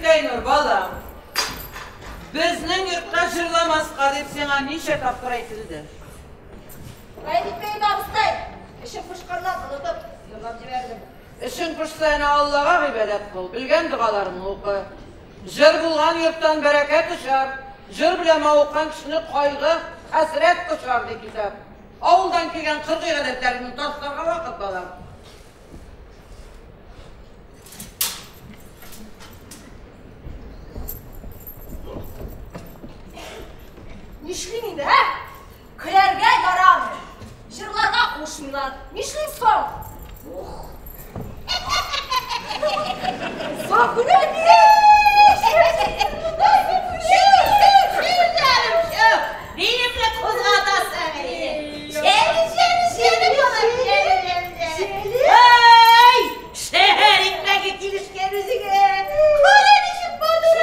Бибкәйнур, балам, безнең йортта җырламаска дип сиңа ничә тапкыр әйтелде? Әй, Бибкәй абыстай, эшем пошканнан онытып, җырлап җибәрдем. Эшең пошса, әнә Аллага гыйбадәт кыл, белгән догаларыңны укы. Җыр булган йорттан бәрәкәт очар, җыр белән мавыккан кешене кайгы, хәсрәт кочар, ди китап. Авылдан килгән кыргый гадәтләреңне ташларга вакыт, балам. Нишлим инде, ә? Көләргә ярамый. Җырларга кушмыйлар. Нишлим соң? Ух. Сафура Минемне кузгатасың. Шәле, шәле, шәле, балам, шәле, шәле. Ай, шәһәр икмәге килешкән үзеңә. Кара ничек матур,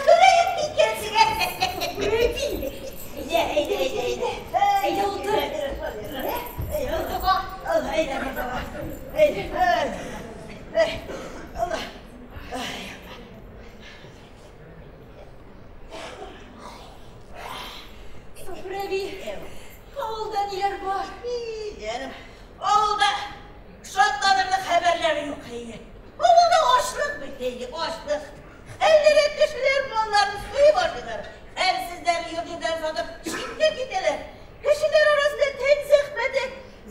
көләеп киткәнсең. Әйдә, әйдә, әйдә, әйдә. Әйдә, утыр. Әйдә, әйдә, әйдә. Сафура әби, авылда ниләр бар? Җаным, авылда шатланырлык хәбәрләр юк, әйе. Авылда ачлык бит, әйе, ачлык. Хәллерәк кешеләр малларын суеп ашыйлар. Хәлсезләр йорт-җирләрен сатып читкә китәләр. Кешеләр арасында тән зәхмәте,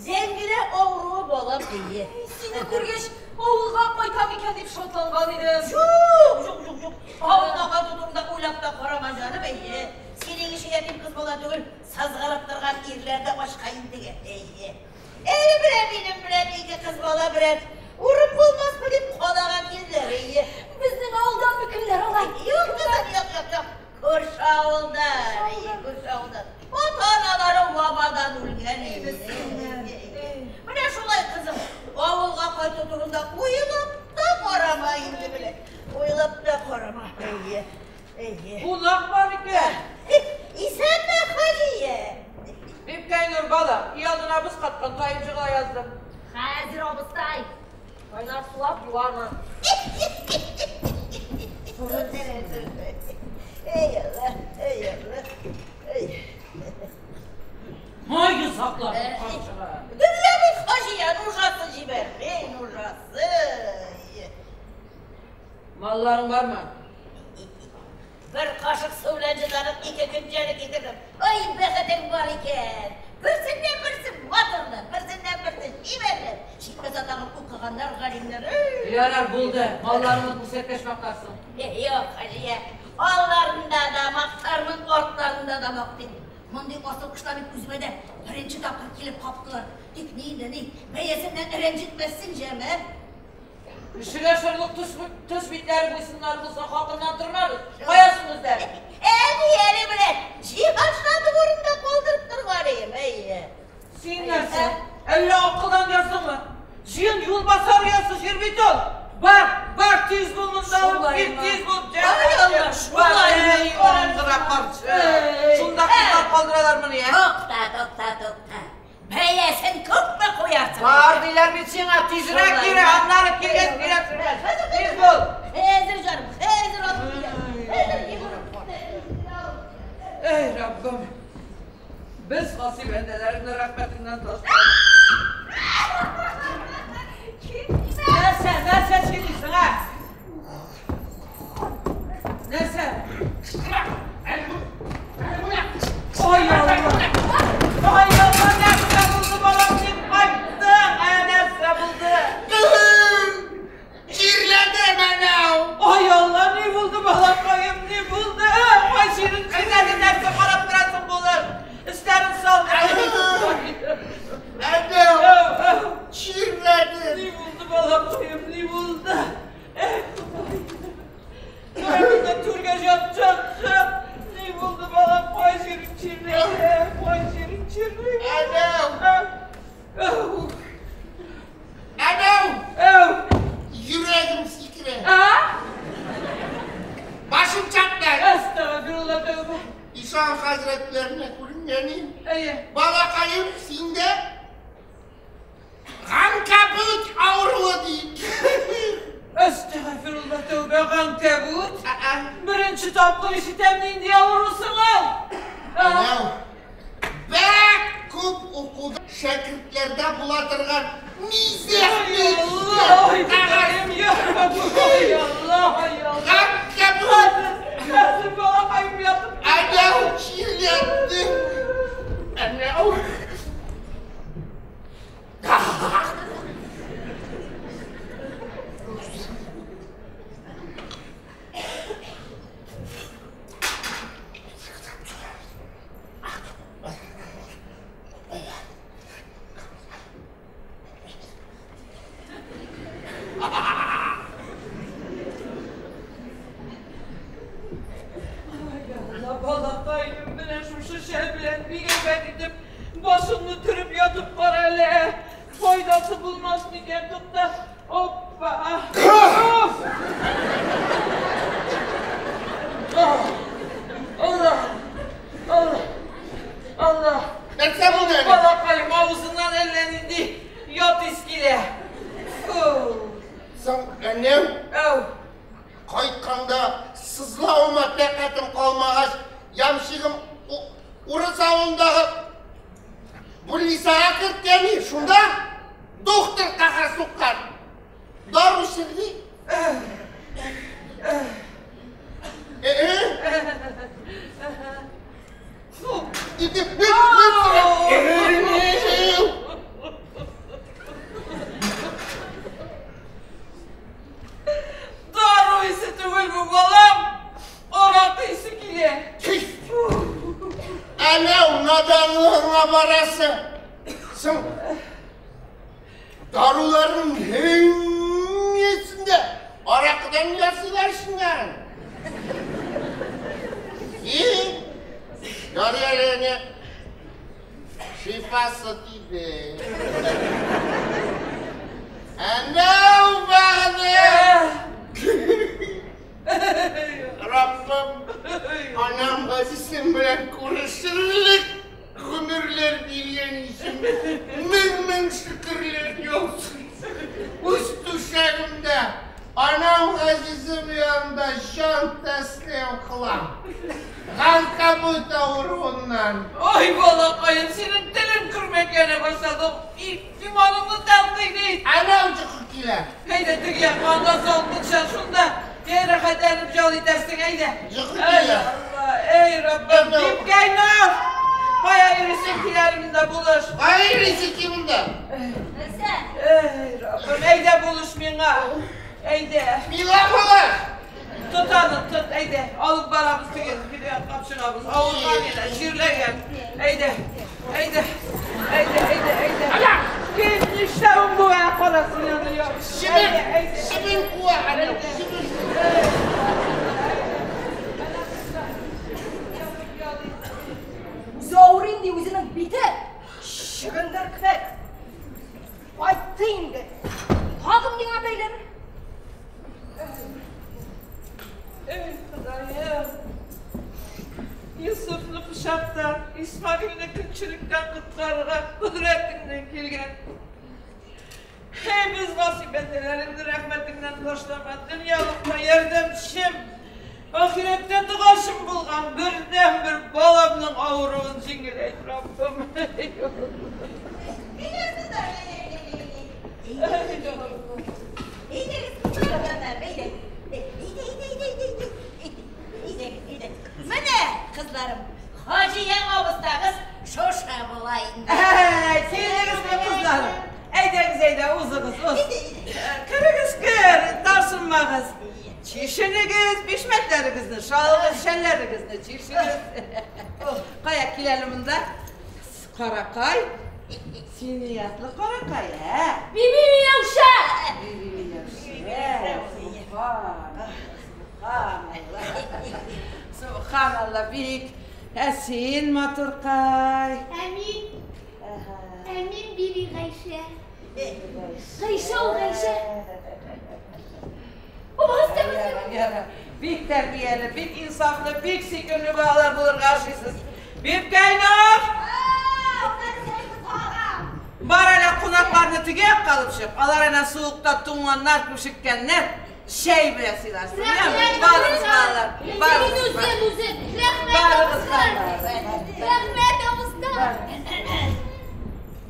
зәңгелә авыруы балам, әйе. Сине күргәч, авылга кайтам икән дип шатланган идем. Юк, юк, юк, юк. Авылга кайту турында уйлап та карама, җаным, әйе. Синең ише ятим кыз бала түгел, сызгырып торган ирләр дә ачка интегә, әйе. Әле менә минем белән ике кыз бала белән урын булмасмы дип калага килделәр, әйе. Безнең авылданмы кемнәр алай? Юк, кызым, юк, юк, юк. Күрше авылдан, әйе, күрше авылдан. Ата-аналары вабадан үлгән, әйе. Менә шулай, кызым, авылга кайту турында уйлап та карама инде белә. Уйлап та карама, әйе, әйе. Кунак бар икән. Исәнме, Хаҗия? Бибкәйнур, балам, өйалдына боз каткан, таеп җыгыла яздым. Хәзер абыстай. Кайнар сулап юармын. Эй Алла, эй Алла, эй. Ай, йозаклар, карчыга. Дөнья бит Хаҗия, нужасы җибәр, эй, нужасы. Малларың бармы? Бер кашык су белән җыланып ике көнчәне китердем. Ай, бәхетең бар икән. Берсеннән берсе батырлы, берсеннән берсе чибәрле. Читкә тагын укыганнар, галимнәр. Эй. Ярар, булды. Малларыңны күрсәткәч мактарсың. Юк, Хаҗия, алларында да мактармын, артларында да мактыйм. Мондый асыл кошлар бит үземә дә беренче тапкыр килеп каптылар. Тик ни инде, ни, бәясеннән рәнҗетмәссең, җәме. Кешегә шырлык төш битләре буйсыннары булса хакыннан тормабыз. Кая соң үзләре? Әни, әле белән җиһаншаны урында калдырып торган идем, әйе. Син нәрсә? Әллә акылдан яздыңмы? Җыен юлбасар оясы җир бит ул. Бар, бар, тиз бул монда, Шулай кил, ма? тиз бул. Ай, Алла, шулай Эй, аңгыра карчык. Шунда кызлар калдыралармыни, ә? Тукта, тукта, тукта. Бәясен күпме куярсың? Бар диләр бит сиңа, тизрәк Шулай йөре, ма? аннары килгәч киләсең. Тиз бул. Хәзер җаным, хәзер алып киләм. Хәзер йөгереп. Эй, Раббым. Без гасый бәндәләреңне рәхмәтеңнән ташла. Нәрсә, нәрсә сөйлисең, ә? Нәрсә? Ай Алла! Ай Алла, нәрсә булды, балам, ник кайттың? Ә, нәрсә булды? Чирләдем әнәү. Ай Алла, ни булды, балакаем, ни булды? Ай, синең чирләдең, нәрсә карап торасың булыр? Өсләрен сал. тапкыр ишетәм, нинди авыру соң ул? Әнәү, бәк күп укуда шәкертләрдә була торган мизәхле Алла, Ходаем, я Раббым, Алла, Алла. Хәзер, хәзер балакаем ятып. Әнәү чирләтте. Әнәү. Алла, балакаем, менә шушы шәл белән бик әйбәт итеп башыңны төреп ятып кара әле. Файдасы булмас микән, тукта. Оппа. Оф! Алла! Алла! Алла! Нәрсә булды әле? Балакаем, авызыннан әллә нинди ят ис килә. Фу! Соң, әнәү, Әү! кайтканда сызлавыма тәкатем калмагач, ямщигым урыс авылындагы больницага керткән, шунда доктор каһәр суккан. Дару эчерде. Фу! Дару исе түгел бу, балам. Аракы исе килә. Әнәү наданлыгыңа барасы. Соң даруларның һәммәсендә аракыдан ясыйлар шуннан. И, ярый әле әнә шифасы тиде. Әнәү бәгъне! Раббым, анам газизем белән күрешерлек гомерләр биргән өчен мең-мең шөкерләр яусын. Үз түшәгемдә анам газизем янында җан тәслим кылам. Ганкабут авыруыннан. Ой, балакаем, синең телең көрмәкләнә башлады. Иманыңны тәлкин ит. Әнәү йокы килә. Әйдә, теге якка, анда салкынча шунда. Эй, рәхәтләнеп ял итәрсең, әйдә. Йокы Эй, килә. Алла, эй, Раббым, Әнәү. Бибкәйнар! Кая йөрисең, кил әле монда булыш. Кая йөрисең ки монда? Нәрсә? Эй, Раббым, әйдә булыш миңа. Әйдә. Миңа булыш. Тот аны, тот, әйдә. Алып барабыз теге, теге якка чыгабыз. Авырган инде, чирләгән. Әйдә, әйдә, әйдә, әйдә, әйдә. Кем нишләвең бу, ә, карасын аны, я. Чебен, Әйдә, әйдә. чебен куа, әнәү, чебен. Үзе авыр инде, үзенең бите чөгендер кебек. Кайтты инде. Тагын миңа бәйләнер. Ey Ходаем! Yusuf'nu пычактан, Исмаилне көнчелектән коткарырга кодрәтеңнән килгән. Эй, без насыйп бәндәләреңне рәхмәтеңнән ташлама, дөньялыкта ярдәмчем, ахирәттә догачым булган бердәнбер баламның авыруын җиңеләйт, Раббым. Эй, Раббым. Менә, кызларым, Хаҗия абыстагыз шушы була инде. Әй, килегезме, кызларым? Әйдәгез, әйдә, узыгыз, уз. Керегез, кер, тарсынмагыз. Чишенегез, бишмәтләрегезне, шалыгыз, шәлләрегезне чишегез. Кая кил әле монда? Каракай. Син ниятле каракай, ә? Биби Миләүшә! Биби Миләүшә. Субханалла. Субханалла. Субханалла, бик. Ә син, матуркай. Әмин, Әһә. әмин, Биби Гайшә. Гайшә ул, Гайшә. Бабагыз тәмәсе. Яра, бик тәрбияле, бик инсафлы, бик сөйкемле балалар булырга охшыйсыз. Бибкәйнур! Бар әле кунакларны теге якка алып чык. Алар әнә суыкта туңганнар, күшеккәннәр. Чәй белән сыйларсың. Барыгыз, балалар. Барыгыз. Үзем, үзем. Рәхмәт, абыстай. Рәхмәт, абыстай.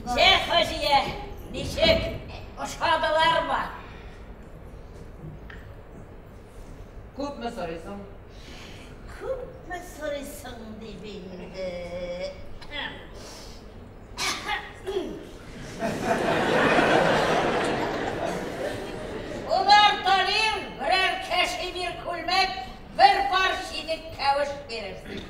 Җә, Хаҗия, ничек? Ошадылармы? Күпме сорыйсың? Күпме сорыйсың дип инде. Унар талир, берәр кәшемир күлмәк, бер пар читек кәвеш бирерсең.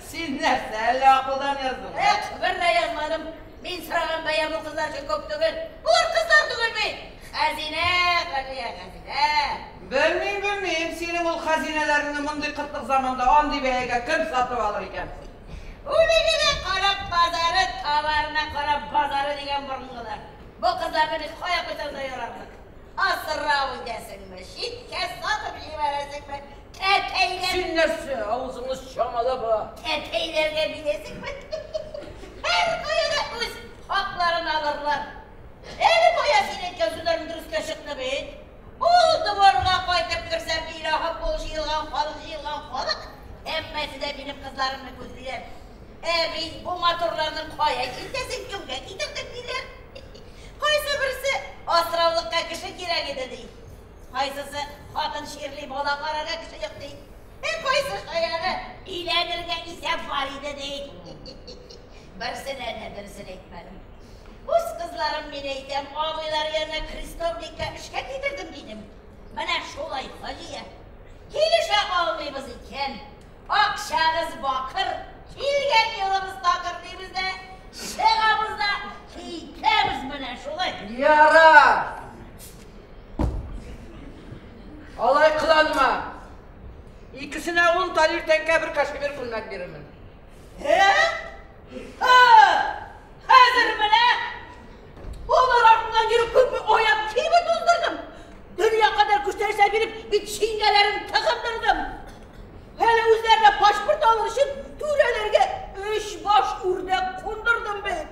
Син нәрсә, әллә акылдан яздың? Юк, бер дә язмадым. Мин сораган бәя бу кызлар өчен күп түгел. Болар кызлар түгел бит. Хәзинә, Хаҗия, хәзинә. Белмим, белмим, синең ул хәзинәләреңне мондый кытлык заманда андый бәягә кем сатып алыр икән? Үлегенә карап базары, товарына карап базары дигән борынгылар. Бу кызларны бит кая куйсаң да ярарлык. Асрау итәсеңме, читкә сатып җибәрәсеңме, тәтәйләр... Син нәрсә, авызыңны чамалап, а? Тәтәйләргә бирәсеңме? Һәр кая да үз хакларын алырлар. Әле бая син әйткән сүзләрең дөрескә чыкты бит. Ул дворга кайтып керсәм, илаһым, ул җыелган халык, җыелган халык, һәммәсе дә минем кызларымны күзлиләр. Әби, бу матурларның кая китәсең, кемгә китердең, диләр. Кайсы берсе асраулыкка кеше кирәк иде, ди. Кайсысы хатын чирли, бала карарга кеше юк, ди. Кайсы шаяны өйләнергә исәп бар иде, ди. Берсенә дә дөресен әйтмәдем. Үз кызларым, мин әйтәм, абыйлар янына крестовникка эшкә китердем, дидем. Менә шулай, Хаҗия. Килешә алмыйбыз икән. Акчагыз бакыр, килгән юлыбыз такыр дибез дә, чыгабыз да китәбез менә шулай. Ярар! Алай кыланма. Икесенә 10 талир тәңкә, бер кашемир күлмәк бирермен. Хәзер менә алар артыннан йөреп күпме аяк киеме туздырдым. Дөнья кадәр күчтәнәчләр биреп, бит шиңгәләрен тыгындырдым. Әле үзләренә паспорт алыр өчен түрәләргә 3 баш үрдәк кундырдым бит.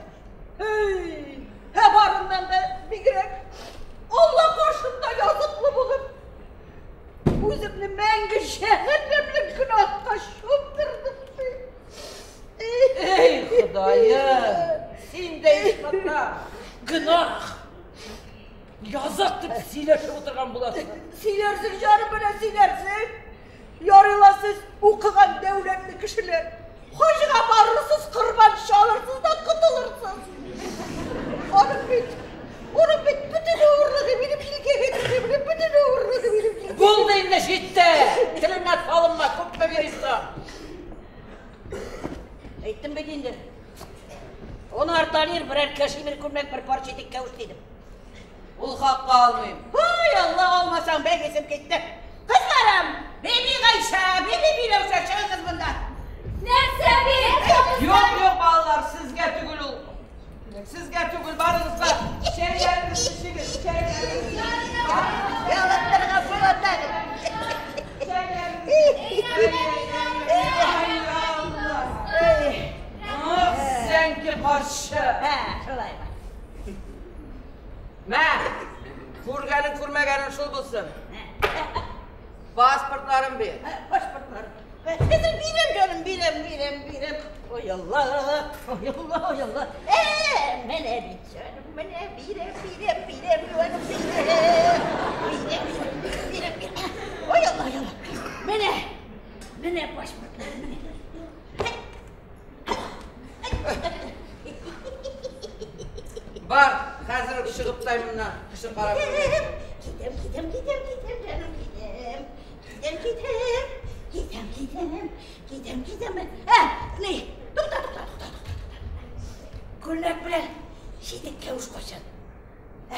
Эй, ә барыннан да бигрәк Алла каршында языклы булып, үземне мәңге җәһәннәмлек гөнаһка чумдырдым бит. Эй, Ходаем, син дә ичмаса гөнаһ, язык дип сөйләшеп утырган буласың. Сөйләрсең, җаным белән сөйләрсең. Ярыйла сез укыган дәүләтле кешеләр. Хаҗга барырсыз, корбан чалырсыз да котылырсыз. Аның бит бөтен авырлыгы минем җилкәгә төшә, бөтен авырлыгы минем җилкәгә. Булды инде, җитте. Телеңә салынма, күпме бирәсең? Әйттем бит инде. Унар талир, берәр кәшимир күлмәк, бер пар читек кәвеш дидем. Ул хакка алмыйм. Ой, Алла, алмасаң, бәк исем китте. Кызларым, Биби Гайшә, Биби Миләүшә, чыгыгыз монда. Нәрсә бит? Юк, юк, балалар, сезгә түгел ул. Сезгә түгел, барыгыз да. Чәйләрегезне эчегез, чәйләрегезне. Ялыктырга була тагын. Ай, Алла. Ах, сәнки каршы. Ә, шулаймы? Мә, күргәнең күрмәгәнең шул булсын. Паспортларын бир. Паспортлар. Хәзер бирәм, җаным, бирәм, бирәм, бирәм. Ой, Алла, ой, Алла, ой, Алла. Менә бит, җаным, менә бирәм, бирәм, бирәм, җаным, бирәм. Бирәм, бирәм, бирәм, бирәм. Ой, Алла, ой, Алла. Менә, менә паспортлар, менә. Бар, хәзер үк чыгып тай моннан, кеше карап. Китәм, китәм, китәм, китәм, җаным, китәм. Китәм, китәм. Китәм, китәм. Китәм, китәм. Ә, ни? Тукта, тукта, тукта, тукта. Күлмәк белән читек кәвеш кайчан? Ә?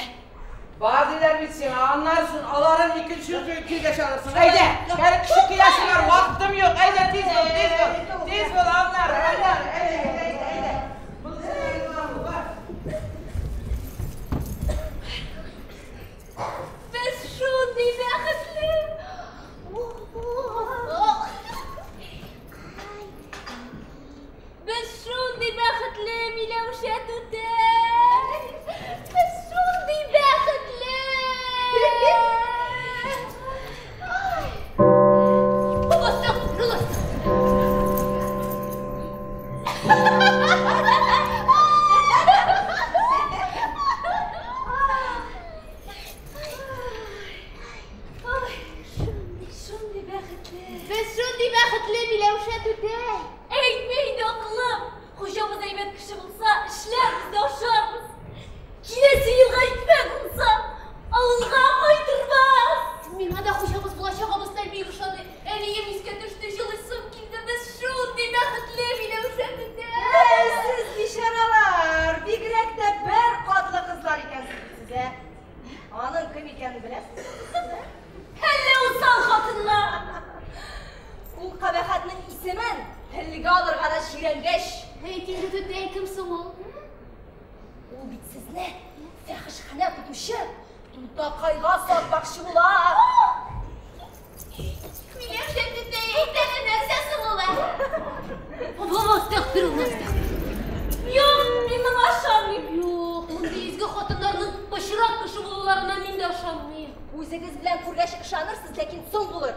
Бар диләр бит сиңа, аннан соң аларын икенче килгәч алырсың. Әйдә, әле кеше киләсеңнәр, вакытым юк. Әйдә, тиз бул, тиз бул. Тиз бул, аннары, аннары. Әйдә, әйдә, әйдә. Монысы бар. Без шундый бәхетле. Без шундый бәхетле, Миләүшә түтәй. Без шундый бәхетле. беләсез? Әллә усал хатынга? Ул кабахәтнең исемен телгә алырга да чирәнгәч. Әйт инде, түтәй, кем соң ул? Ул бит сезне фәхишханә тотучы тутакайга сатмакчы була. Миләүшә түтәй, әйт әле, нәрсә соң ул, ә? Астагфирулла, астагфирулла. Юк, мин моңа ышанмыйм. Юк, мондый изге хатыннарның пычрак кеше булуларына мин дә ышанмыйм. Үзегез белән күргәч ышанырсыз, ләкин соң булыр.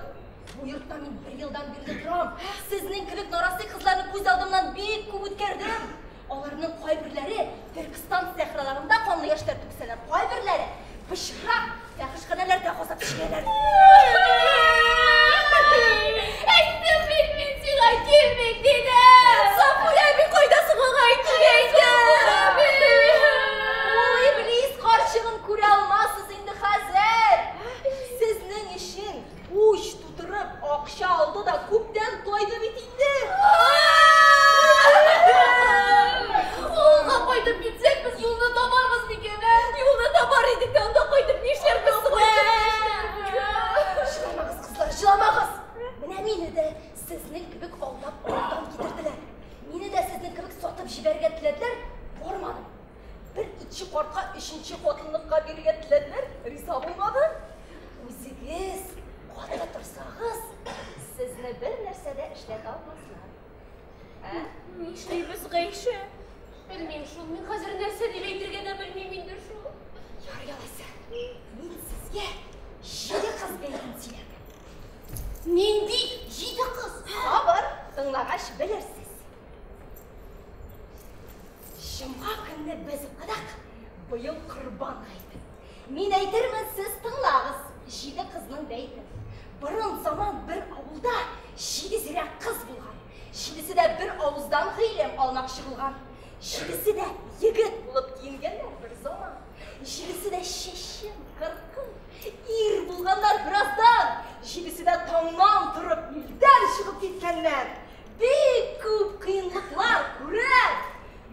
Бу йортта мин бер елдан бирле торам. Сезнең кебек нарасый кызларны күз алдымнан бик күп үткәрдем. Аларның кайберләре Төркестан сәхраларында канлы яшьләр түксәләр, кайберләре пычрак фәхишханәләрдә газап чигәләр. Әйттем бит мин сиңа килмик дидем. Сафура әби кайда соң аңа әйтергә инде? Ул иблис карчыгын күрә алмассыз инде хәзер. Сезнең өчен уч тутырып акча алды да күптән тойды бит инде. Авылга кайтып китсәк, без юлны табарбыз микән, ә? Юлны табар идек тә, анда кайтып нишләрбез соң? Җыламагыз, кызлар, җыламагыз. Менә мине дә сезнең кебек алдап авылдан китерделәр. Мине дә сезнең кебек сатып җибәрергә теләделәр, бармадым. Бер итче картка өченче хатынлыкка бирергә теләделәр, риза булмадым. Үзегез каты торсагыз, сезне бер нәрсә дә эшләтә алмаслар. Ә? Нишлибез, Гайшә? Белмим шул, мин хәзер нәрсә дип әйтергә дә белмим инде шул. Ярый алайса, мин сезгә җиде кыз бәйтен сөйләрмен. Нинди җиде кыз? Сабыр, тыңлагач белерсез. Җомга көнне без укыдык, быел Корбан гаете. Мин әйтермен, сез тыңлагыз җиде кызның бәйтен. Борын заман бер авылда җиде зирәк кыз булган. Җидесе дә бер авыздан гыйлем алмакчы булган. Җидесе дә егет булып киенгәннәр бер заман. Җидесе дә чәчен кыркып, ир булганнар бераздан. Җидесе дә таңнан торып илдән чыгып киткәннәр. Бик күп кыенлыклар күреп,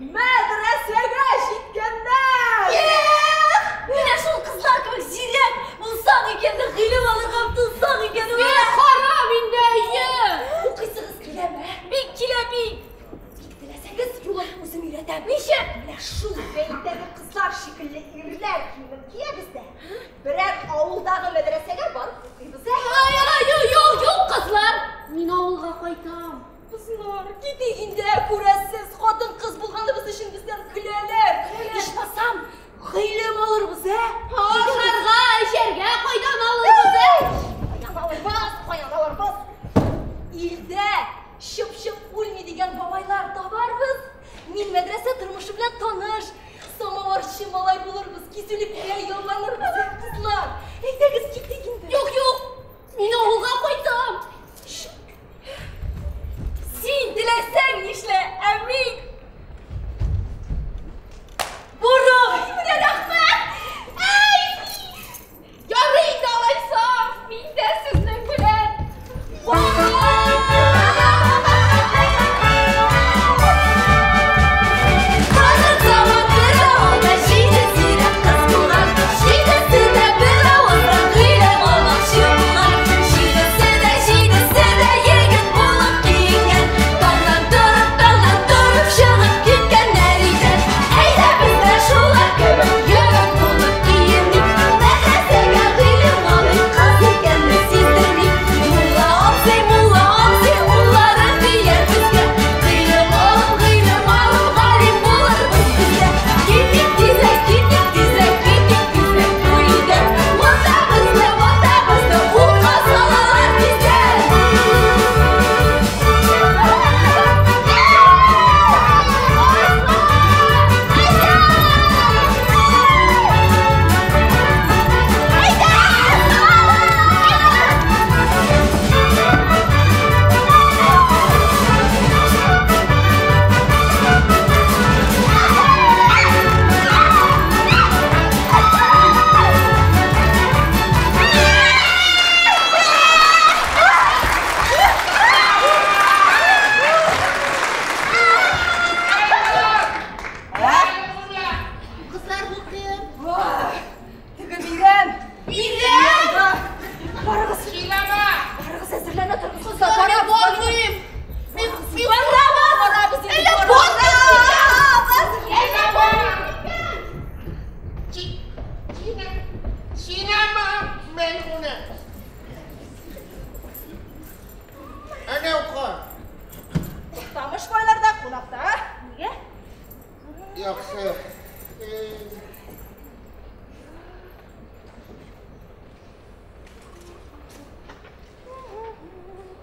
мәдрәсәгә җиткәннәр. Эх, менә шул кызлар кебек зирәк булсаң икән дә гыйлем алырга омтылсаң икән. Харам инде, әйе. Укыйсыгыз киләме? Бик килә, бик. Бик теләсәгез, юлын үзем өйрәтәм. Ничек? Менә шул бәйттәге кызлар шикелле ирләр киемен киябез дә, берәр авылдагы мәдрәсәгә барып укыйбыз, ә? Ай, ай, юк, юк, юк, кызлар. Мин авылга кайтам. Кызлар, китик инде, күрәсез, хатын-кыз булганыбыз өчен бездән көләләр. Ичмасам, гыйлем алырбыз, ә? Ашарга, эчәргә кайдан алырбыз, ә? Каян алырбыз, каян алырбыз? Илдә чып-чып үлми дигән бабайлар табарбыз. Мин мәдрәсә тормышы белән таныш. Самаварчы малай булырбыз, кизүлеккә ялланырбыз, ә, кызлар. Әйдәгез, китик инде. Юк, юк, мин авылга кайтам. Син теләсәң нишлә, ә мин Борын! Менә рәхмәт! Әй! Ярый инде алайса, мин дә сезнең белән. Хәзер заман бер авылда җиде зирәк кыз булган. Җидесе дә бер авыздан гыйлем алмакчы булган. Җидесе дә, җидесе дә егет булып киенгән. Таңнан торып, таңнан торып чыгып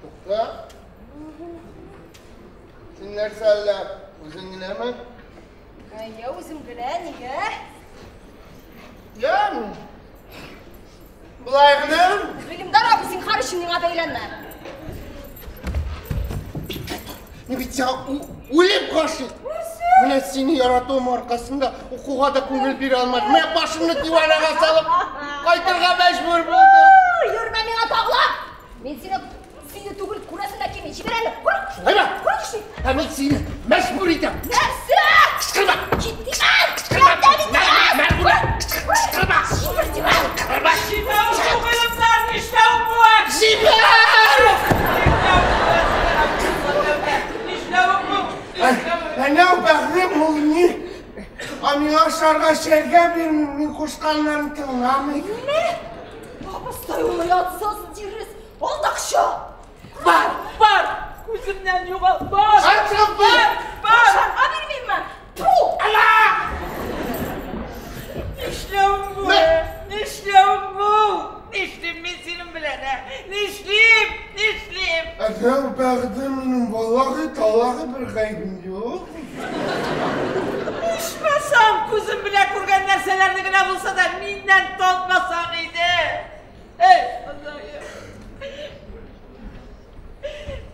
Тукта. Син нәрсә әллә, үзең генәме? Әйе, үзем генә, нигә? Я, болай гына. Гыйлемдар абый, зинһар өчен миңа бәйләнмә. Мин бит сиңа үлеп гашыйк. Менә сине яратуым аркасында укуга да күңел бирә алмадым. Менә башымны диванага салып кайтырга мәҗбүр булдым. Йөрмә миңа тагылып! Мин сине сөю түгел, күрәсең дә килми. Җибәр әле. Күр. Шулаймы? Күр кеше. Ә мин сине мәҗбүр итәм. Нәрсә? Кычкырма! Кит димән! Кычкырма! Ярдәм ит! Кычкырма! Җибәр димән! Кычкырма! Нишләвең бу, Гыйлемдар, нишләвең бу? Җибәр! Нишләвең бу? Әнә бәгърем ул ни? Ә миңа ашарга эчәргә бирми, мин кушканнарын тыңламый. Мә! Абыстай ул оятсыз, тирес, алдакчы! Бар, бар! Күземнән югал, бар! Чыгып кит! Бар, бар! Ашарга бирмимме? Тфу! Ала! Нишләвең бу? Нишләвең бу? Нишлим мин синең белән, ә? Нишлим? Нишлим? Әгәр бәгърем минем валлаһи таллаһи бер гаебем юк. Ичмасам, күзем белән күргән нәрсәләрне генә булса да миннән тартмасаң иде. Эй, Ходаем.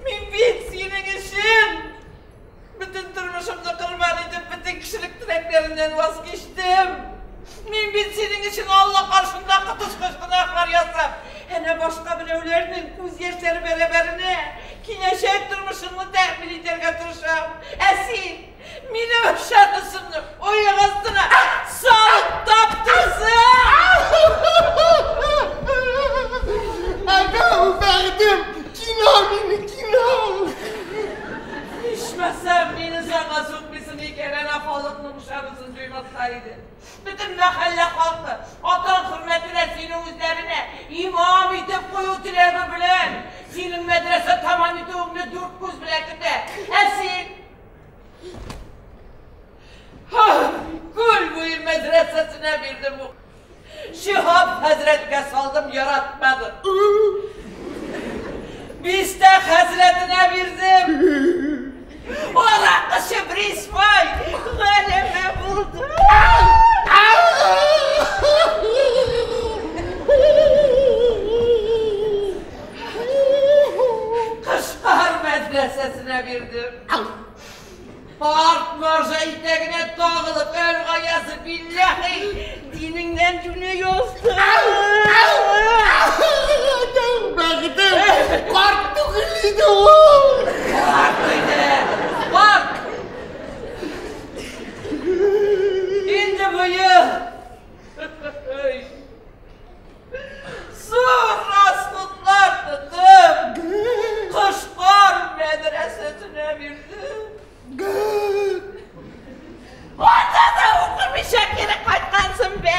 Мин бит синең өчен бөтен тормышымны корбан итеп, бөтен кешелек теләкләреннән ваз кичтем. Мин бит синең өчен Алла каршында коточкыч гөнаһлар ясап, әнә башка берәүләрнең күз яшьләре бәрабәренә киләчәк тормышыңны тәэмин итәргә тырышам. Ә син минем ышанычымны аяк астына салып таптырсың! Әгәр бәгърем, кино мине, кино! Ичмасам, мине саңа сукмыйсың икән, әнә халыкның ышанычын җуймаска иде. Бөтен мәхәллә халкы атаң хөрмәтенә сине үзләренә имам итеп кую теләге белән синең мәдрәсә тәмам итүеңне дүрт күз белән көтә. Ә син Күл буе мәдрәсәсенә бирдем бу. Шиһаб хәзрәткә салдым, яратмады. Бистә хәзрәтенә бирдем. Аракычы Брисбай галәмә булды. Кышкар мәдрәсәсенә бирдем. Карт маржа итәгенә тагылып, әлгаясы билләһи, динеңнән җүне язды. Бәгърем, карт түгел иде ул. Карт иде, карт. Инде быел зур расходлар тотып, Кышкар мәдрәсәсенә бирдем. Анда да укымыйча кире кайткансың бе!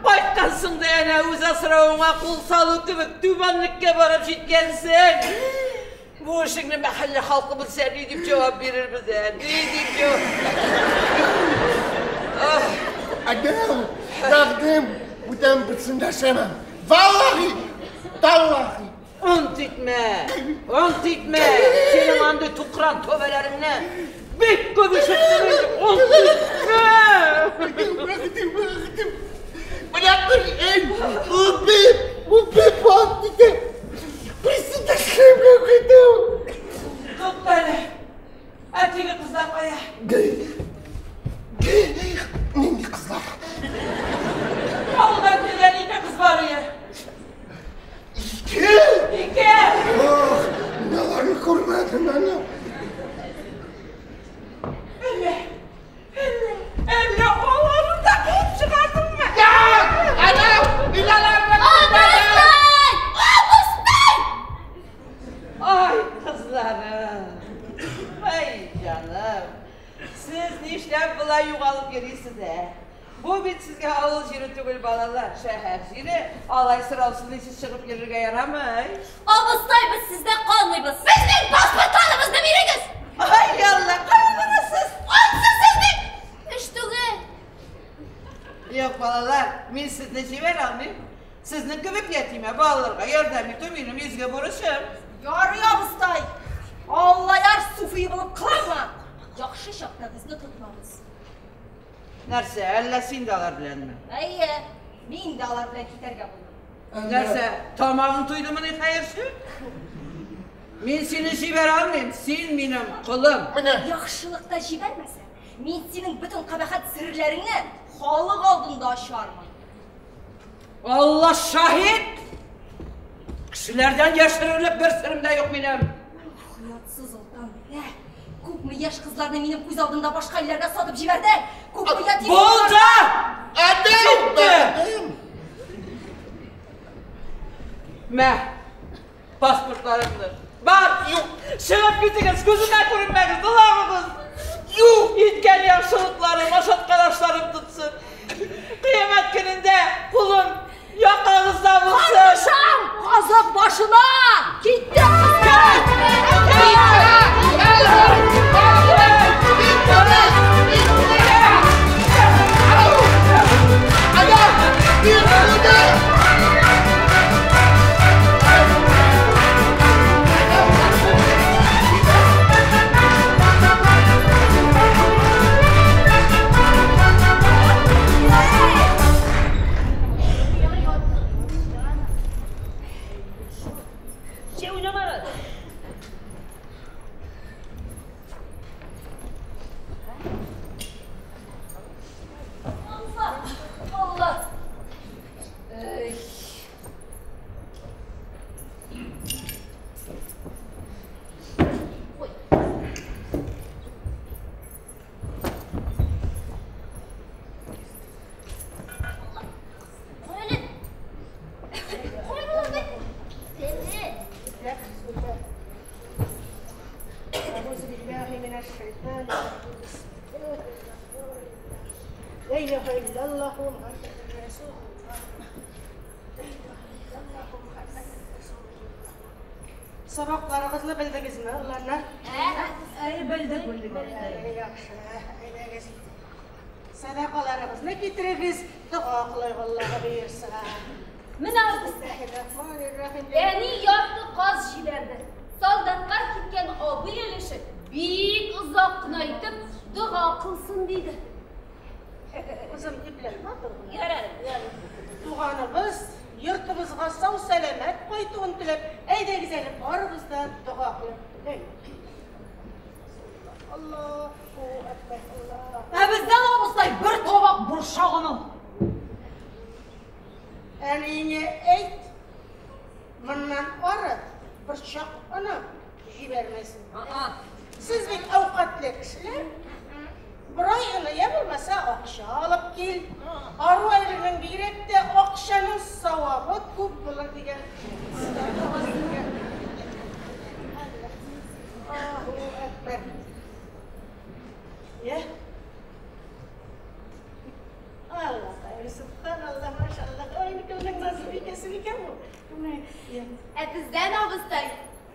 Кайткансың да әнә үз асравыңа кул салу кебек түбәнлеккә барып җиткәнсең. Бу эшеңне мәхәллә халкы белсә, ни дип җавап бирербез, ә? Ни дип җавап? Ах, Әгәр бәгърем, бүтән берсен дәшәмәм. Валлаһи, таллаһи. Ант итмә, ант итмә. Синең андый тукран тәүбәләреңне бик күп ишеттем инде. Ант итмә. Бәгърем, бәгърем. Менә Коръән, үбеп, үбеп ант итәм. Берсен дәшәмәм көтәм. Тукта әле. Ә теге кызлар кая? Нинди кызлар? Авылдан килгән ике кыз бар иде. Ике? Ике! Ах, мин аларны күрмәдем әле. Әллә, әллә, әллә аларны да куып чыгардыңмы? Әнә, мин аларны күрмәдем. Абыстай! Абыстай! Ай, кызларым! Ай, җаным! Сез нишләп болай югалып йөрисез, ә? Бу бит сезгә авыл җире түгел, балалар, шәһәр җире. Алай сораусыз ничек чыгып йөрергә ярамый. Абыстай, без сездә калмыйбыз. Безнең паспортларыбызны бирегез! Ай, Алла, кая барасыз? Ансыз сезнең Юк, балалар, мин сезне җибәрә алмыйм. Сезнең кебек ятимә балаларга ярдәм итү минем изге бурычым. Ярый, абыстай. Аллаяр суфи булып кыланма. Яхшы чакта безне тотмагыз. Нәрсә, әллә син дә алар беләнме? Әйе, мин дә алар белән китәргә булдым. Нәрсә, тамагың туйдымыни, хәерче? Мин сине җибәрә алмыйм, син минем колым. Менә. Яхшылыкта җибәрмәсәң, мин синең бөтен кабахәт серләреңне халык алдында ачармын. Алла шаһит! Кешеләрдән яшерерлек бер серем дә юк минем. Оятсыз олтан, менә. Күпме яшь кызларны минем күз алдында башка илләргә сатып җибәрдең. Күпме ятим Булды! Адәм! Җитте! Адәм! Мә, паспортларыңны. Бар, Юк. Чыгып китегез, күземә күренмәгез, долагыгыз. Юк, иткән яхшылыкларым, ашаткан ашларым тотсын. Кыямәт көнендә кулым якагызда булсын. Карышам! Казык башына! Киттек кызлар! Allah! Allah! Ey. Ой. Кой әле. Кой боларны. Сәле. أعوذ بالله من الشيطان الرجيم. بسم الله الرحمن الرحيم. لا إله إلا الله محمد رسول الله. لا إله إلا الله محمد رسول الله. Сабакларыгызны белдегезме, уларны? Әй, белдек, белдек. Яхшы, әйдәгез. Садакаларыгызны китерегез, дога кылыйк Аллаһ боерса. Менә абыстай. Бисмиллаһир-рахманир-рахим. Әни ярты каз җибәрде. Солдатка киткән абый өлеше бик озак кына итеп дога кылсын диде. Кызым, ипләп матур гына. Ярар, Ярар. Туганыбыз йортыбызга сау сәламәт кайтуын теләп, әйдәгез әле барыбыз да дога кылып теләйек. Аллаһу акбар, Аллаһу. Ә бездән абыстай бер табак борчак оны. Әниеңә әйт, моннан ары борчак оны җибәрмәсен. Сез бит әүкатлы кешеләр. Бер ай оны я булмаса акча алып кил. Ару әйбернең бигрәк тә акчаның савабы күп булыр дигән. Аллаһу акбар. Я? Алла, субханаллах, машаллах. Ай, кемнең назы бикәсе икән бу? Я. Ә бездән абыстай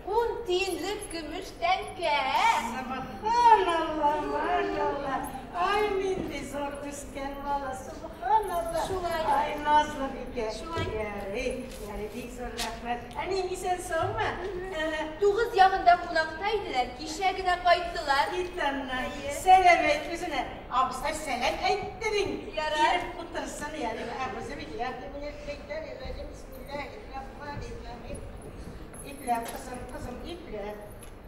10 тиенлек көмеш тәңкә. Субханаллах, машаллах. Ай, нинди зур үскән бала, субханаллах. Шулай. Ай, назлы бикә. Шулай. Ярый, ярый, бик зур рәхмәт. Әниең исән-саумы? Тугыз ягында кунакта иделәр, кичә генә кайттылар. Кит аннан. Сәлам әйт үзенә. Абыстай сәлам әйттерең. Ярар. Килеп утырсын, ярый. Әгъузу биллаһи минәш шайтанир раҗим. Бисмиллаһир-рахманир-рахим. Ипләп, кызым, кызым, ипләп.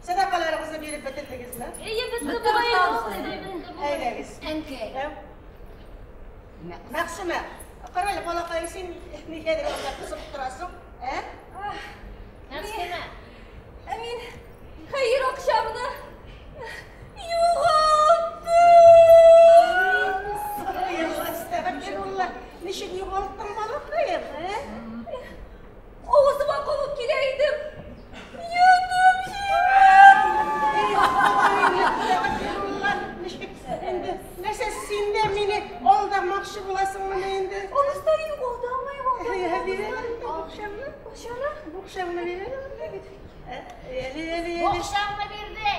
Садакаларыгызны биреп бетердегезме? Әйе, без Әйдәгез. Әнкәй. Мәгъсүмә, кара әле, балакай, син нигәдер анда кысып торасың, ә? Мәгъсүмә. Ә мин хәер акчамны югалттым. Әстәгъфирулла. Ничек югалттың, балакаем, ә? Авызыма кабып килә идем. Йотып җибәрдем. Әстәгъфирулла. Ничек инде? Нәрсә син дә мине алдамакчы буласыңмы инде? Абыстай югалта алмыйм, Я, бир әле букчамны. Акчаны? Букчамны бир әле. Әле, әле, әле. Букчаңны бирде.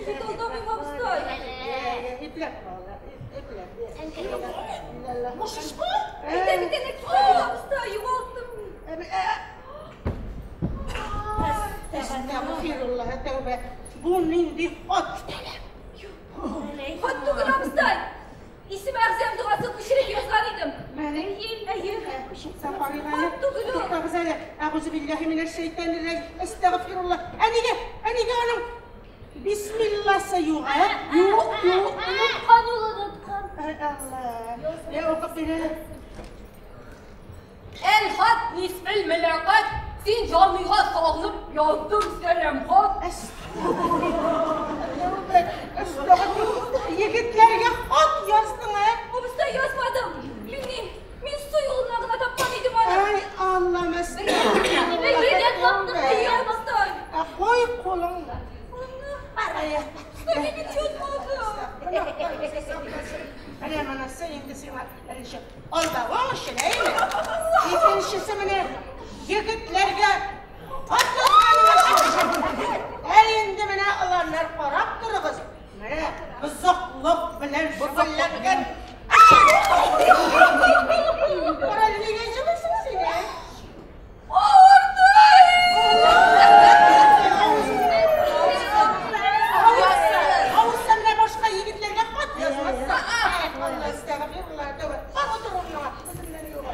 Бит алдамыйм, абыстай. Ипләп, бала, ипләп. Ипләп. Мушыш бу? Әйдә бит әнә абыстай, югалттым. Әстәгъфируллаһ, тәүбә. Бу нинди хат? Хат түгел, абыстай. Исем әгъзам догасын күчереп язган идем. Әйе, әйе. Хат түгел ул. Туктагыз әле. Әгъузу биллаһи минәш шайтанир раҗим. Әстәгъфируллаһ. Ә нигә? Ә нигә аның бисмилласы юк, ә? Юк, юк. Оныткан ул, оныткан. Ай, Алла. Я укып бир әле. Әл-хат нисфел мөләкат, син җаныйга салынып яздым сәлам хат. Әстәгъфируллаһ. Егетләргә хат яздың, ә? Абыстай, язмадым. Мин су юлына гына тапкан идем аны. Ай, Алла, Әйе, дә таптым, әйе, абыстай. Ә кой кулыңны. Абыстай, мин бит язмадым. Менә монысы инде сиңа беренче алдавың өчен, әйеме? Икенчесе менә егетләргә хат язганың өчен. Әле инде менә аларны карап торыгыз. Менә бозыклык белән шөгыльләнгән. Кара, нигә җылыйсың син, ә? Авызса менә башка егетләргә хат язмасса. Алла, әстәгъфируллаһ, тәүбә. Бар, утыр урыныңа. Үзеңнән юк.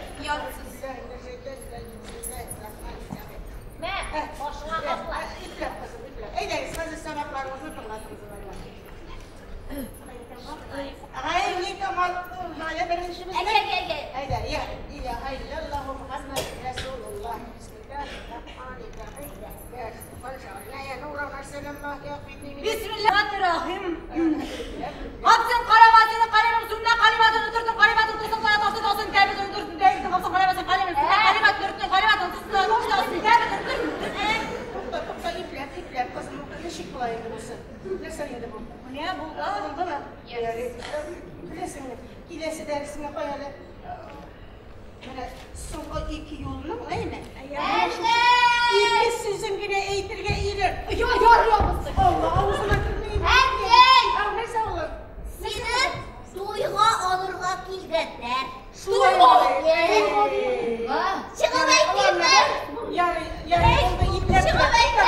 Мә, башыңа капла. Ипләп, кызым, ипләп. Әйдәгез, хәзер сабакларыгызны тыңлатыгыз алайса. Гайни Камал, менә беренчебез. Әйдә, әйдә, әйдә. Әйдә, я илаһа иллаллаһу Мухаммад Расулуллаһ. Бисмиллаһир-рахманир-рахим. Бисмиллаһир-рахманир-рахим. Хапсын карамасыны карамам сунна караматын утырсын караматын тулсын карамасын тулсын тәбез утырсын тәбез хапсын карамасын карамам сунна карамат утырсын караматын тулсын тулсын тәбез утырсын. Тукта, тукта, ипләп, ипләп, кызым, ничек болай инде бусы? Нәрсә инде бу? Менә булды. Булдымы? Беләсеңме, киләсе дәресеңә кай әле. Менә соңгы ике юлның, әйме? Ике сүзен генә әйтергә өйрән. Я, ярый, абыстай. Алла, авызына керми. Әткәй! Ау, нәрсә улым? Сине туйга алырга килгәннәр. Шулай. Чыгып әйткәннәр. Ярый, ярый, булды, ипләп. Чыгып әйтәм,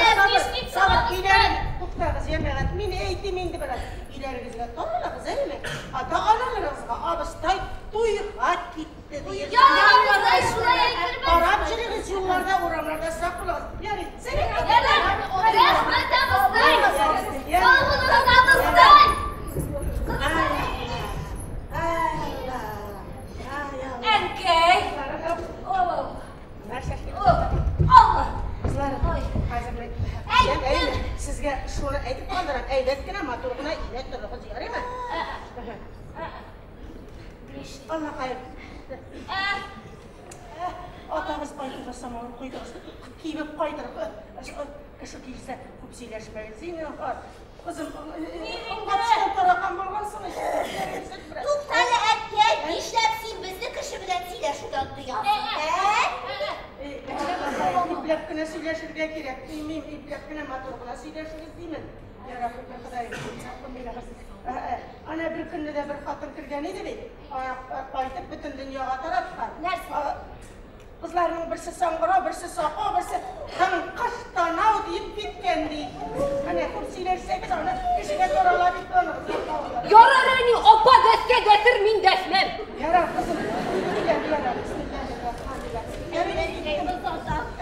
Сабыр, өйләр. Туктагыз, җәмәгать, мин әйтим инде бераз. Өйләрегезгә таралыгыз, әйеме? Ата-аналарыгызга абыстай туйга китте диярсез. Ярый, шулай әйтермен. Карап йөрегез юлларда, урамнарда сак булыгыз. Ярый, сәлам. Рәхмәт, абыстай. Сау булыгыз, абыстай. Алла. Әнкәй. Нәрсә? Алла. Кызлар, хәзер мин әйме, сезгә шуны әйтеп калдырам. Әйбәт кенә, матур гына өйдә торыгыз, ярыймы? Алла хәер. Атагыз кайтырга самавыр куйдыгыз. Кибеп кайтыр. Кеше килсә, күп сөйләшмәгез. Зинһар. Кызым, аңга төшкән таракан булгансың ич. Туктале, әткәй, нишләп син безне кеше белән сөйләшүдән тыясың? Ә? Ипләп кенә сөйләшергә кирәк. Мин ипләп кенә матур гына сөйләшегез димен. Я Рабби, Ходаем. Ана бер көнне дә бер хатын кергән иде бит. Кайтып бөтен дөньяга тараткан. Нәрсә? Кызларның берсе саңгырау, берсе сакау, берсе тыңкыш танау диеп киткән ди. Менә күп сөйләшсәгез, аны кешегә тарала бит таныгыз. Ярар, әни, апа дәскә дәсер, мин дәшмәм. Ярар, кызым. Ярар, ярар. Бисмиллаһир-рахманир-рахим.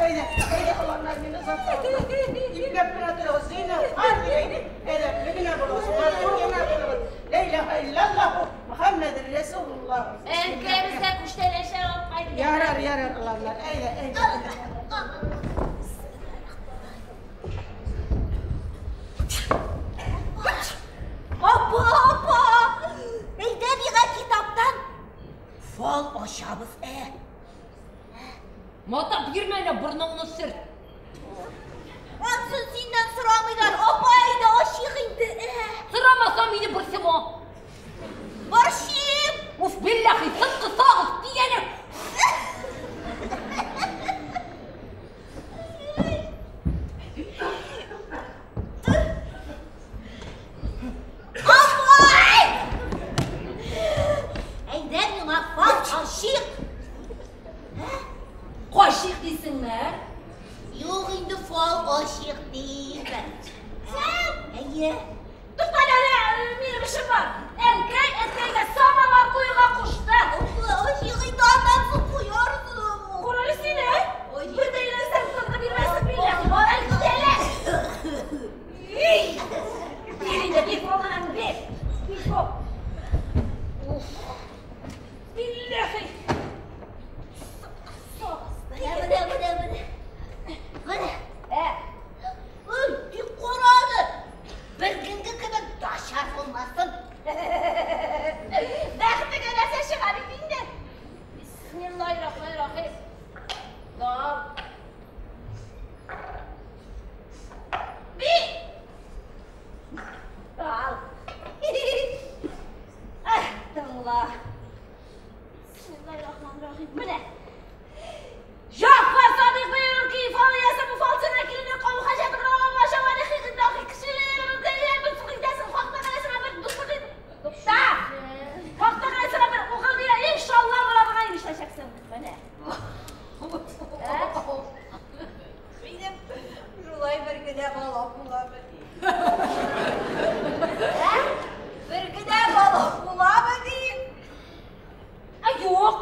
Әйдә, әйдә, аларны мине озата. Ипләп кенә торыгыз, зинһар дип әдәпле генә булыгыз, матур гына булыгыз. Ла илаһа иллаллаһу Мухаммадур Расулуллаһ. Әнкәй безгә күчтәнәчләр алып кайтты. Ярар, ярар, аларlar. Әйдә, әйдә. Апа, апа! Әйдә миңа китаптан фал ачабыз, ә? Матап йөрмә әнә, борыныңны сөрт. Ансын синнән сорамыйлар. Апа, әйдә ачыйк инде, ә? Сорамаса мине борчыма. Борчыйм! Уф, билләһи, сытқы сагыз дигәне. Апай! эшем бар. Әнкәй әткәйгә самовар куярга кушты. Аннан соң куярсың. Кара син, ә? Бер дә өйләнсәң тынгы бирмәссең миңа. Бар әле, кит әле. Бир инде, бир балаңны, бир. Бир шул. Уф. Билләһи. Менә, менә, менә, менә. Менә. Ә? Ой, тик кара аны. Бер көнге кебек начар булмасын. Бәхетеңә нәрсә чыга бит инде. Бисмиллаһир-рахманир-рахим. Дал. Би. Дал. Ах, тыңла. Бисмиллаһир-рахманир-рахим. Менә. Җафар Садыйк боерыр ки, фал иясе бу фалчының килене кабул хаҗәте Тукта! Хак Тәгалә сиңа бер угыл бирә, иншалла морадыңа ирешәчәксең. Менә. Минем шулай бер генә балам буламыни? Бер генә балам буламыни? Ә юк,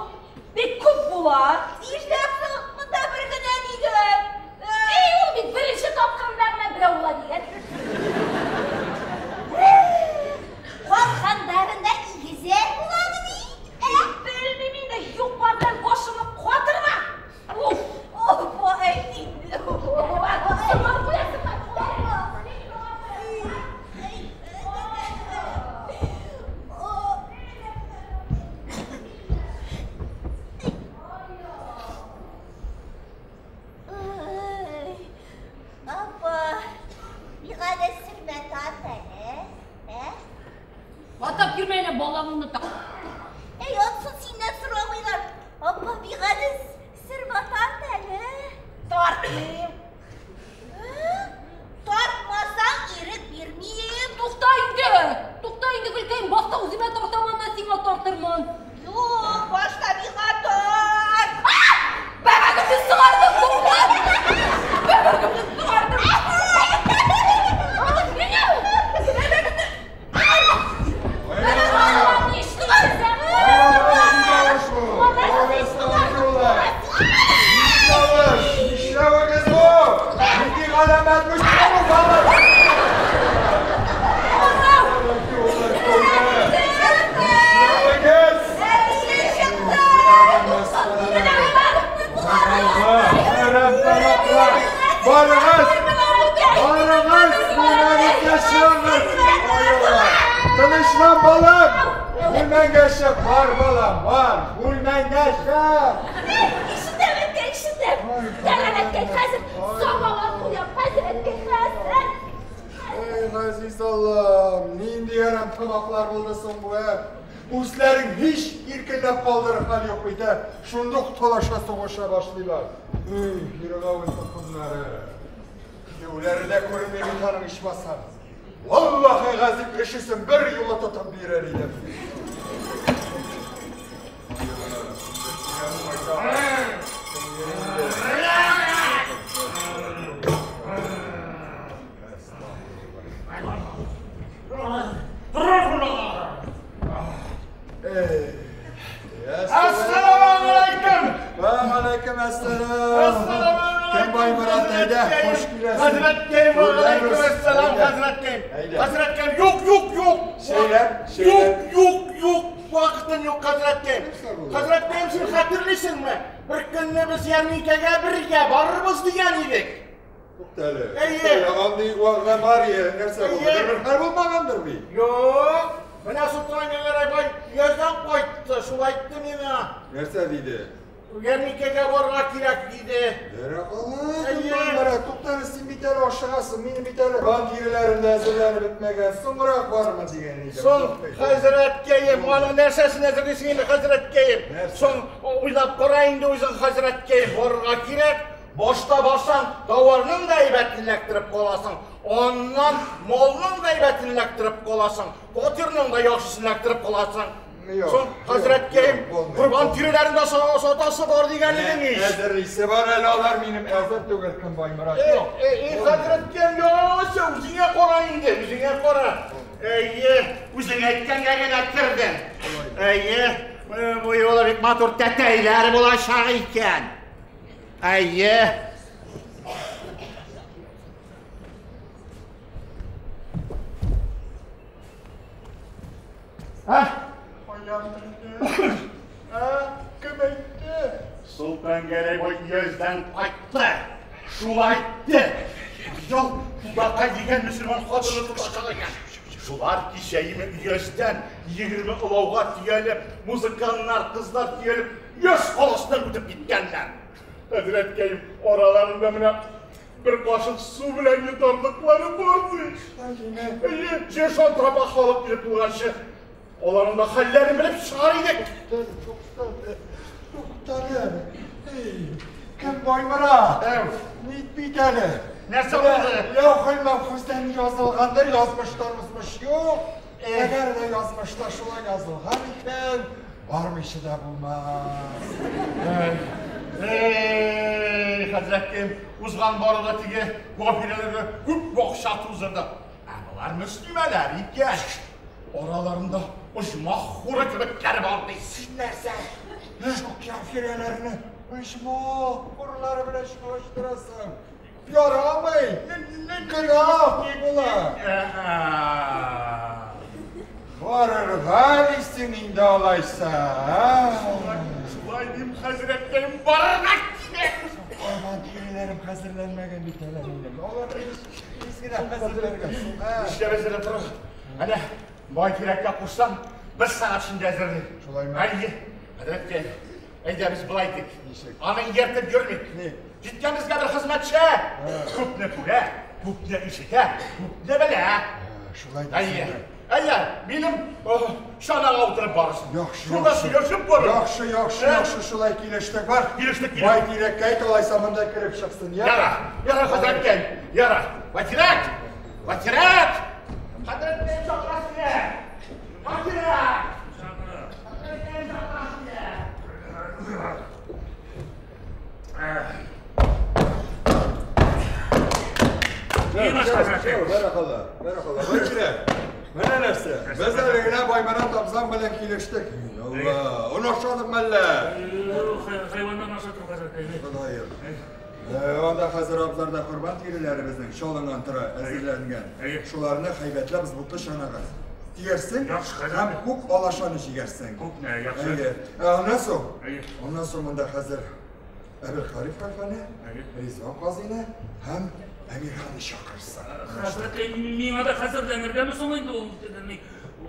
бик күп була. Нишләп соң монда бер генә дигән? Эй, ул бит беренче тапканда гына берәү була дигән. Капкандарында игезәк буламыни? Белмим инде, юк бар белән башымны катырма. Уф! Опа, әйт инде. Сыңар куясыңмы? Апа, миңа да сөрмә тарт әле, ә? Атап йөрмә әнә балаңны так. Әй, ансын синнән сорамыйлар. Апа, миңа да сөрмә тарт әле. Тартмыйм. Тартмасаң, ирек бирмим. Тукта инде! Тукта инде, Гөлкәем, башта үземә тартам, аннан сиңа тартырмын. Юк, башта миңа тарт. Бәбәгемне сыгардым, тукта! Бәбәгемне сыгардым! Нишләвегез бу? Нинди галәмәт бу? Нишләвегез? Барыгыз! Барыгыз! Бүлмәгезгә чыгыгыз! Тынычлан, балам! Бүлмәңгә чык! Бар, балам, бар! Бүлмәңгә чык! Ишетәм, әткәй, ишетәм. Тәгәр, әткәй, хәзер самовар куям, хәзер, әткәй, хәзер. Эй, газиз Аллам, нинди әрәм тамаклар булды соң бу, ә? Үзләрен һич иркенләп калдырыр хәл юк бит, ә? Шундук талаша сугыша башлыйлар. Эй, Фиргавен токымнары. Кияүләре дә күренми бит аның ичмасам. Валлаһи газиз, өчесен бер юлы тотып бирер идем. Әссәламегаләйкем! Вә әссәлам. Кем Байморат, әйдә, хуш киләсең. Хәзрәткәем, вәгаләйкем әссәлам, хәзрәткәем. Әйдә. Хәзрәткәем, юк, юк, юк. Сөйләп, сөйләп. Юк, юк, юк, вакытым юк, хәзрәткәем. Нәрсә булды? Хәзрәткәем, син хәтерлисеңме? Бер көнне без ярминкәгә бергә барырбыз дигән идек. Туктале. Әйе. Андый вәгъдә бар иде, нәрсә булды? Әйе. Бер хәл булмагандыр бит. Юк. Менә Солтан Гәрәй яздан кайтты, шул әйтте миңа. Нәрсә диде? Ярминкәгә барырга кирәк диде. Яракалла, Әйе. Байморат, туктале, син бит әле ашыгасың, минем бит әле бан тиреләрем дә әзерләнеп бетмәгән, соңрак бармын дигән идем. Соң, хәзрәткәем, аның нәрсәсен әзерлисең инде, хәзрәткәем? Нәрсә? Соң, уйлап кара инде үзең, хәзрәткәем, барырга кирәк. Башта барсаң, товарның да әйбәтен эләктереп каласың, аннан малның да әйбәтен эләктереп каласың, фатирның да яхшысын эләктереп каласың. Юк, Соң, хәзрәткәем, юк, булмый. корбан тиреләрен дә сатасы бар дигән идең ич. Әзерлисе бар әле алар минем, әзер түгел кем Байморат. Эй, Юк. эй, хәзрәткәем, яңасы, үзеңә кара инде, үзеңә кара. Әйе. Үзең әйткәнгә генә кердем. Әйе, бу юлы бик матур тәтәйләр булачак икән. Әйе. Ә? Ә, кем әйтте? Солтангәрәй бай йөздән кайтты. Шулай итте. Быел Тубака дигән мөселман хатыны тотачак икән. Шулар кичә йөздән 20 олауга төялеп, музыканнар, кызлар төялеп, йөз каласыннан үтеп киткәннәр. Хәзрәткәем, араларында менә бер кашык су белән йотарлыклары бар ди. Әйе, җир шалтырапа халык килеп тулганчы, аларның да хәлләрен белеп чыгар идек. Туктале. Эй, кем Баймырат? Нит бит әле. Нәрсә булды? Ләүхел мәхфүздән язылгандыр, язмыштан узмыш юк. Әгәр дә язмышта шулай язылган икән, бармыйча да булмас. Эй, хәзрәткәем, узган баруда теге гафирәләргә күп акча туздырды. Ә болар мөслимәләр икән. Араларында оҗмах хуры кебекләр бар ди. Син нәрсә? Шул кафирәләрне оҗмах хурлары белән чагыштырасың. Ярамый! Гөнаһ була. Барырга дисең инде алайса, а? Шулай дим, хәзрәткәем, барырга кирәк. Корбан тиреләрем хәзерләнмәгән бит әле минем. Алар тиз генә хәзерләргә. Нишләп әзерләп торырга? Әнә, бай тирәккә кушсаң, бер сәгать эчендә әзерли. Шулаймы? Әйе, хәзрәткәем, әйдә без болай итик. Ничек? Аны ияртеп йөрмик. Ник? Җиткән безгә бер хезмәтче. Күпне күрә, күпне ишетә, күпне белә. Шулай Әйе, дисең. әйе, минем чанага утырып барырсың. Яхшы, Шунда яхшы. сөйләшеп барыр. Яхшы, яхшы, яхшы, шулай килештек. Бар. Килештек, килештек. Бай тирәккә әйт, алайса монда кереп чыксын, я? Яра, яра, хәзрәткәем, яра. Байтирәк, Байтирәк! Хәзрәткәем чакыра сине. Байтирәк! Хәзрәткәем чакыра сине. Бәрәкалла, бәрәкалла. Байтирәк. Менә нәрсә. Без әле генә Баймырат абзаң белән килештек. Алла, оны ошадык мәллә? Хайваннан ашатыр хәзрәткәем. Ходаем. Анда хәзер абзарда корбан тиреләре безнең чалынган тора, әзерләнгән. Шуларны һәйбәтләп зутлы чанага тиярсең һәм күк алашаны җигәрсең. Күкне, яхшы. Әйе. Аннан соң, Әйе. аннан соң монда хәзер Әбелхариф хәлфәне, Ризван казыйны һәм Әмирханны чакырсың. Хәзрәткәем, миңа да хәзерләнергәме соң инде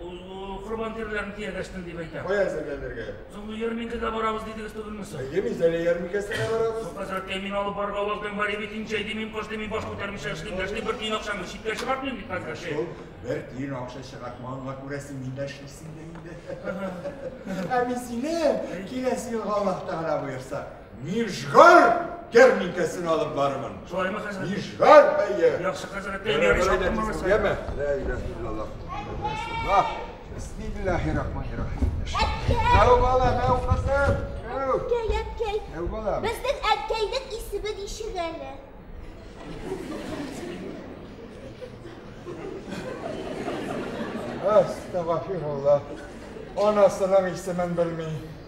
ул корбан тиреләрен тиягәчтен дип әйтәм. Кая әзерләнергә? Соң ярминкәгә барабыз дидегез түгелме соң? Әйе, Минзәлә ярминкәсенә барабыз. Соң хәзрәткәем, мин алып барырга вакытым бар бит, инчәй димим, кош димим, баш күтәрмичә эшлим, эшлим, бер тиен акчамны читкә чыгартмыйм бит хәзрәткәем. Шул бер тиен акча чыгартмаганга күрәсең, мин дә эшлисең дә инде. Ә мин сине киләсе елга Аллаһ Тәгалә боерса, Нижгар ярминкәсен алып барырмын. Шулаймы хәзрәт? Нижгар, әйе. Яхшы хәзрәткәем, ярый чакырмагыз. Яме. Ла илаһа иллаллаһ. Расулуллаһ. Бисмиллаһир-рахманир-рахим. Әткәй! Әү балам, әү кызым. Әү. Әткәй, әткәй. Әү балам. Безнең әткәйнең исеме ничек әле? Астагфируллаһ. Анасының исемен белми.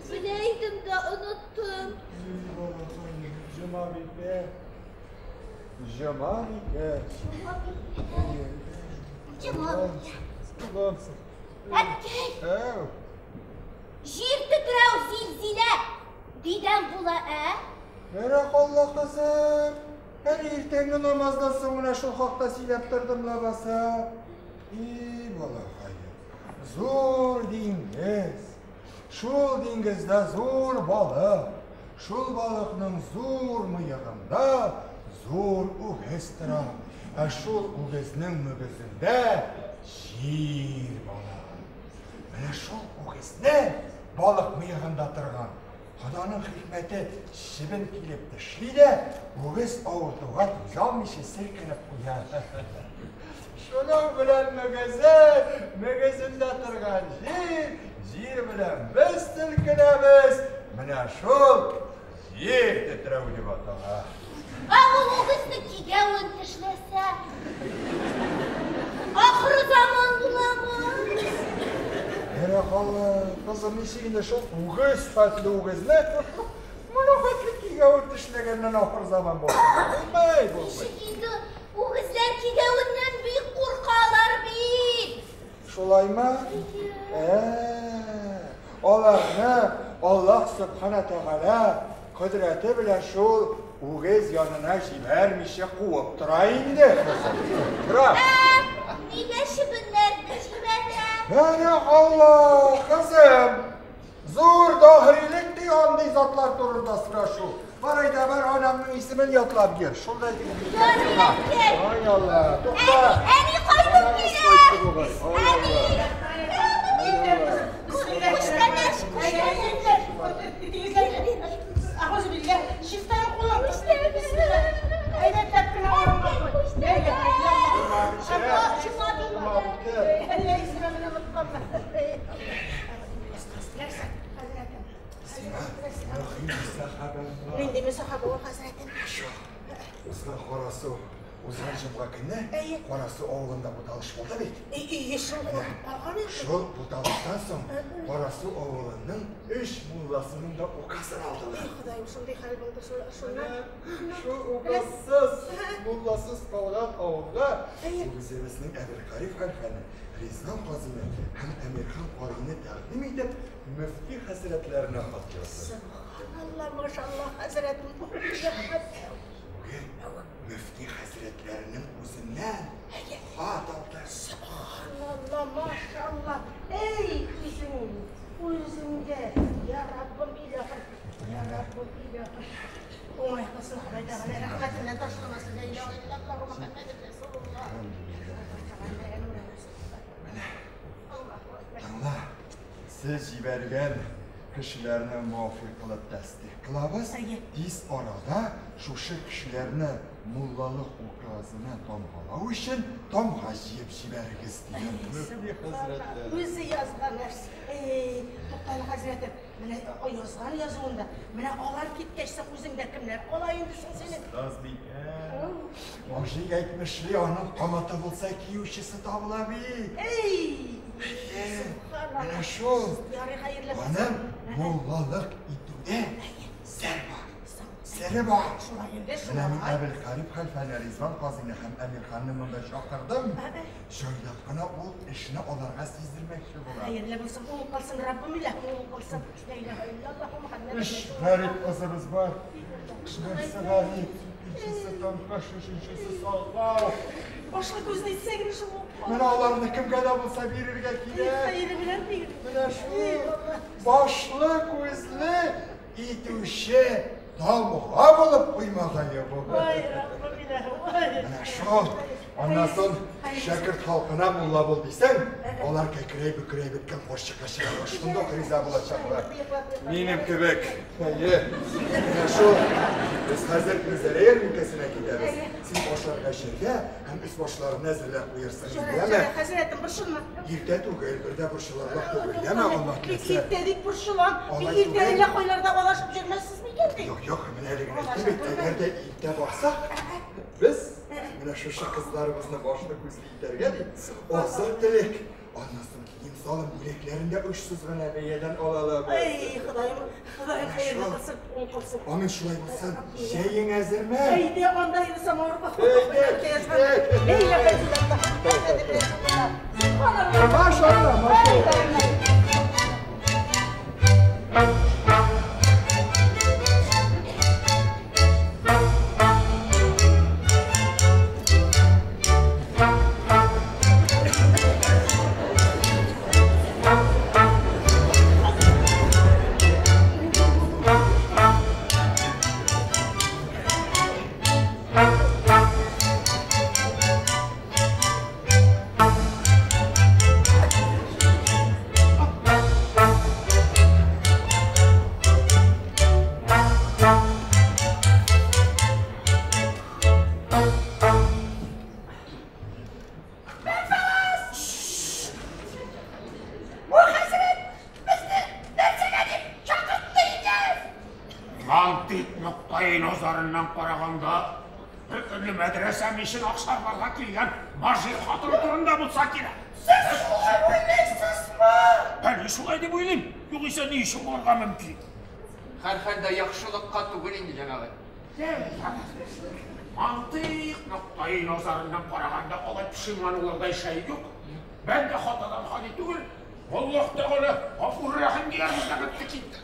Белә идем дә оныттым. Җомабикә. Җомабикә. Җомабикә. Баламсың. Әткәй! Әү. Җир тетрәү зилзилә дидән була, ә? Бәрәкалла кызым. Әле иртәнге намаздан соң менә шул хакта сөйләп тордым лабаса. И балакаем. Зур диңгез. Шул диңгездә зур балык. Шул балыкның зур мыегында зур үгез тора. Ә шул үгезнең мөгезендә җир бала. Менә шул үгезне балык мыегында торган. Ходаның хикмәте чебен килеп төшли дә, үгез авыртуга түзә алмыйча селкенеп куя. Шуның белән мөгезе, мөгезендә торган җир, җир белән без селкенәбез. Менә шул җир тетрәү дип атала. Ә ул үгезне кигәвен тешләсә, ахыры заман буламы? Аллах, Аллах, кызым, ничек инде шул үгез хәтле үгезне моның хәтле кигәвен тешләгәннән ахыр заман булсын. Булмый, булмый. Ничек инде үгезләр кигәвеннән бик куркалар бит. Шулаймы? Аларны Аллаһ Сүбхәнә Тәгалә кодрәте белән шул үгез янына җибәрмичә куып тора инде, кызым. Тора. Нигә чебеннәрне җибәрә? Менә Аллаһ, кызым. Зур даһилек ди андый затлар турында сорашу. Бар әйдә, бар анамның исемен ятлап йөр. Шул да Ярый, әткәй. Ай Алла, тукта. Әни, әни кайтып килә. Әни. Күчтәнәч, күчтәнәч. Әгъузу билләһ, чистарың кулың. Әйбәтләп кенә урынга куй. Әллә исемен онытканмын. Нинди мөсахаба ул, хәзрәтем? Узган Карасу, узган җомга көнне Карасу авылында буталыш булды бит. Әйе, шул куркып калган инде. Шул буталыштан соң Карасу авылының өч мулласының да указын алдылар. Эй, Ходаем, шундый хәл булды шуннан. Шул указсыз, мулласыз калган авылга үзебезнең Әбелкариф хәлфәне, Ризван казыйны һәм Әмирхан карыйны тәкъдим итеп, мөфти хәзрәтләренә хат язды. Субханалла, машалла, хәзрәтем. Бүген мөфти хәзрәтләренең үзеннән хат алды. Субханалла, машалла. Эй, үзең, үзеңгә, я Раббым илаһым, я Раббым илаһым. Уңай кылсын Ходай Тәгалә, рәхмәтеннән ташламасын. Ла илаһа иллаллаһу Мухаммәдүр Расулуллаһ. Тыңла, сез җибәргән кешеләрне муафыйк кылып тәсдыйк кылабыз. Тиз арада шушы кешеләрне муллалык указына тамгалау өчен тамга җыеп җибәрегез дигән мөфти хәзрәтләре. Үзе язган нәрсә. Эй, туктале, хәзрәтем. Менә язган язуында. Менә алар киткәч соң үзеңдә кемнәр кала инде соң синең? Остазбикә, мужик әйтмешли, аның каматы булса киючесе табыла бит. Эй! Менә шул. Ярый, хәерле булсын. Аның муллалык итүдә сер бар. Сере бар. Шулай инде, Менә мин шулай. Әбелкариф хәлфәне, Ризван казыйны һәм Әмирханны монда чакырдым. Җайлап кына ул эшне аларга сиздермәкче булам. Хәерле булсын, уң кылсын, Раббым илаһым, уң кылсын. Ла илаһа иллаллаһу Мухаммәдүр Өч Расулуллаһ. гарип кызыбыз бар. Берсе гарип, икенчесе тыңкыш, өченчесе сакау. Башлы күзне итсә генә шул уң кылсын. Менә аларны кемгә дә булса бирергә кирәк. Хәере белән бир. Менә шул башлы күзле итүче тамга булып куймагае бу. Ай, Раббым илаһым, ай. Менә шул. Аннан соң шәкерт халкына мулла бул дисәң, алар кәкрәй бөкрәй беткән карчыкка чыгарга шундук риза булачаклар. Минем кебек. Әйе. Менә шул. Без хәзер Минзәлә ярминкәсенә китәбез. Син ашарга эчәргә һәм өс башларны әзерләп куярсың, яме? Хәзрәтем, борчылма. Иртә түгел, бер дә борчылырлык түгел, яме, Аллаһ Бик теләсә. иртә дип борчылам. Алай Бик иртә түгел. әллә кайларда алашып йөрмәссез микән ди? Юк, юк, менә әле генә әйттем бит, әгәр дә иртә барсак, без менә шушы кызларыбызны башлы күзле итәргә дип, азык-төлек, аннан соң кием-салым бүләкләрен дә очсыз гына бәядән ала алабыз. Ай, Ходаем, Ходаем хәерле кылсын, уң кылсын. Амин, шулай булсын. Чәең әзерме? Әйдә, анда инде самавыр бак. Әйдә, Ла илаһа иллаллаһ Мухаммәдүр Расулуллаһ. Субханаллаһ. Машалла, машалла. Бу хәзрәт безне нәрсәгә дип чакыртты икән? Мантыйк ноктаи назарыннан караганда, бер көнне мәдрәсә мичен акшарларга килгән мажи хатын турында булса кирәк. Сез шулай уйлыйсызмы? Бер Мин шулай дип уйлыйм. Югыйсә ни өчен булырга мөмкин? Һәрхәлдә яхшылыкка түгел инде, җәмәгать. Мантыйк ноктаи назарыннан караганда алай пошиман булырдай шәй юк. Бәндә хатадан хали түгел. Аллаһ Тәгалә гафур рәхим диярбез дә бетте китте.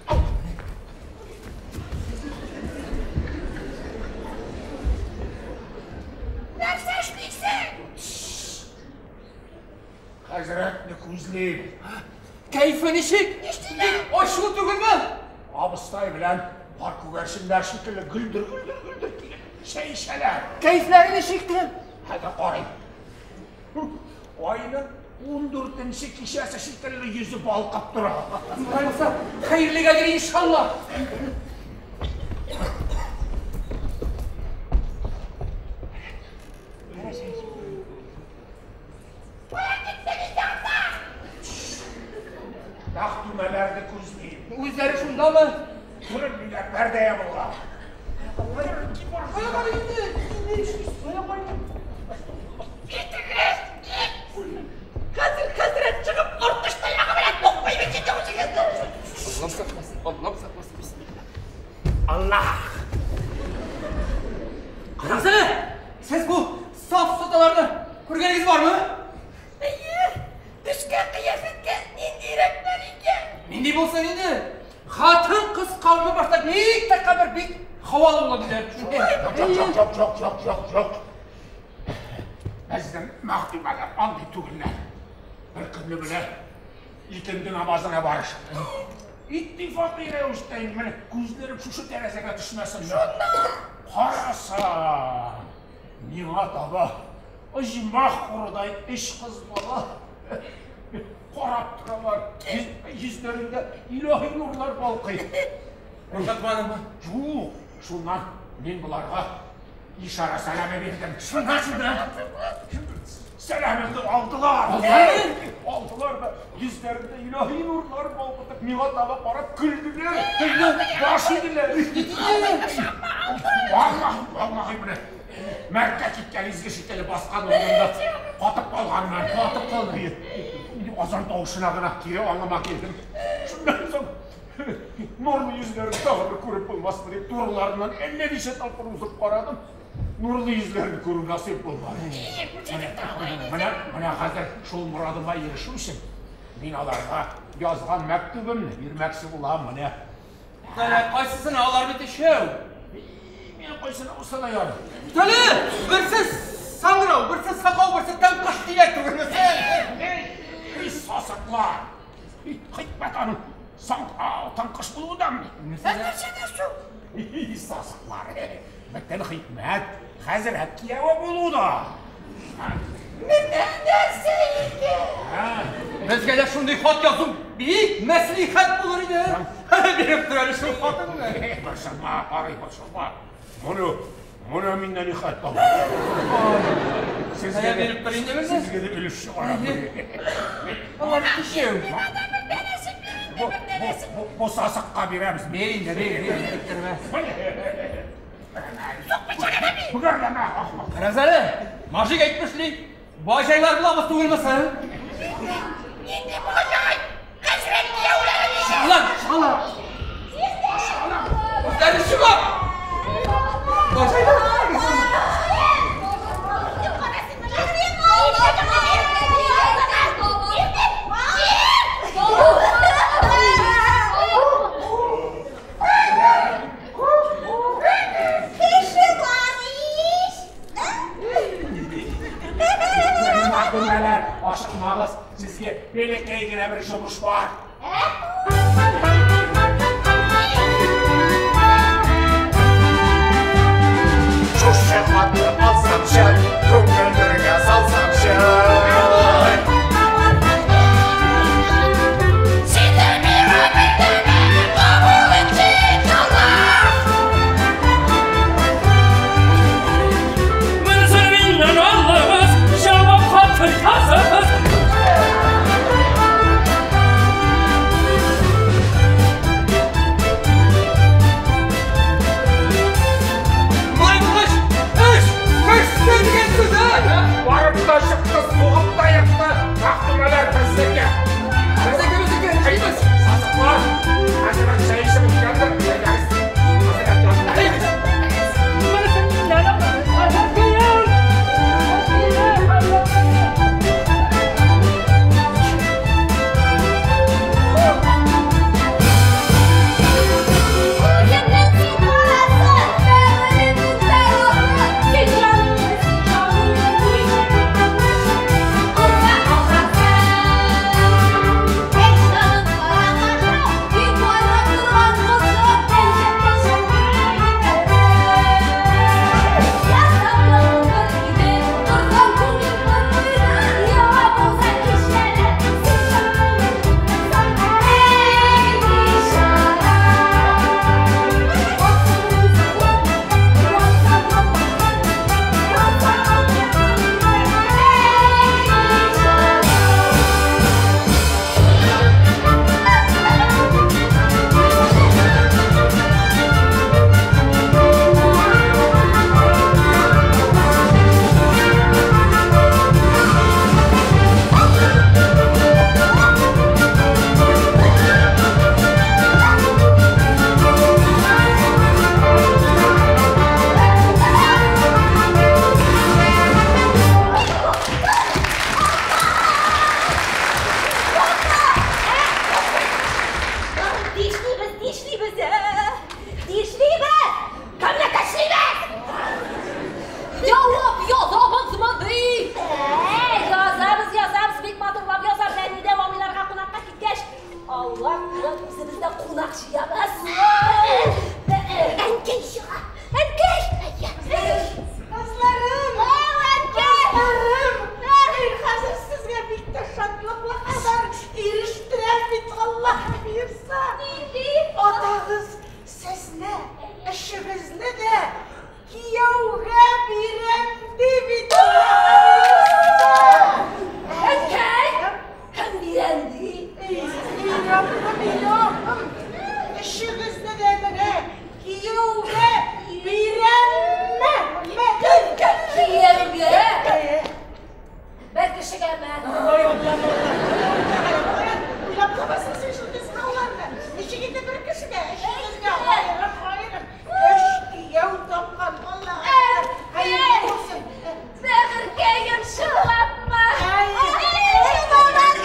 Нәрсә эшлисең? Хәзрәтне күзлим. Кәйфе ничек? Нишлиләр? Ачулы түгелме? Абыстай белән пар күгәрченнәр шикелле гөлдер-гөлдер-гөлдер килеп чәй эчәләр. Кәйфләре ничек тә? Хәзер карыйм. Айның 14-нче кичәсе шикелле йөзе балкып тора. Шулай булса, хәерлегәдер иншалла. Кая киттең инде анда? Мәхдүмәләрне күзлим. Үзләре шундамы? Күренмиләр, пәрдә ябылган. Кая карый инде? Кая карый? Китегез! Кит! Хәзер хәзрәт чыгып артыш таягы белән тукмый бит инде үзегезне. Аллам сакласын, Аллам сакласын. Бисмилла. Аллах! Карагыз әле! Сез бу саф саталарны күргәнегез бармы? Әйе, төшкән кыяфәткә ниндирәкләр икән? Нинди булсын инде? Хатын-кыз кавеме башта бик тәкәббер, бик һавалы була диләр. Юк, юк, юк, юк, юк, юк, юк. Безнең мәхдүмәләр андый түгелләр. Бер көнне менә икенде намазына барыш. Иттифакый рәвештә инде менә күзләрем шушы тәрәзәгә төшмәсен. Караса, миңа таба оҗмах хурыдай өч кыз бала карап торалар. Йөзләрендә илаһи нурлар балкый. Куркытмадыңмы? Юк, шуннан мин боларга ишара сәламе бирдем. Шуннан, шуннан. Сәламемне алдылар. Алдылар? Алдылар да йөзләрендә илаһи нурлар балкытып миңа таба карап көлделәр. Баш иделәр. Валлаһи, валлаһи менә Мәккә киткән изге шикелле баскан урынымда катып калганмын. Катып калдың. Азан тавышына гына кире аңыма килдем. Шуннан соң нурлы йөзләрен тагы бер күреп булмасмы дип турларыннан әллә ничә тапкыр узып карадым. Нурлы йөзләрен күрү насыйп булмады. Менә хәзер шул морадыма ирешү өчен мин аларга язган мәктүбемне бирмәкче булам менә. Әле кайсысына алар бит өчәү? Мин кайсына булса да ярый. Әле берсе саңгырау, берсе сакау, берсе тәңкыш диләр түгелме син? Эй, сасыклар! Хикмәт аның саңгырау, тәңкыш булудан. Нәрсәдә шул? Сасыклар! Бөтен хикмәт хәзрәт кияве булуда. Менә нәрсә икән? Безгә дә шундый хат язу бик мәслихәт булыр иде. Биреп тор әле шул хатыңны. Борчылма, карый, борчылма. Моны миннән ни хат таба. Сезгә биреп тор инде безне. Сезгә дә өлеш чыгарам. Алар өчәү. Бу сасыкка бирәбез. Бир инде, бир, бир, биртермә. Бөгәрләмә, ахмак. Карагыз әле, мажик әйтмешли, баҗайлар булабыз түгелме соң? Нинди баҗай? Хәзрәт кияүләре ничә? Чыгалар, чыгалар. Үзләре чыга. Баҗайлар. Кеше бар ич! Мәхдүмәләр, ашыкмагыз, сезгә бәләкәй генә бер йомыш бар. Шушы хатны алсамчы, күңелләргә салсамчы. Сине миңа белдермә, кабул итсен Аллаһ! Монысын миннән алыгыз, җавап хатын языгыз. Болай булгач, эш, эш дигән сүз, ә? Барып та чыкты, сугып Аллаһ белән үзебез дә кунак җыябыз. Әнкәй чыга. Әнкәй! Кызларым! Әнкәй! Кызларым! Мин хәзер сезгә бик тә шатлыклы хәбәр ирештерәм бит, Аллаһ боерса. Нинди? Атагыз сезне, эшегезне дә кияүгә бирәм ди бит, Аллаһ боерса. Әнкәй! Кем бирәм ди? Илаһым, илаһым! Эшегезне дә менә кияүгә бирәмме? Кемгә кияүгә? Бер кешегәме? Ой, Аллам, Аллам! Уйлап табасың син шундый сорауларны. Ничек инде бер кешегә, өчегезгә аерым аерым өч кияү тапкан Аллага шөкер. Хәерле булсын. Бәгырькәем, чынлапмы? Чынлап,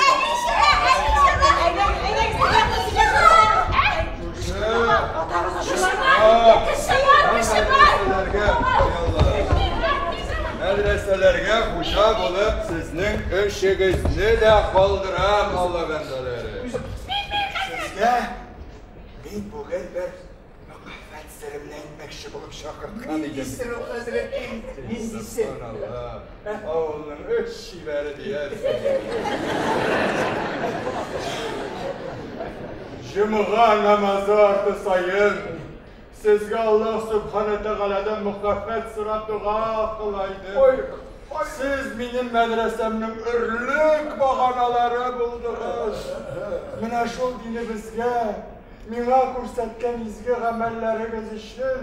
әни чыга, әни чыга. Кеше бар, кеше бар. Мәдрәсәләргә хуҗа булып сезнең эшегезне дә калдырам, Алла бәндәләре. Сезгә мин бүген бер мөхәббәт серемне әйтмәкче булып чакырткан идем. Нинди сер ул, хәзрәткәем? Нинди сер? Субханалла. Авылның өч чибәре диярсең. Җомга намазы арты саен сезгә Аллаһ Субхана Тәгаләдән мөхәббәт сорап дога кыла идем. Сез минем мәдрәсәмнең өрлек баганалары булдыгыз. Менә шул динебезгә, миңа күрсәткән изге гамәлләрегез өчен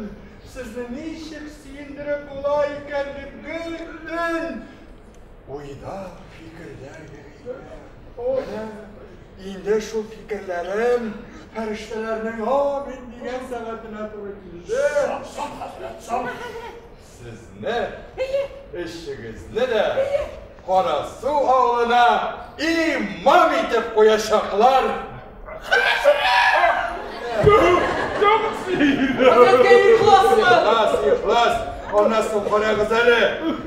сезне ничек сөендереп була икән дип гел төн уйда, фикердә йөрим. Менә инде шул фикерләрем фәрештәләрнең амин дигән сәгатенә туры килде. Сезне, эшегезне дә Карасу авылына имам итеп куячаклар. Хәзрәткәем, ихласмы? Ихлас, ихлас. Аннан соң карагыз әле.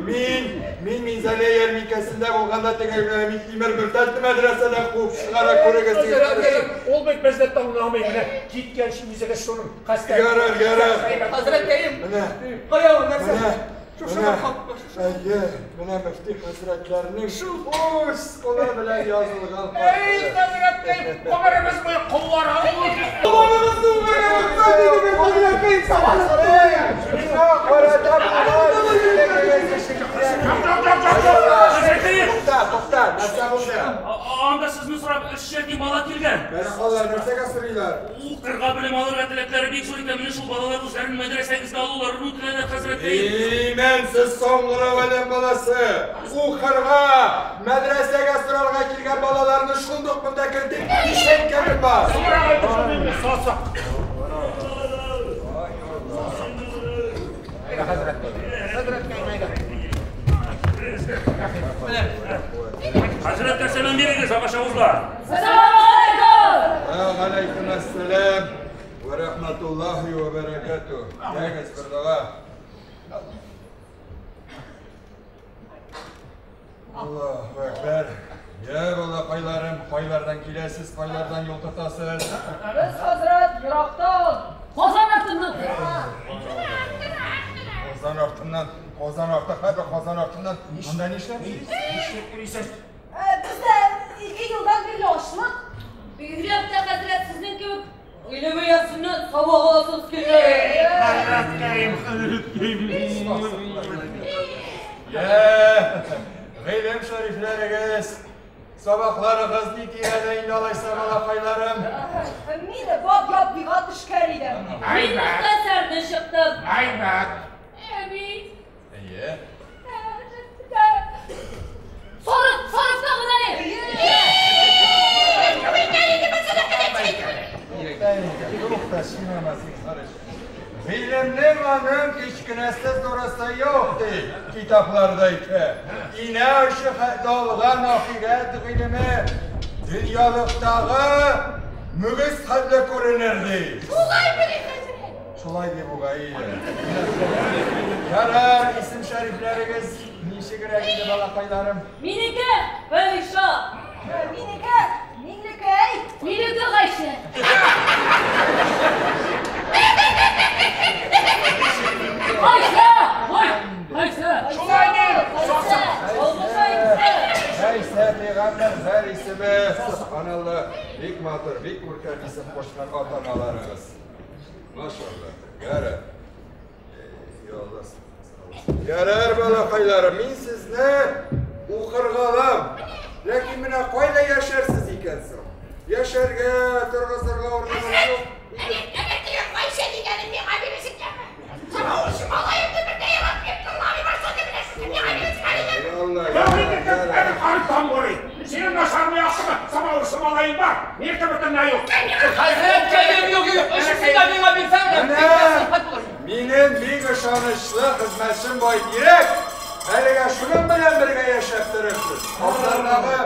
Мин Минзәлә ярминкәсендә булганда теге Миңтимер Мөртәтне мәдрәсәдән куып чыгара күрегез дигән. Хәзрәткәем, ул бит безне тыңламый, менә киткәнче үзегез шуның хәстә. Ярар, ярар. Хәзрәткәем, Менә, кая ул нәрсә? менә, Шушы менә. бер хат бар. Әйе, менә мөфти хәзрәтләренең үз кулы белән язылган Эй, хаты. хәзрәткәем, гомеребез буе колларга Сабаныгызны үбәргә Хәзрәткәем, сабаныгызны Миңа карата булган Хәзрәткәем! Тукта, тукта, нәрсә булды? Анда сезне сорап өч ятим бала килгән. Менә алар нәрсәгә сорыйлар? Укырга белем алырга теләкләре бик зур икән. Менә шул балалар үзләрен мәдрәсәгезгә алуларын үтенәләр, хәзрәткәем. Имәнсез соңгырау адәм баласы! Укырга, мәдрәсәгә сорарга килгән балаларны шундук монда кертеп, ишәйткәнем бар. Сасык. Хәзрәткә сәлам бирегез, агач авызга. Сәлам алейкум! Галәйкүм әссәлам вә рахматуллаһи вә бәрәкәтү. Ягез, бер дога. Аллаһу әкбәр. Я балакайларым, кайлардан киләсез, кайлардан юл тотасыз? Без, хәзрәт, ерактан. Казан артыннан. Казан артыннан, Казан арты, хәбәр Казан артыннан. Монда нишләп йөрисез? Нишләп йөрисез? Бездә 2 елдан бирле ачлык. Бигрәк тә хәзрәт сезнең кебек Гыйлем иясеннән сабак аласыбыз килә. Хәзрәткәем, хәзрәткәем. Я, гыйлем шәрифләрегез, сабакларыгыз ни тирәдә инде алайса, балакайларым? Мин баб яббига төшкән идем. Мин мөхтәсәрне чыктым. Әйбәт. Әби. Әйе. Сарык, сарыкта гына ни? Тукта, чинама зинһар өчен. Гыйлемнең аның кечкенәсе зурысы юк ди, китапларда әйтә. Инә очы хәтле алган ахирәт гыйлеме дөньялыктагы мөгез хәтле күренер ди. Шулай бит, хәзрәт. Шулай ди бугай. Ярар, исем шәрифләрегез ничегрәк инде, балакайларым? Минеке Вәлиша. Минеке Миңлекәй. Минеке Гайшә. Гайшә. Гайшә! Гайшә! Шулай ни? Гайсә пәйгамбәрләр исеме. Сөбханалла, бик матур, бик күркәм исем кушкан ата-аналарыгыз. Машалла. Ярар. Ярар, балакайларым, мин сезне укырга алам. Ләкин менә кайда яшәрсез икән соң? Яшәргә, торгызырга урыныгыз юк. Әнә теге Гайшә дигәнен миңа бирәсеңме? Самавырчы малаемны бер дә яратмыйм, тыңламый барса да беләсезме, миңа бирәсеңме? Алла, Синең начармы яхшымы? Самавырчы малаең бар. Ниртә бөтенләй юк. Хәзрәткәем, юк, юк, өчесен дә миңа бирсәң, Минем бик ышанычлы хезмәтчем Байтирәк. Әлегә шуның белән бергә яшәп торырсыз. Абзардагы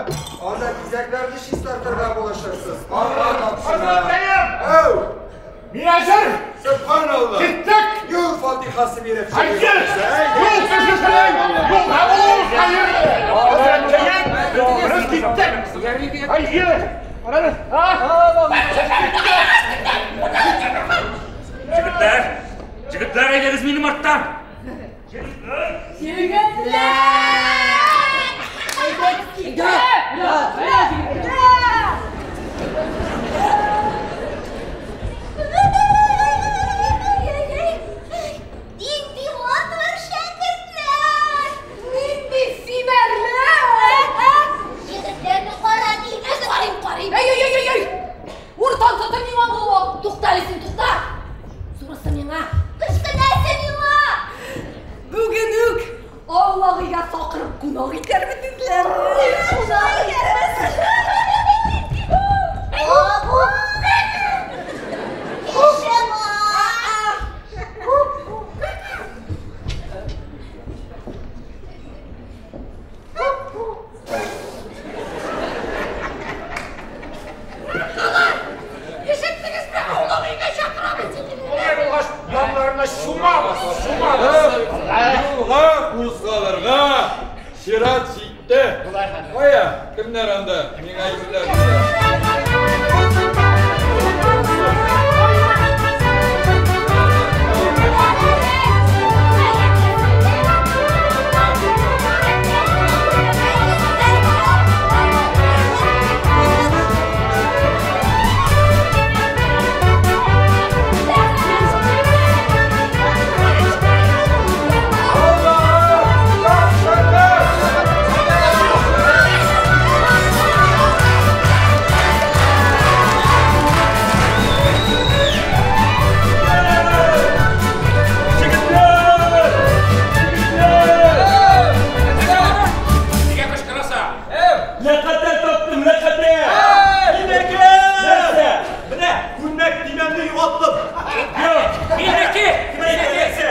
анда тизәкләрне чистартырга булышырсыз. Алла тапшыра. Әү! Мин әзер! Сөбханалла! Киттек! Юл фатихасы биреп Әйе! Юл кешесенең! Юлга булу хәерле! Хәзрәткәем, без киттек! Әйе! Егетләр! Егетләр, әйдәгез минем арттан! Егетләр! Нинди матур шәкертләр! Нинди сибәрләр! Егетләрне кара димәс. Карыйм, карыйм. Эй, эй, эй, эй! Уртансы да миңа булып. Тукта әле син, тукта! Зурысы миңа. Кечкенәсе миңа. Бүген үк Аллаһыга чакырып кунак итәрмен сезләрне. Кунак итәрбез. Абу. Яшәма. Ишеттегезме? Аулак өйгә чакырабыз Болай булгач, яннарына чумабыз, чумабыз. Юлга кузгалырга чират җитте. Кая, кемнәр анда? Миңа юллар бирә. Нигә кычкырасың? Ләкатә таптым, ләкатә! Минеке! Нәрсә? Менә күлмәк төймәмне югалттым. Юк, минеке! Минеке!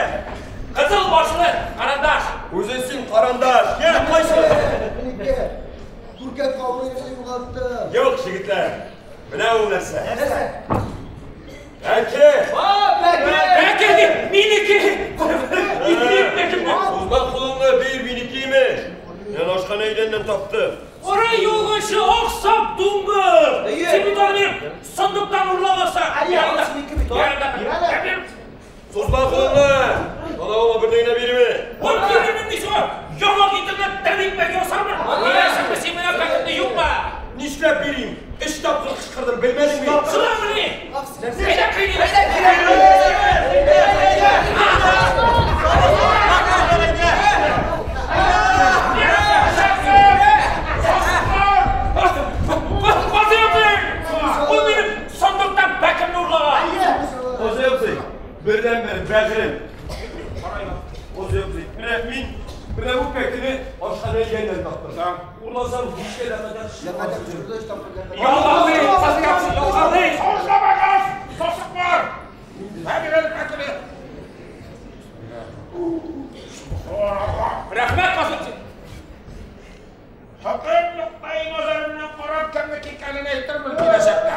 Кызыл башлы карандаш! Үзең син карандаш. Я, кайсы? Минеке. Күркә кабыгын югалттым. Юк, егетләр. Менә ул нәрсә. Нәрсә? Бәке! Бәке дип, минеке! Минеке! Сузма кулыңны, бир, минеке имеш. Мен ашхана идәннән таптым. Орай юлгынчы аксак дуңгыз! Син бит аны минем сандыктан урлагансың! Янында! Сузма кулыңны. Танавыңа берне генә бирме. Ой, бирмим мин сиңа! Яңа итемне тәбикмәк ясармын! Бирәсеңме син миңа пәкетне, юкмы? Нишләп бирим? Өч тапкыр кычкырдым, белмәдеңме? Шуламыни? Әйдә кыйныйбыз! Казый абзый! Ул минем сандыктан пәкемне урлаган! Казый абзый, бердәнбер бәгырем. Казый абзый, менә мин менә бу пәкене ашхана идәннән таптым. Урласам, һичкә дә кадәр Ялганлый! Казый абзый, ялганлый! Сузламагыз! Сасыклар! Бир әле пәкене. Рәхмәт, Казый абзый! Хөкем ноктаи назарыннан карап кемнеке икәнен әйтермен киләчәктә.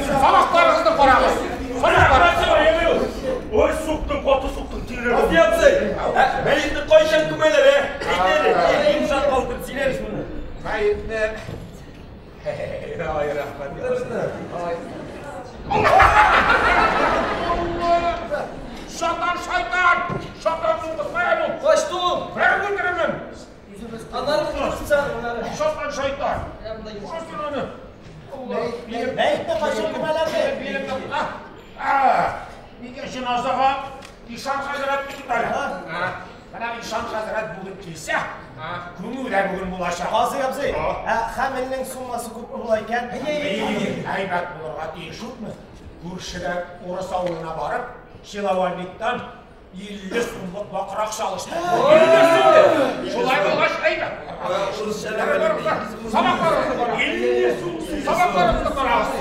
Сабакларыгызны карагыз. Сабаклар. Ой, суктың, каты суктың, тирән. Казый абзый, мәетне кайчан күмәләр, ә? Әйт әле, йомшак калдым, син Мәетне... Ай, рәхмәт. Ай. Шатан, шайтан! Шатан булдыкмай әле ул. Качты ул. Бер үтерермен. Аннары курыксан, аннары. Шатан, шайтан. Курсын аны. Мәетне качып күмәләрме? Нигә җеназага Ишан хәзрәт бит әле. Менә Ишан хәзрәт бүген килсә, күмү дә бүген булачак. Казый абзый, ә хәмелнең суммасы күпме була икән? Әйбәт булырга тиеш. Күпме? Күршедә урыс авылына барып, Шилавальниктан 50 сумлык бакырак чалышты. 50 сум! Шулай булгач, әйбәт. Сабакларыгызны карагыз. 50 сум! Сабакларыгызны карагыз.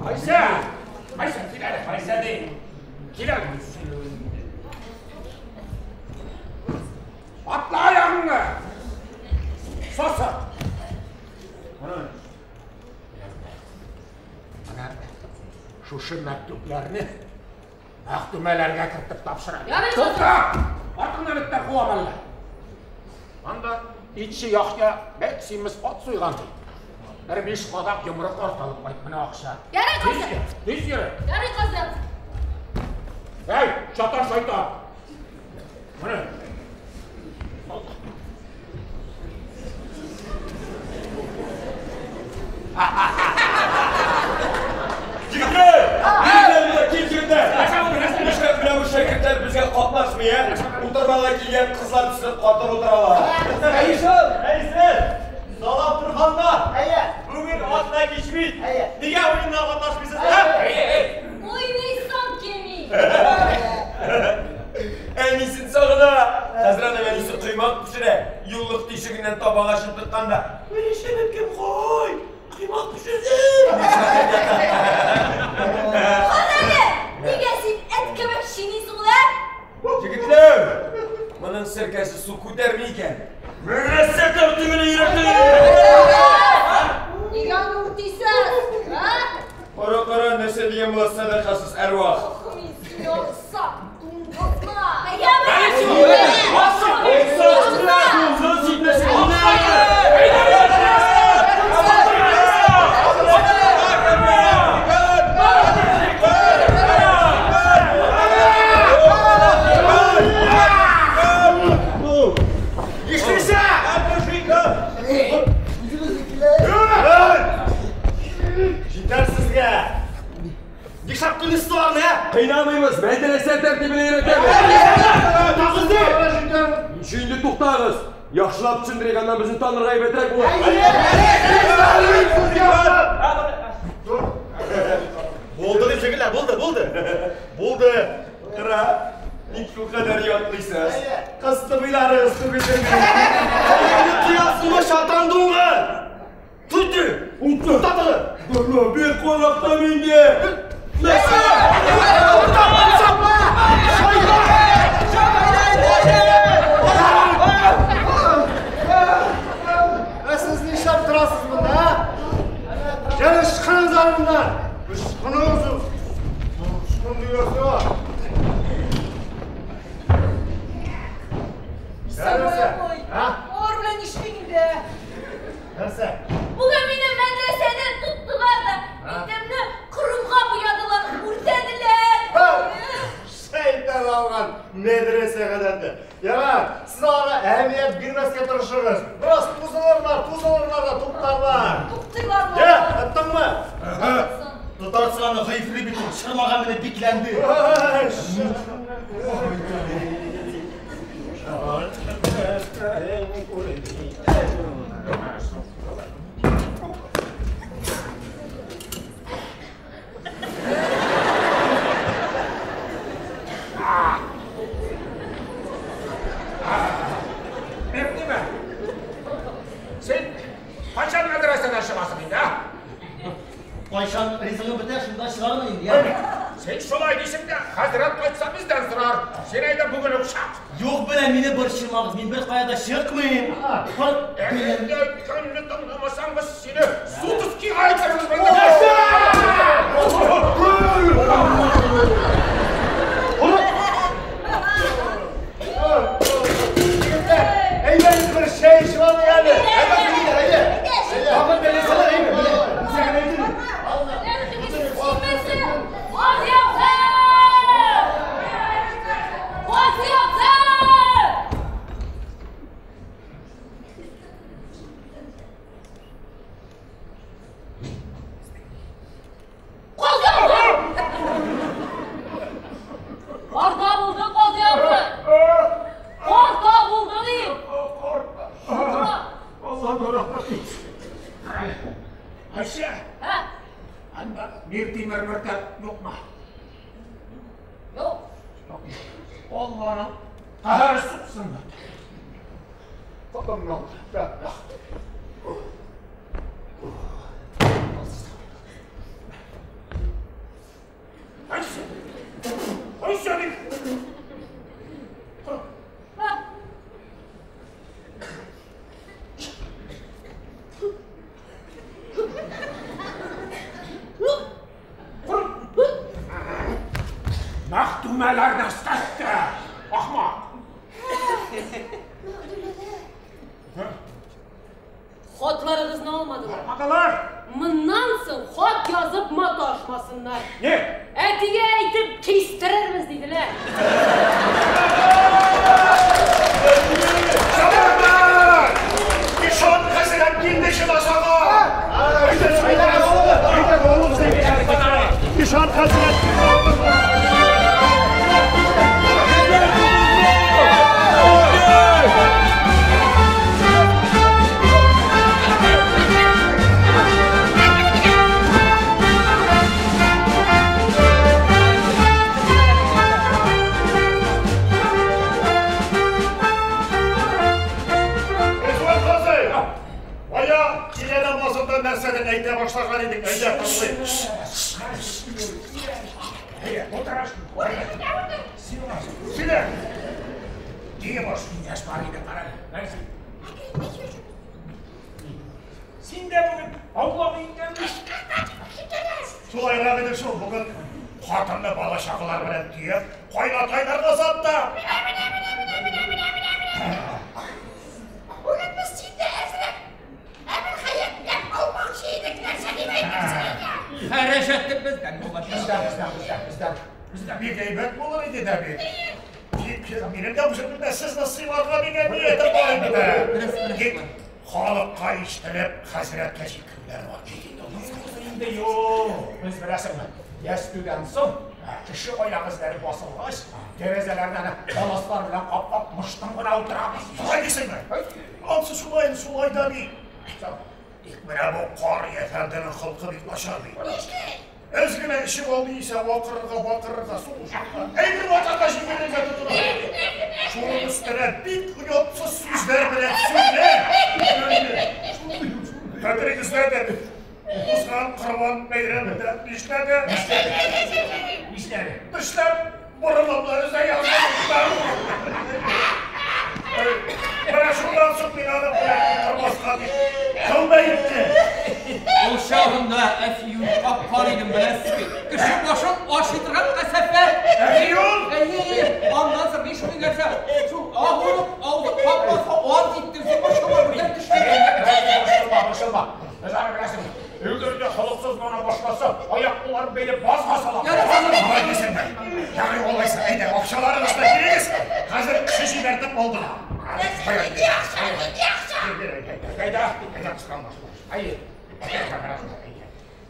Айса! Айса, кил әле, Айса ди. Кил әле. Атла аягыңны! Сасы! Менә шушы мәктүпләрне мәхтүмәләргә кертеп тапшыра. Тукта! Артыңнан этләр куам әллә. Анда итче Яхъя бәк симез ат суйган ди. Бер биш кадак йомрык арт алып кайт, менә акча. Ярый, кызым. Тиз йөре. Ярый, кызым. Әй, шатан шайтан. Менә. Егетләр! Егетләр, кил егетләр! Нишләп менә бу шәкертләр безгә катнашмый, ә? Утырмага килгән кызлар төсле катыр утыралар. Әйшан! Әйсен! Салам торганнар! Әйе. Бүген атна кич бит! Әйе. Нигә уеннар катнашмыйсыз, ә? Уйныйсың килми. Әнисен сагына! Хәзер аның әнисе коймак пешерә. Юллык тишегеннән табага чыгып тотканда, "Өлешем кем кой? Коймак пешердем!" Кара әле, нигә син эт кебек чинисең, ә? Егетләр, моның серкәсе су күтәрми икән. Мәдрәсә тәртибен өйрәтә! Нигә аны үртисез, а? Кара, кара, нәрсә дигән була сәдакасыз әрвах. Мин сине алсам, дуңгызла. Җитәр сезгә! Нишләп кыйныйсыз аларны, ә? Кыйнамыйбыз, мәдрәсә тәртибен өйрәтәбез. Ничә инде туктагыз? Яхшылап төшендерик, аннан безне танырга әйбәтрәк була. Булды дип җегетләр, булды, булды. Булды. Кара, ник шулкадәр ятлыйсыз? Кыстыбыйларыгыз түгелдерме? Тыясыңмы, шатан дуңгыз? Тотты! Туктатыгыз! Бер курыктым инде. Нәрсә? Ә сез нишләп торасыз монда, ә? Җәне ычкыныгыз әле моннан! Ычкыныгыз! Ычкын дигәсе бар. Исәнбай абый, А? алар белән нишлик инде? Нәрсә? Бүген мине мәдрәсәдә тоттылар да, битемне корымга буядылар, үртәделәр. Шайтан алган мәдрәсә гадәте. Ярар, сез аларга әһәмият бирмәскә тырышыгыз. Бераз тузылырлар, тузылырлар да туктарлар. Туктыйлармы? Я, тоттыңмы? Тотарсың аны гаепле бит ул, чырмага менеп бикләнде. Мехтиме? Син кайчан мәдрәсәдән чыгасың инде, а? Кайчан ризыгы бетә, шунда чыгармын инде, я. Син шулай дисең дә, хәзрәт кайтса бездән сорар. Син әйдә бүген үк чык. Юк белән мине борчымагыз, мин бер кая да чыкмыйм. Әгәр дә әйткәнне тыңламасаң, без сине Сутовскийга әйтербез. Каһәр суксын. Катымнан бәдбәхт. Кайсы? Кайсы дип? Мәхдүмәләр нәрсәттә? Ахмак. Мәхдүмәләр. Хатларыгызны алмадылар. Алмадылар. Моннан соң хат язып маташмасыннар. Не? Әтигә әйтеп кистерербез диделәр. Чабарлар! Ишан хәзрәт килде чыдасага! Ишан хәзрәт Нәрсәдән әйтә башлаган идең, әйдә тыңлыйм. Сөйлә. Дие баш. Киңәш бар иде, кара. Син дә бүген аулак өеңдәме? Шулайрак иде шул, бүген хатынны бала-чагалар белән төяп, кайнатайларга озатты. Бүген без синдә әзрәк Әбелхәяттән алмакчы идек, нәрсә дип әйтерсең инде? Хәрәҗәте бездән булачак. Бездән, бездән. Бик әйбәт булыр иде дә бит. Тик минем дә үземнең дә сезне сыйларга дигән ниятем бар инде дә. Тик халыкка ишетелеп, хәзрәткә җиткерүләр бар. Инде юк, без беләсеңме, ястүдән соң кеше аяк эзләре басылгач, тәрәзәләрне паласлар белән каплап мыштым гына утырабыз. Шулай дисеңме? Ансы шулай, шулай да бит. Тик менә бу карый әфәнденең холкы бик начар бит. Әз генә эчеп алды исә вакырырга, бакырырга, сугышырга, әйбер ватарга җибәрергә тотына. Шуның өстенә бик оятсыз сүзләр белән сөйләп. Хәтерегездә дә узган Корбан бәйрәмендә нишләде? Нишләде? Тешләп борынымны өзә язды. Менә шуннан соң мин аны тормаска дип тәүбә итте. Ул чагында әфиюн капкан идем, беләсез бит. Кеше башын ашый торган кәсәфәт. Әфиюн? Әйе, аннан соң мин шуның нәрсә, шул агулып алды, капмаса ант иттем, син борчылма, бүтән төшмәгән. Борчылма, борчылма. Без аны беләсеңме? Әгәр дә холыксызлана башласа, аяк-кулларын бәйләп базга салам. Алай дисеңме? Ярый алайса, әйдә, акчаларыгызны бирегез. Хәзер кеше җибәртеп алдым. Нинди акча, нинди акча? Әйдә, әйдә, кысқанма. Әйе.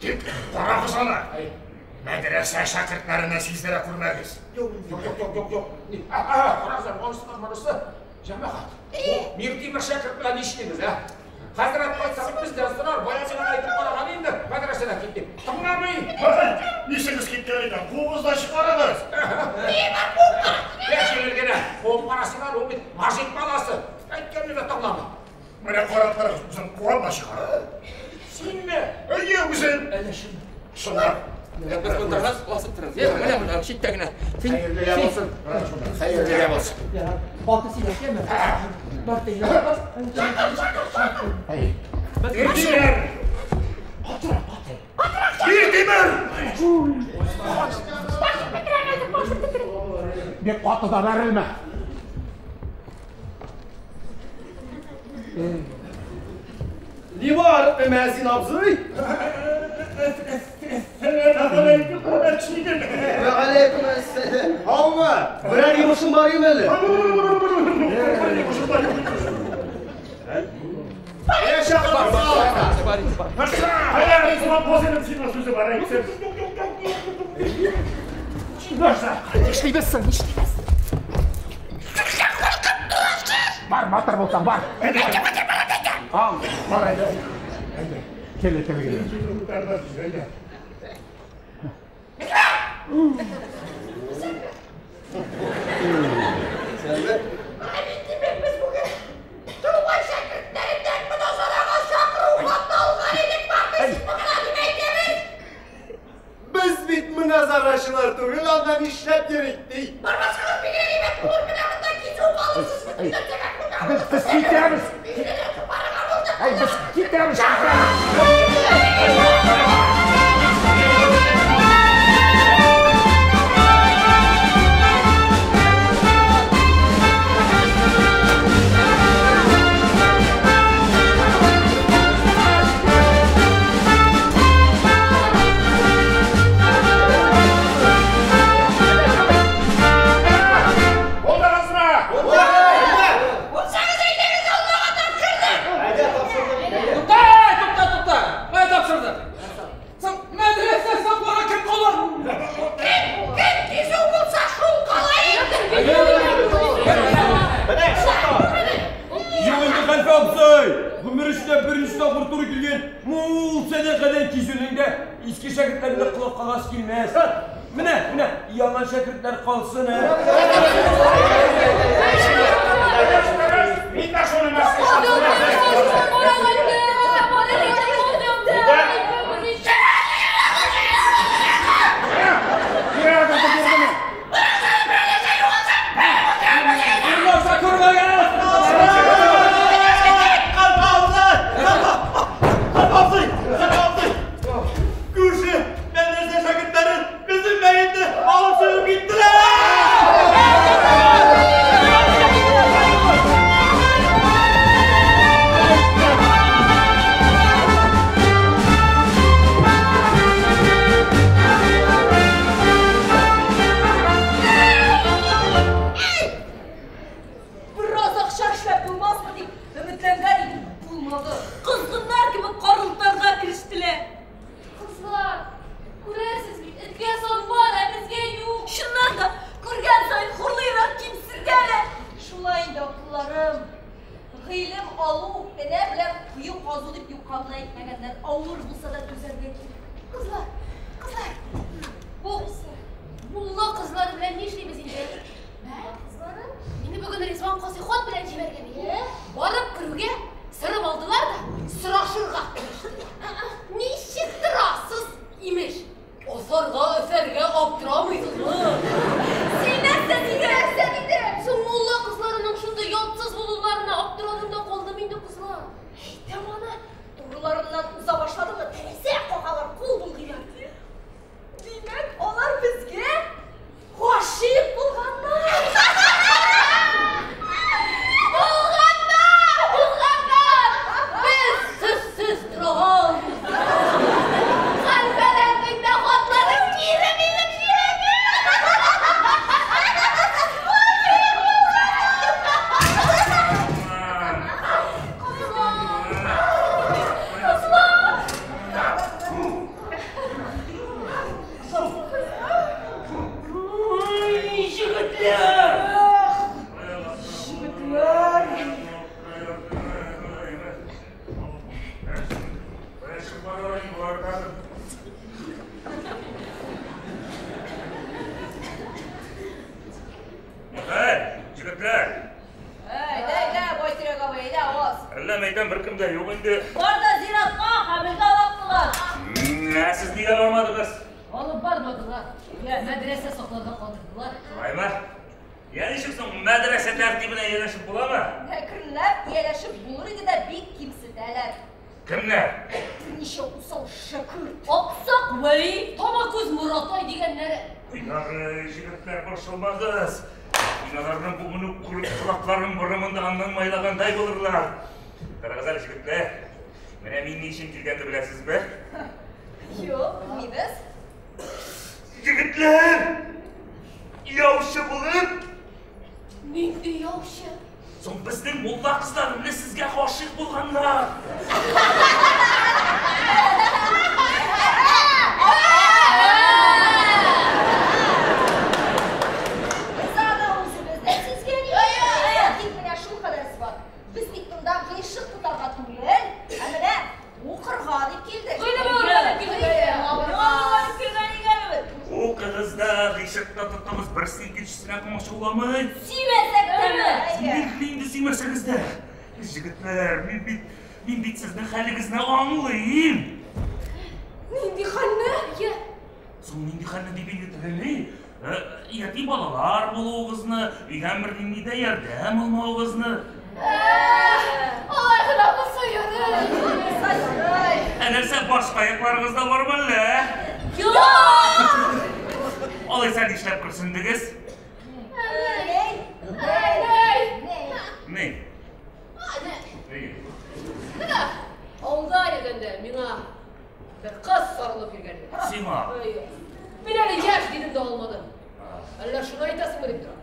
Тик карагыз аны. Мәдрәсә шәкертләренә сиздерә күрмәгез. Юк, юк, юк, юк, юк. Карагыз, монысы, монысы. Җәмәгать. Миртимер шәкерт белән нишлибез, ә? Хәзрәт кайтса, бездән сорар, бая миңа әйтеп караган инде, мәдрәсәдә кит дип. Тыңламый. Нисегез киткән икән? Куыгыз да чыгарыгыз. Йә, җиңел генә. Куып карасыннар, ул бит мажит баласы. Әйткәнне дә тыңламый. Менә карап торыгыз, үзем куам да чыгарам. Синме? Әйе, үзем. Әле шын. Чынлап. Без монда басып торабыз. Менә монда читтә генә. Хәерле дә булсын. Хәерле дә булсын. Баты син әйтәме? Баты. Миртимер! Миртимер! Башым бетерә хәзер, башым бетерә. Бик каты да бәрелмә. Ни бар, Мәзин абзый? Вәгаләйкүм әссәлам. Һаумы? Берәр йомышың бар име әле? Нишлибез соң, нишлибез? Бар, батыр булсаң, бар. Ал, бар әйдә. Әйдә. Кил, кил, кил. Без китәбез. Әй, без китәбез. Иске шәкертләрне колакка газ килмәс. Менә, менә, яңа шәкертләр калсын, ә. Мин дә шуны Ятим балалар булуыгызны, өйдән бернинди дә ярдәм алмавыгызны. Алай гына булса ярый. Ә нәрсә, башка якларыгыз да бармы әллә? Юк! Алайса нишләп көрсендегез? Ни? Менә, авылда йөргәндә миңа бер кыз сарылып йөргән иде. Сиңа? Мин әле яшь дидем дә алмадым. Әллә шуны әйтәсеңме дип торам.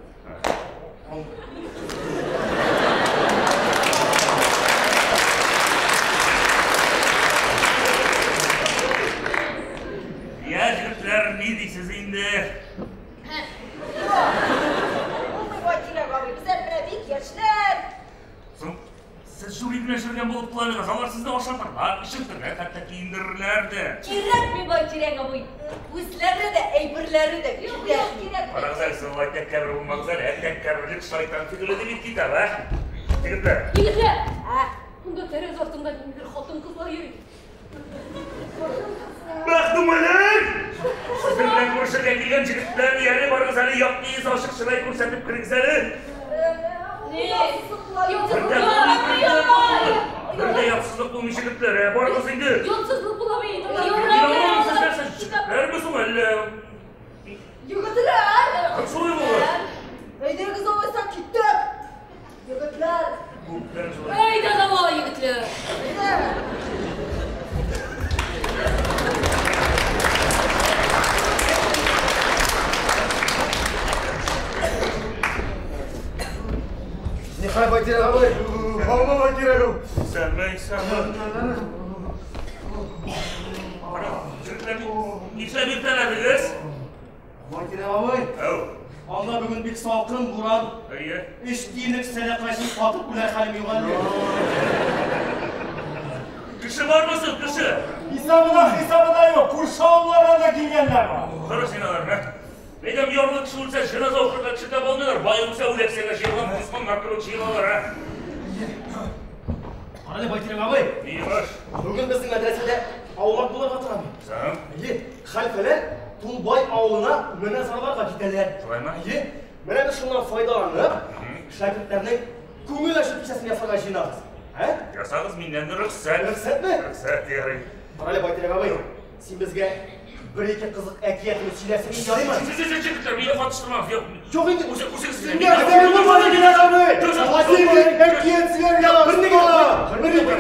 Я, җегетләр, ни дисез инде? Булмый, Байтирәк абый, без әле менә бик яшьләр. Соң, сез жюри белән йөргән булып кыланыгыз, алар сезне ашатырлар, эчертерләр, хәтта киендерерләр дә. Кирәкми, Байтирәк абый. Үзләре дә, әйберләре дә кирәк. Карагыз әле, сез алай тәкәббер булмагыз әле, тәкәбберлек шайтан фигыле дип китә, ә? Егетләр. Егетләр! Монда тәрәзә артында ниндидер хатын-кызлар йөри. Мәхдүмәләр! Сезнең белән күрешергә килгән җегетләр, яре барыгыз әле, якты йөз, ачык чырай күрсәтеп керегез әле. Бер дә ятсызлык булмый, җегетләр, ә? Барыгыз инде. Ятсызлык була бит. Сез нәрсә, җегетләрме соң әллә? Егетләр! Шулай булыр. Әйдәгез алайса, киттек. Егетләр. Әйдә давай, егетләр. Әйдә. Нихай, Байтирәк абый. Һаумы, Байтирәк абый. Исәнме, исәнме. Җегетләр, нишләп иртәләдегез? Байтирәк абый. Әү. Анда бүген бик салкын буран. Әйе. Өч тиенлек сәдака өчен катып үләр хәлем юк әле. Кеше бармы соң, кеше? Исәбенә хисабы да юк. Күрше авыллардан да килгәннәр бар. Кара син аларны. Әйдәм, ярлы кеше үлсә, җеназа укырга кеше таба алмыйлар. Бай үлсә, үләксәгә җыелган дошманнар кебек җыелалар, ә? Карале, Байтирәк абый. Ни бар? Бүген безнең мәдрәсәдә аулак булырга тора бит. Соң? Әйе, хәлфәләр Тулбай авылына мөнәзараларга китәләр. Шулаймы? Әйе. Менә без шуннан файдаланып, шәкертләрнең күңел ачу кичәсен ясарга җыенабыз. Ә? Ясагыз, миннән рөхсәт. Рөхсәтме? Рөхсәт, ярый. Карале, Байтирәк абый, син безгә бер-ике кызык әкиятне сөйләсең инде, ярыймы? Сез, сез, җегетләр, мине катыштырмагыз. Юк. Юк инде. Үзегез Байтирәк абый! Син әкият сөйләргә бер-ике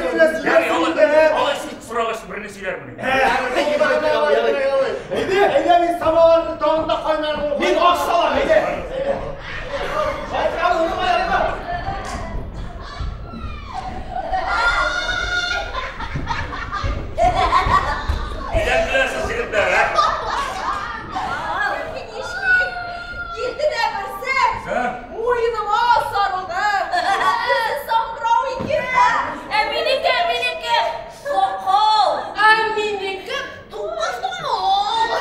генә сөйләрсең инде. Алай сорагач, берне сөйләрмен. Әйдә, әйдә, мин самоварны тагын да кайнармын. Мин аш салам, әйдә. Байтирәк абый, урынга ярыймы? Нидән көләсез, җегетләр, ә? Килде дә берсе. Соң? Муеныма сарылды. Үзе саңгырау икән. Ә минеке, минеке сакал. Ә минеке туңгыш томал.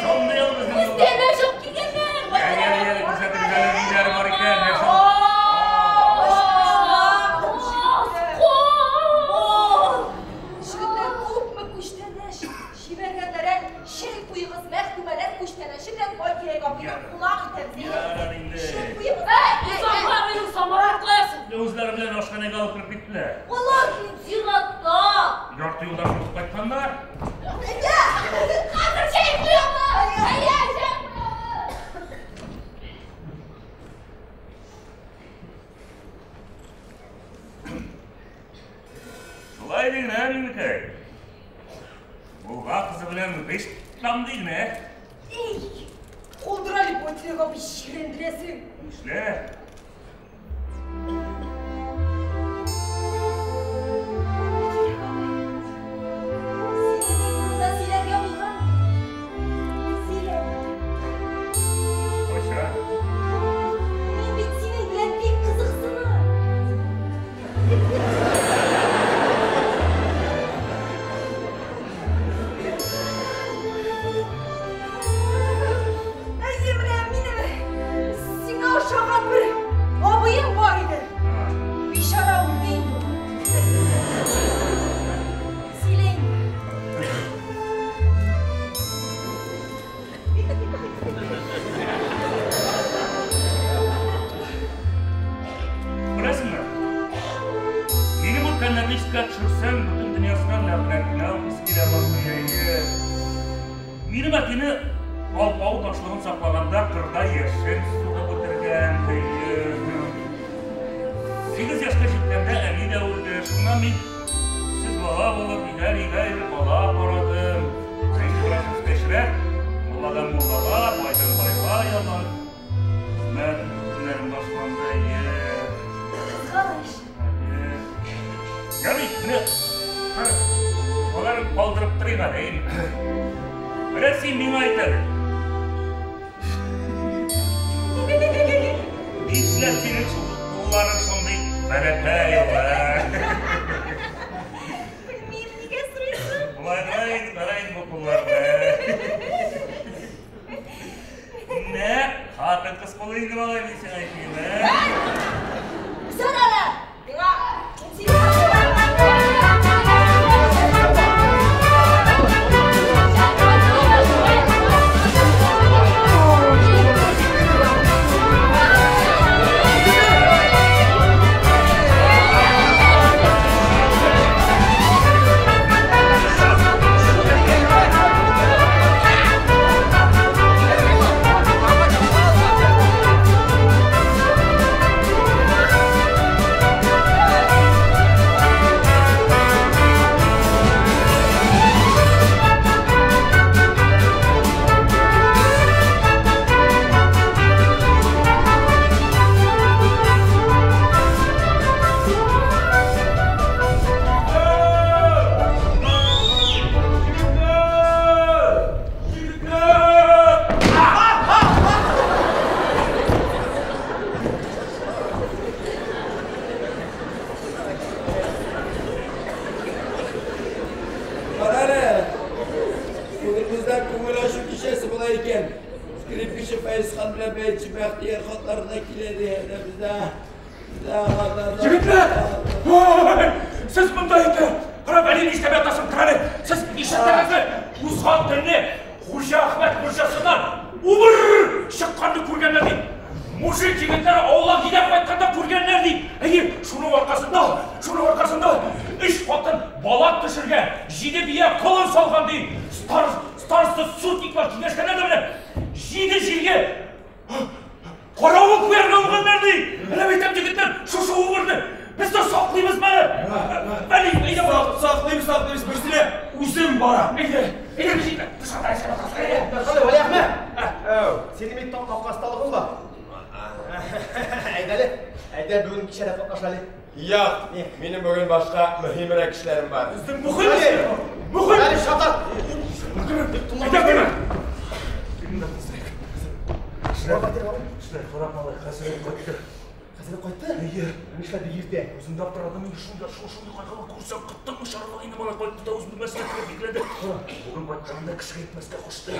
Шундый ул безнең. Өстәмә чыгып килгәннәр. Ярый, ярый, ярый, күрсәтегез әле, ниләре бар икән, нәрсә? Җегетләр күпме күчтәнәч җибәргәннәр, ә? Чәй куегыз, мәхдүмәләр күчтәнәче белән Байтирәк абыйны кунак итәбез. Ярар инде. Чәй куегыз. Исаклар самовар куясың. Үзләре белән ашханәгә алып кереп киттеләр. Алар зиратта. Ярты юлдан борылып кайтканнар. Әйдә! Хәзер чәй куябыз. Әйдә, чәй куябыз. Шулай ди генә, Миңлекәй. Булга кызы белән гыйшк тотам ди генә. Эй, калдыр әле, Байтирәк абый, җирәндерәсең. Нишлә? Син үзең турында сөйләргә булган. Сөйлә. Кайчан? Мин бит синең белән бик кызыксынам. Әйе, менә минем сиңа ошаган бер Кулларны искә төшерсәң, бөтен дөньясына нәфрәтләү хис килә башлый, әйе. Минем әтине алпавыт ашлыгын саклаганда кырда яшен сугып үтергән, әйе. 8 яшькә җиткәндә әни дә үлде. Шуннан мин үксез бала булып, өйдән-өйгә йөреп бала карадым. Ә инде бераз үскәчрәк, мулладан муллага, байдан байга ялланып, хезмәт итү көннәрем башланды, әйе. Кызганыч. Ярый, менә аларын калдырып торыйк әле, әйеме? Менә син миңа әйт әле. Нишләп синең шул кулларың шундый бәләкәй ул, ә? Белмим, нигә сорыйсың? Болай гына инде, кара инде бу кулларны. Менә хатын-кыз кулы инде малай, мин сиңа әйтим, ә? Сор әле! Миңа Егетләр! Сез монда икән! Карап әле нишләп ятасың, тор әле! Сез ишеттегезме? Узган төнне Хуҗа Әхмәт морҗасыннан убыр чыкканны күргәннәр ди. Мужик егетләр авылга килеп кайтканда күргәннәр ди. Әйе, шуның аркасында өч хатын бала төшергән, 7 бия колын салган ди. Староста сутниклар киңәшкәннәр дә менә 7 җиргә каравыл куярга булганнар ди. Менә әйтәм, егетләр, шушы убырны без дә саклыйбызмы? Әле әйдә барам. Саклыйбыз, саклыйбыз, берсенә үзем барам. Әйдә, әйдә, җитә. Тышарда эшләп ятасың, әйдә. Хәле, Вәли Әхмәт. Әү, синең бит таң капкасталыгың бар. Әйдә әле, әйдә бүген кичәдә катнаш әле. Юк, минем бүген башка мөһимрәк эшләрем бар. Безнең мөһим эшләр бар. Мөһим. Әле шатар. Әйдә, әйдә. Эшләр харап, малай, хәзер кайтты. Хәзер кайтты? Әйе. Нишләп бик иртә? Үзем дә аптырадым инде, шунда, шундый кайгылы күрсәм, кыттым очарлык инде, малай кайтты да үз бүлмәсенә кереп бикләде. Бүген кайтканында кешегә әйтмәскә кушты.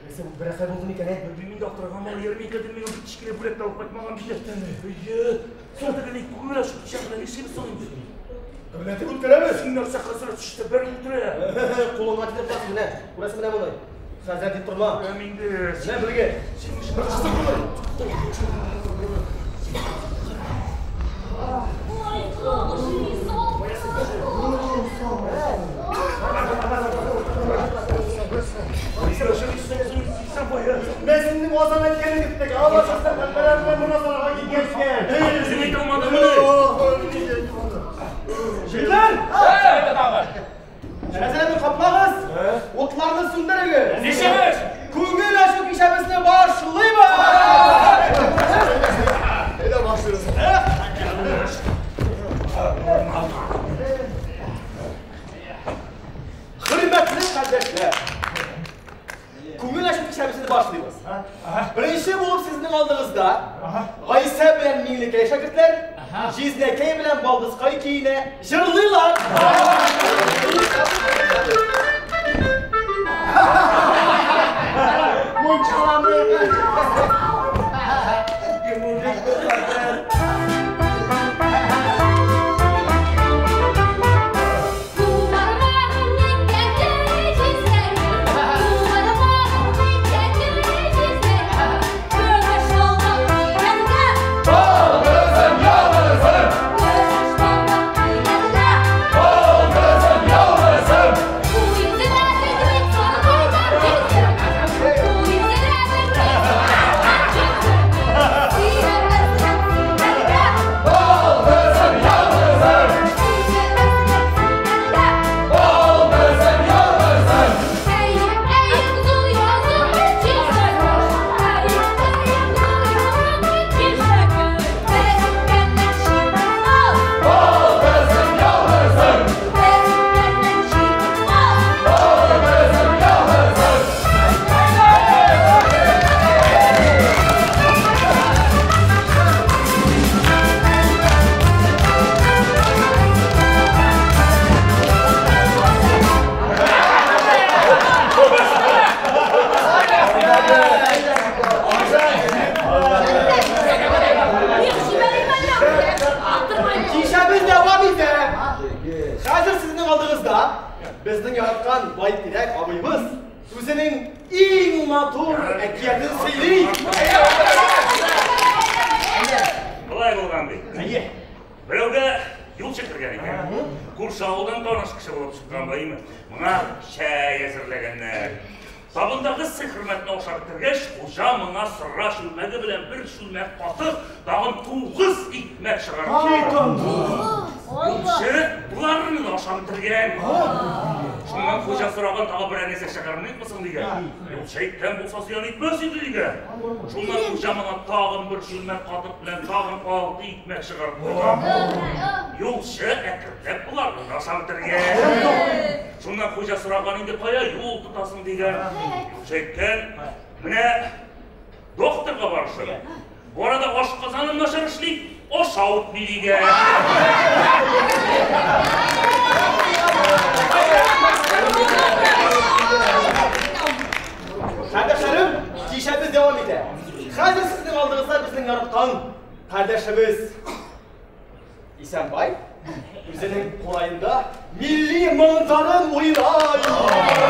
Нәрсә бу, берәр хәл булды микән, ә? Белмим инде, аптыраган малай, ярминкәдән миңа бер кечкенә бүләк тә алып кайтмаган бит. Әйе. Соң теге күңел ачып кичә белән нишлибез соң инде? Гөрләтеп үткәрәбез. Син нәрсә, хәзрәт, эштә бер үтерә. Кулыңа тидереп торасың, менә. Күрәсең менә моны. Хәзрәт дип торма. Күрәм инде. Менә бергә. Ой, Мен синең азан әйткәнен көттек. Алла сакласын, хәлләр белән моназарага киткәнсең. Син әйтә алмадыңмыни? Җегетләр! Тәрәзәләрне каплагыз, утларны сүндерегез. Нишлибез? Күңел ачу кичәбезне башлыйбыз! Әйдә башлыйбыз. Хөрмәтле кардәшләр, күңел ачу кичәбезне башлыйбыз. Беренче булып сезнең алдыгызда Гайсә белән Миңлекәй шәкертләр, Җизнәкәй белән Балдызкай көенә җырлыйлар. Мунчаламы? Балдызым, ялгызым. Көмеш балдак кигәндә. Безнең яраткан Байтирәк абыйбыз үзенең иң матур әкиятен сөйли. Болай булган ди. Әйе. Берәүгә юлчы кергән икән. Күрше авылдан таныш кеше булып чыккан баймы. Моңа чәй әзерләгәннәр. Табындагы сый хөрмәтне ашап бетергәч, хуҗа моңа сыра чүлмәге белән бер чүлмәк катык, тагын 9 икмәк чыгарып. Юлчы боларны да ашап бетергән. Шуннан хуҗа сораган, тагы берәр нәрсә чыгармыйкмы соң дигән. Юлчы әйткән булса зыян итмәс инде дигән. Шуннан хуҗа моңа тагын бер чүлмәк катык белән тагын 6 икмәк чыгарып куйган. Юлчы әкренләп боларны да ашап бетергән. Шуннан хуҗа сораган, инде кая юл тотасың дигән. Юлчы әйткән, менә докторга барышым. Бу арада ашказаным начар эшли, ашау үтми дигән. Кардәшләрем, кичәбез дәвам итә. Хәзер сезнең алдыгызда безнең яраткан кардәшебез Исәнбай үзенең кураенда милли моңнарын уйнай.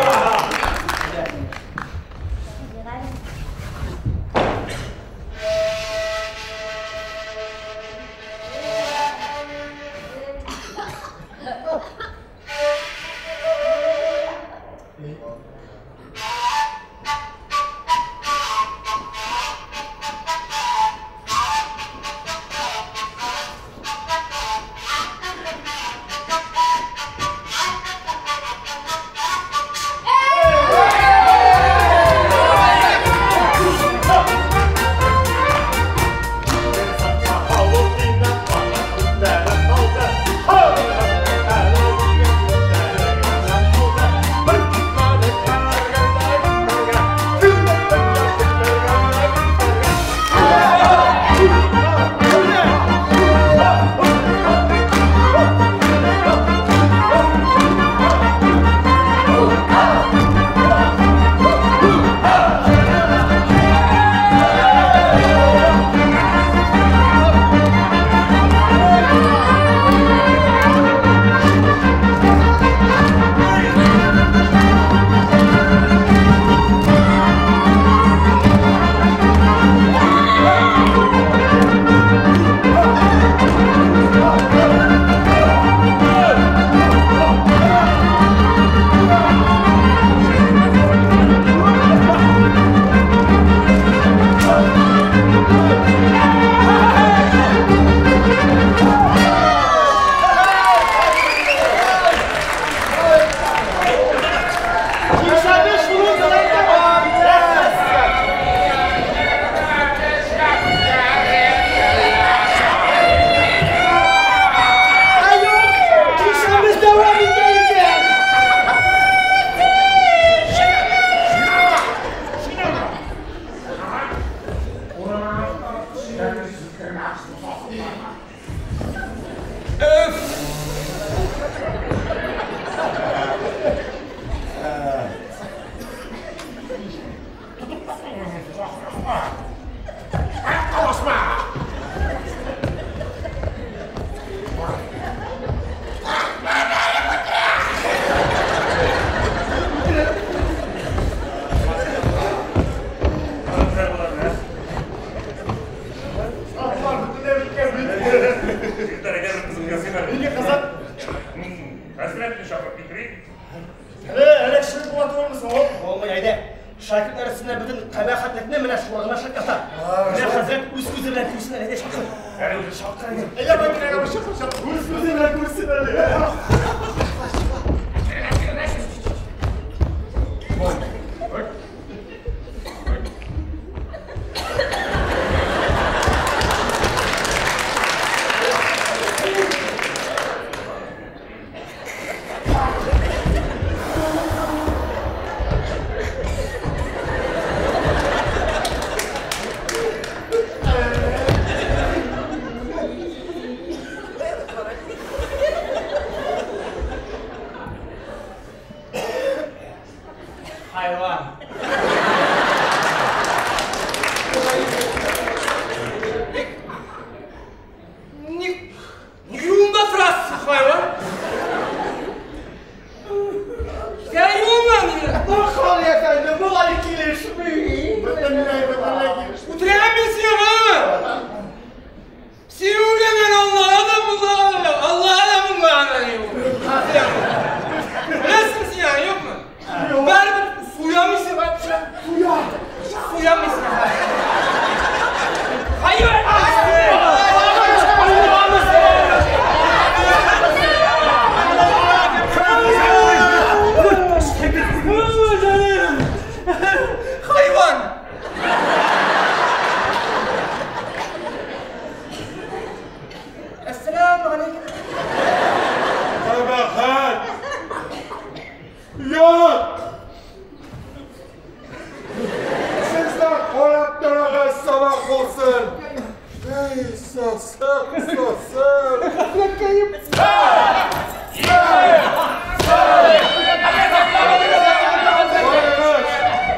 хәзрәткәем.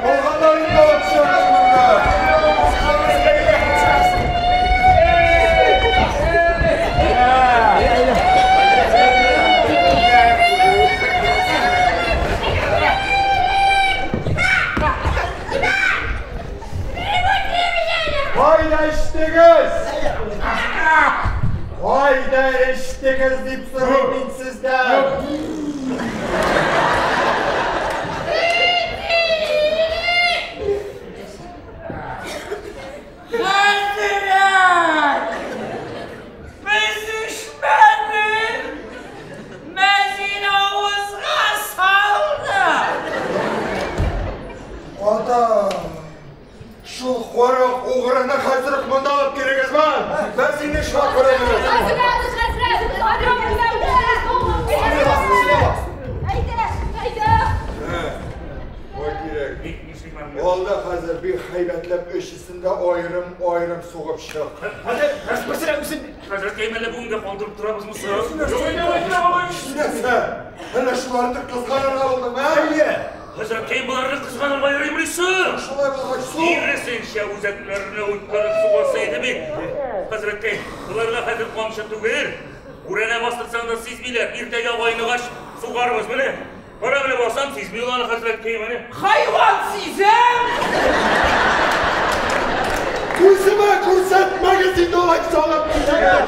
Калганнарын да алып чыгыгыз монда. Кайда эчтегез? Кайда эчтегез дип сорыйм мин сездән. Хәзрәт! Без эчмәдек! Мәзин авызга салды! Ата! Шул карак угрыны хәзер үк монда алып килегезме? Мәзинне чакырыгыз. Хәзрәт, хәзрәт! Әйдә, әйдә! Бай кирәк. Алда хәзер бик һәйбәтләп өчесен дә аерым-аерым сугып чык. Хәзер, мәсәлән, үзен хәзрәткәем әллә бүгенгә калдырып торабызмы соң? Нәрсә? Әллә шуларны кызганырга булдыңмы, ә? Әйе. Хәзрәткәем боларны кызганырга йөрими соң? Шулай булгач, сук. Киресенчә үзәкләренә үткәреп сугасы иде бит. Хәзрәткәем, боларга хәзер камчы түгел. Бүрәнә бастырсаң да сизмиләр. Иртәгә айныгач сугарбыз, менә. Кара менә басам, сизми ул аны хәзрәткәем, менә. Хайван сизәм! Күземә күрсәтмәгез инде алай салып китегез.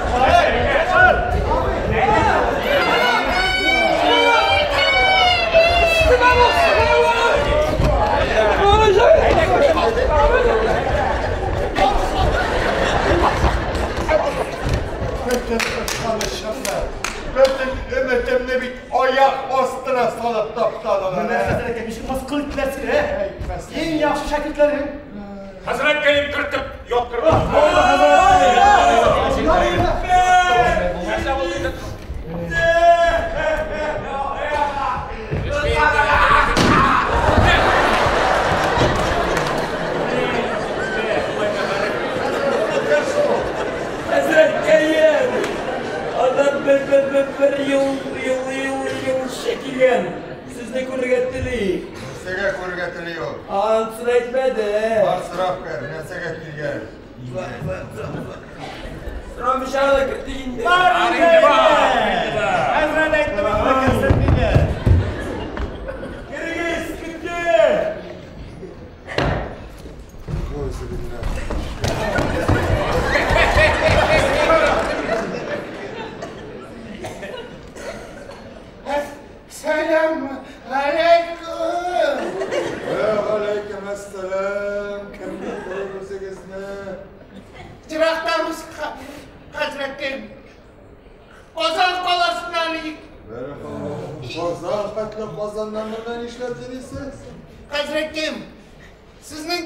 Бөтен ышанычымны, бөтен өметемне бит аяк астына салып таптадылар. Менә хәзрәткә ничек мыскыл иттеләр сине, ә? Иң яхшы шәкертләрең. Хәзрәткәем кертеп яткырды. Хәзрәткәем! Аннан бер юлчы килгән. Сезне күрергә тели. Нәрсәгә күрергә тели ул? Анысын әйтмәде. Бар сорап кер, нәрсәгә килгән? Сорамыйча да кертик инде. Бар инде, бар. Хәзрәт әйтте, монда керсен диде. Керегез, көтте. Сәлам алейкум! Вә алейкум әссәлам. Кем күрер үзегезне? Ерактанбыз, хәзрәткәем. Казан каласыннан идек. Казан хәтле Казаннан монда нишләп йөрисез? Хәзрәткәем, сезнең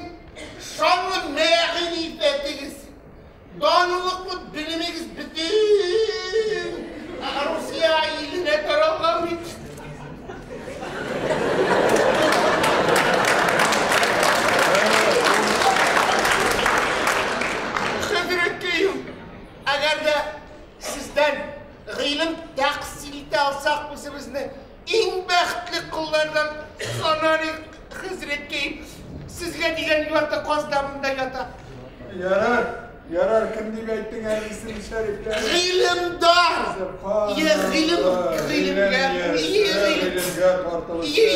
шанлы мәгърифәтегез, данлыклы белемегез бөтен Русия иленә таралган бит. Хәзрәткәем, әгәр дә сездән гыйлем тәхсил итә алсак, үзебезне иң бәхетле коллардан санар идек, хәзрәткәем. Сезгә дигән ярты каз да монда ята. Ярар, ярар, кем дип әйттең әле исем шәрифләр? Гыйлемдар! Е, гыйлем, гыйлемгә, е, гыйлемгә тартылышы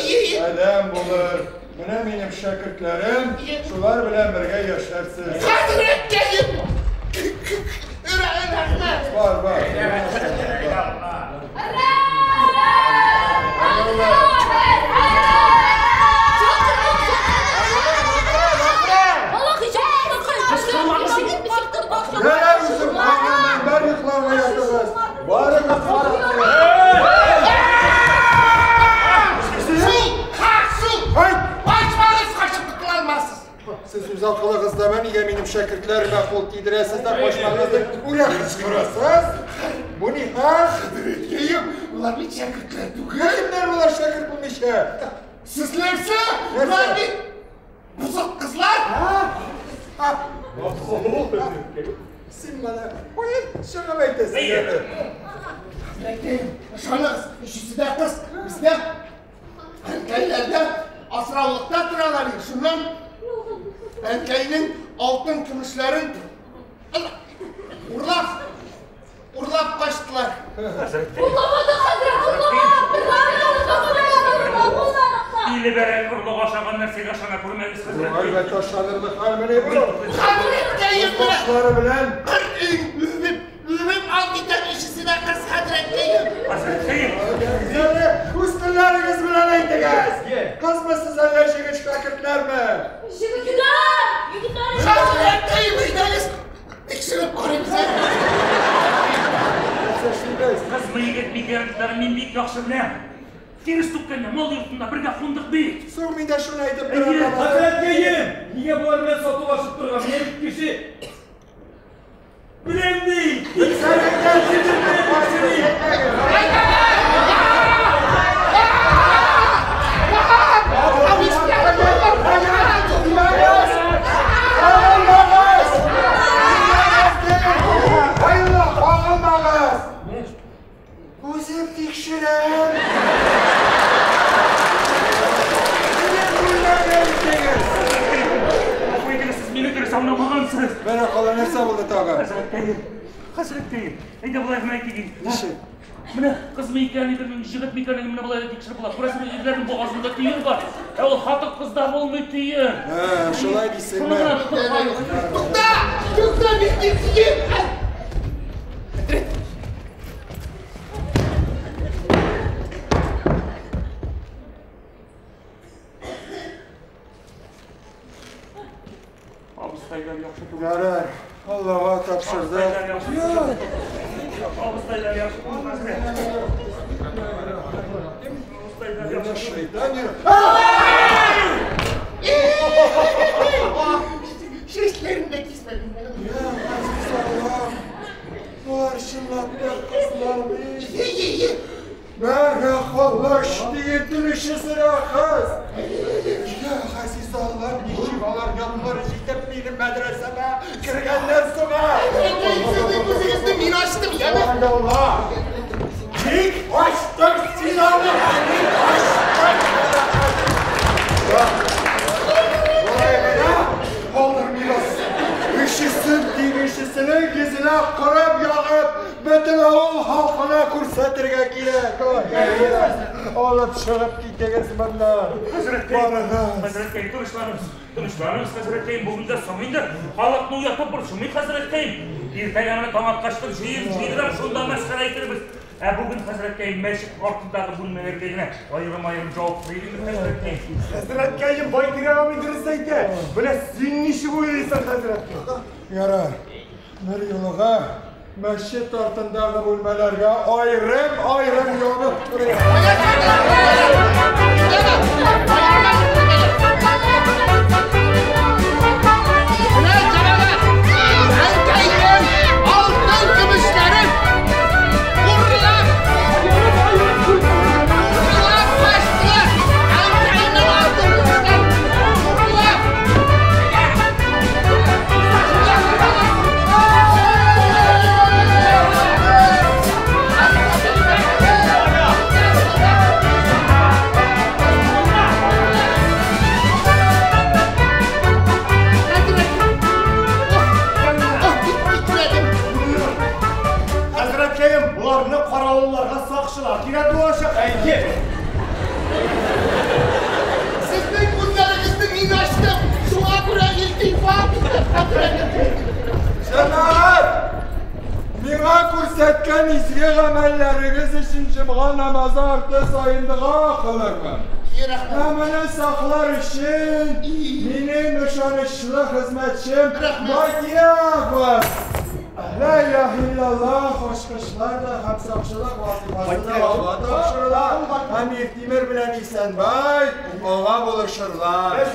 адәм булыр. Менә минем шәкертләрем, шулар белән бергә яшәрсез. Хәзрәткәем! Рәхмәт! Бар, бар. Ярар, үзем кайгырмыйм, бар йокларга ятыгыз. Барыгыз, Шул, ха, шул! Качмагыз, качып котыла алмассыз. Сез үз акылыгызда нигә минем шәкертләремә кул тидерәсез дә качмагыз дип үрә кычкырасыз? Бу ни хәл? Хәзрәткәем, болар бит шәкертләр түгел. Кемнәр болар шәкерт булмыйча? Сез нәрсә? Болар бит бозык кызлар. Син мана каян чыгып әйтәсең әле? Хәзрәткәем, ышаныгыз, өчесе дә кыз. Бездә әнкәйләрдә асраулыкта торалар. Шуннан әнкәйнең алтын көмешләрен урлап качтылар. Урламадык, хәзрәт, урламадык. Иле бәрән урлык ашаган нәрсәгә ышана күрмәгез, хәзрәткәем. Әлбәттә ышанырлык хәл менә бу. Хәзрәткәем, башлары белән бер өй үбеп алып китәм, өчесе дә кыз, хәзрәткәем. Хәзрәткәем. Үз телләрегез белән әйтегез. Кызмы сез әллә җегет шәкертләрме? Җегетләр! Егетләр! Хәзрәткәем, әйдәгез, тикшереп карыйбыз әле. Кызмы егет микәнлекләрен мин бик яхшы беләм. Тирес түккәндә мал йортында бергә кундык бит. Соң мин дә шуны әйтеп торам. Хәзрәткәем, нигә болар белән сатулашып торган? Мин кеше беләм ди. Үзем тикшерәм. Минем бүлмәгә илтегез. Гафу итегез, сез мине дөрес аңламагансыз. Менә кала нәрсә булды тагы? Хәзрәткәем, хәзрәткәем, әйдә болай гына әйтик инде. Ничек? Менә кызмы икәнлеген, җегетме икәнлеген менә болай тикшереп була. Күрәсең, ирләрнең бугазында төен бар. Ә ул хатын-кызда булмый төен. Ә, шулай дисеңме? Тукта! Тукта, мин тикшерим! Хәзрәт! Абыстайлар яхшы түгел. Ярар, Аллага тапшырдык. Абыстайлар яхшы түгел. Абыстайлар яхшы түгел, хәзрәт. Абыстайлар яхшы шайтан. Чәчләрен дә кисмәдем. Я, газиз Аллам, болар чынлап та кызлар бит. Мәрхәмәтле диетин өчесенә кыз. Я, газиз Аллам, ничек алар яннары җитеп минем мәдрәсәмә кергәннәр соң? Сезнең күзегезне мин ачтым, яме. Алла! Ник ачтың син аны? Ник ачтың? Болай гына калдырмыйбыз. Өчесен тигешесенең йөзенә кырып ягып, бөтен авыл халкына күрсәтергә кирәк. Алып чыгып китегез моннан. Хәзрәткәем, хәзрәткәем, тынычланыгыз. Тынычланыгыз, хәзрәткәем, бүген дә соң инде. Халыкны уятып борчымый, хәзрәткәем. Иртәгә менә таң аткачтын җыен җыйдырам, шунда мәсхәрә итәрбез. Ә бүген, хәзрәткәем, мәчет артындагы бүлмәләргә генә аерым-аерым җавап бирегез, хәзрәткәем. Хәзрәткәем, Байтирәк абый дөрес әйтә. Менә син ничек уйлыйсың, хәзрәткәем? Ярар, бер юлыга мәчет артындагы бүлмәләргә аерым-аерым ябып торыйк. Менә җәмәгать, әнкәйнең алтын көмешләрен урлап качтылар. Әнкәйнең алтын көмешләрен урлап. Хәзрәткәем, боларны каравылларга сакчылар кирәк булачак. Әйе. Сезнең күзләрегезне мин ачтым. Шуңа күрә илтифат иттем, хәзрәт. Җәмәгать! Миңа күрсәткән изге гамәлләрегез өчен җомга намазы арты саен дога кылырмын. Намазны саклар өчен минем ышанычлы хезмәтчем Байтирәк бар. Ла илаһа иллаллаһ, ачкычлар да һәм сакчылык вазифасы да аңа тапшырыла. Һәм Иртимер белән Исәнбай аңа булышырлар. Ә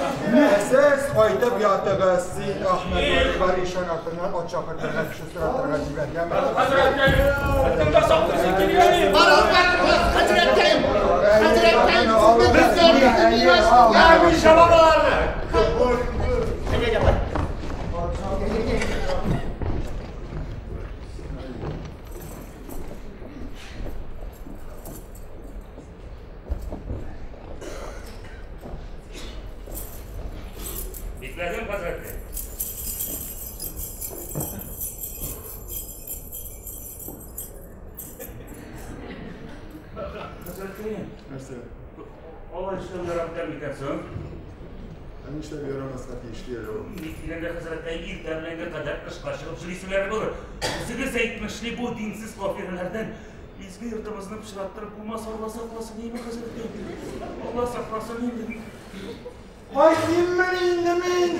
сез кайтып ятыгыз. Син, Әхмәт Вәли, бар ишан артыннан ат чакыртырга, кеше соратырга җибәр, яме? Хәзрәткәем, сакчысы килгән. Барыл, хәзрәткәем. Хәзрәткәем, сезнең күзләрегезне мин ачтым. Я, мин чабам аларны. Хәзрәткәем. Нәрсә? Алай эшләү ярап бетәр микән соң? Ә нишләп ярамаска тиеш әле ул? Ник дигәндә, хәзрәткәем, иртә белән кадәр тышка чыгып йөриселәре булыр. Үзегез әйтмешли, бу динсез кафирләрдән изге йортыбызны пычраттырып булмас, Алла сакласын, әйме, хәзрәткәем? Алла сакласын инде. Кайтыйммыни инде мин?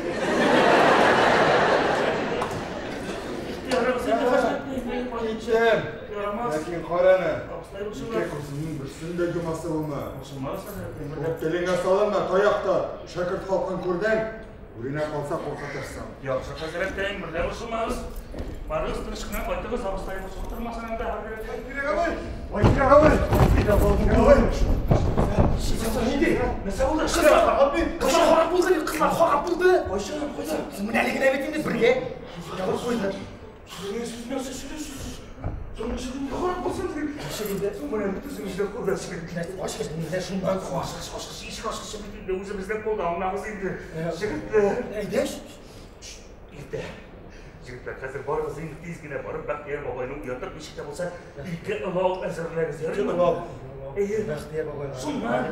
Ихтыярыгыз инде, хәзрәткәем. Китәм. Ярамас. Ләкин караны. Абыстай Ике борчылма. күзеңнең берсен дә йомасы булма. Борчылмагыз, хәзрәткәем. Күп телеңә салынма, таяк та. Шәкерт халкын күрдең, үренә калса куркытырсың. Яхшы, хәзрәткәем, бер дә борчылмагыз. Барыгыз, тыныч кына кайтыгыз, абыстай борчылып тормасын анда, хәзрәткәем. Кирәк абый! Ой, кирәк абый! Кирәк абый! Нинди? Нәрсә булды? Кызлар Кызлар харап булды, кызлар харап булды. Кайчан, кайда? Менә әле генә бит инде бергә. Ябып куйды. Сөйләсез, нәрсә сөйләсез? Соң ничек харап булсын? Ничек инде? Соң менә бөтенесен күрәсез. Ашыгыч, инде шуннан Ашыгыч, ашыгыч, ишек ашыгыч бит инде үзебезнең кулда алмагыз инде. Җегетләр. Әйдәш. Иртә. Җегетләр, хәзер барыгыз инде тиз генә барып Бәхтияр бабайны уятып, ничек тә булса, ике ылау әзерләгез, ярыймы? Ылау. Әйе. Бәхтияр бабай. Шуннан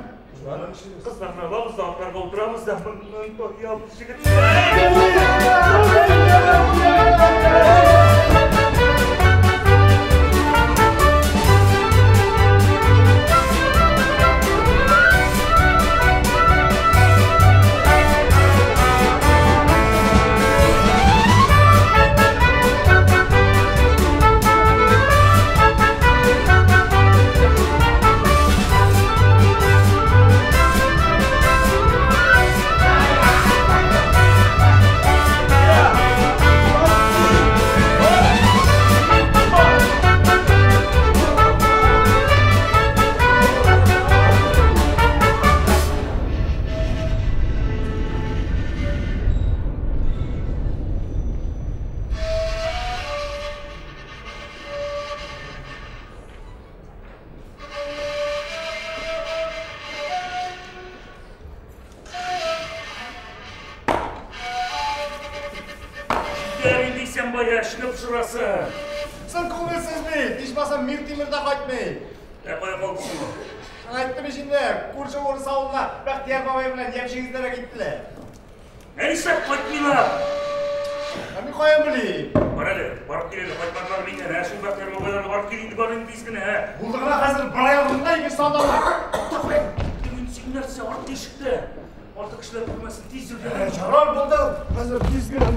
кызларны алабыз да атларга утырабыз да моннан таябыз, җегетләр. Җитәр инде Исәнбай, эшне пошырасы. Соң күңелсез бит, ичмасам Миртимер дә кайтмый. Ә кая калды соң ул? Әйттем ич инде, күрше урыс авылына Бәхтияр бабай белән ямщик эзләргә киттеләр. Ә нишләп кайтмыйлар? Ә мин каян белим? Бар әле, барып кил әле, кайтмадылар микән? Ә шул Бәхтияр бабайларга барып кил инде, бар инде тиз генә, ә. Булды гына хәзер бер ай алдында икенче санда. Син нәрсә, арт ишектә. Артык кешеләр күрмәсен, тиз йөр. Ярар булды, хәзер тиз генә.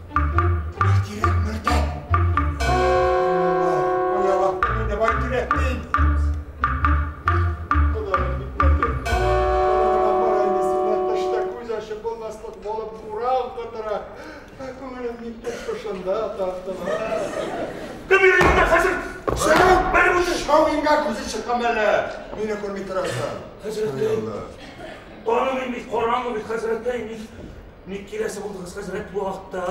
Кирәк мөртәт. Кая бактың инде, бар кирәк мин. Ходаем хикмәте. Бара инде сине тышта күз ачып булмаслык булып буран котыра. Ә күңелем никтер шушында тартыла. Кем йөри монда хәзер? Шау! Бәреп үтер. Шау иңгә күзе чыккан әле. Мине күрми торасың. Хәзрәткәем. Танымыйм бит, караңгы бит, хәзрәткәем. Ник киләсе булдыгыз, хәзрәт, бу вакытта?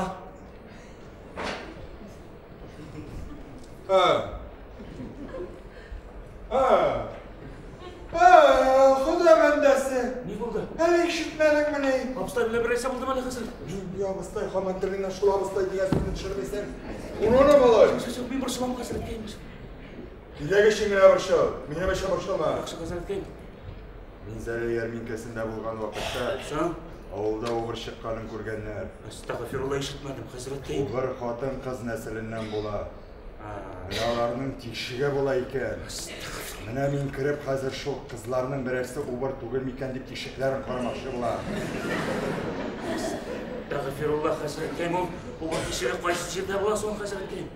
Ha. Ha. Ha, Xudo бәндәсе. Ни булды? Әле ишетмәдеңмени? Абыстай белән бер нәрсә булдымы әле, хәзрәт? Нинди абыстай, һаман телеңнән шул абыстай дигән сүзне төшермисең. Уны малай. Юк, мин борчылам, хәзрәткәем. Киләк өчен генә борчыл. Минем өчен борчылма. Яхшы, хәзрәткәем. Минзәлә ярминкәсендә булган вакытта Соң? авылда убыр чыкканын күргәннәр. Әстәгъфирулла, ишетмәдем, хәзрәткәем. Убыр хатын-кыз нәселеннән була. Менә аларның тишеге була икән. Менә мин кереп хәзер шул кызларның берәрсе убыр түгел микән дип тишекләрен карамакчы була. Әстәгъфирулла, хәзрәткәем, ул убыр тишеге кайсы җирдә була соң, хәзрәткәем?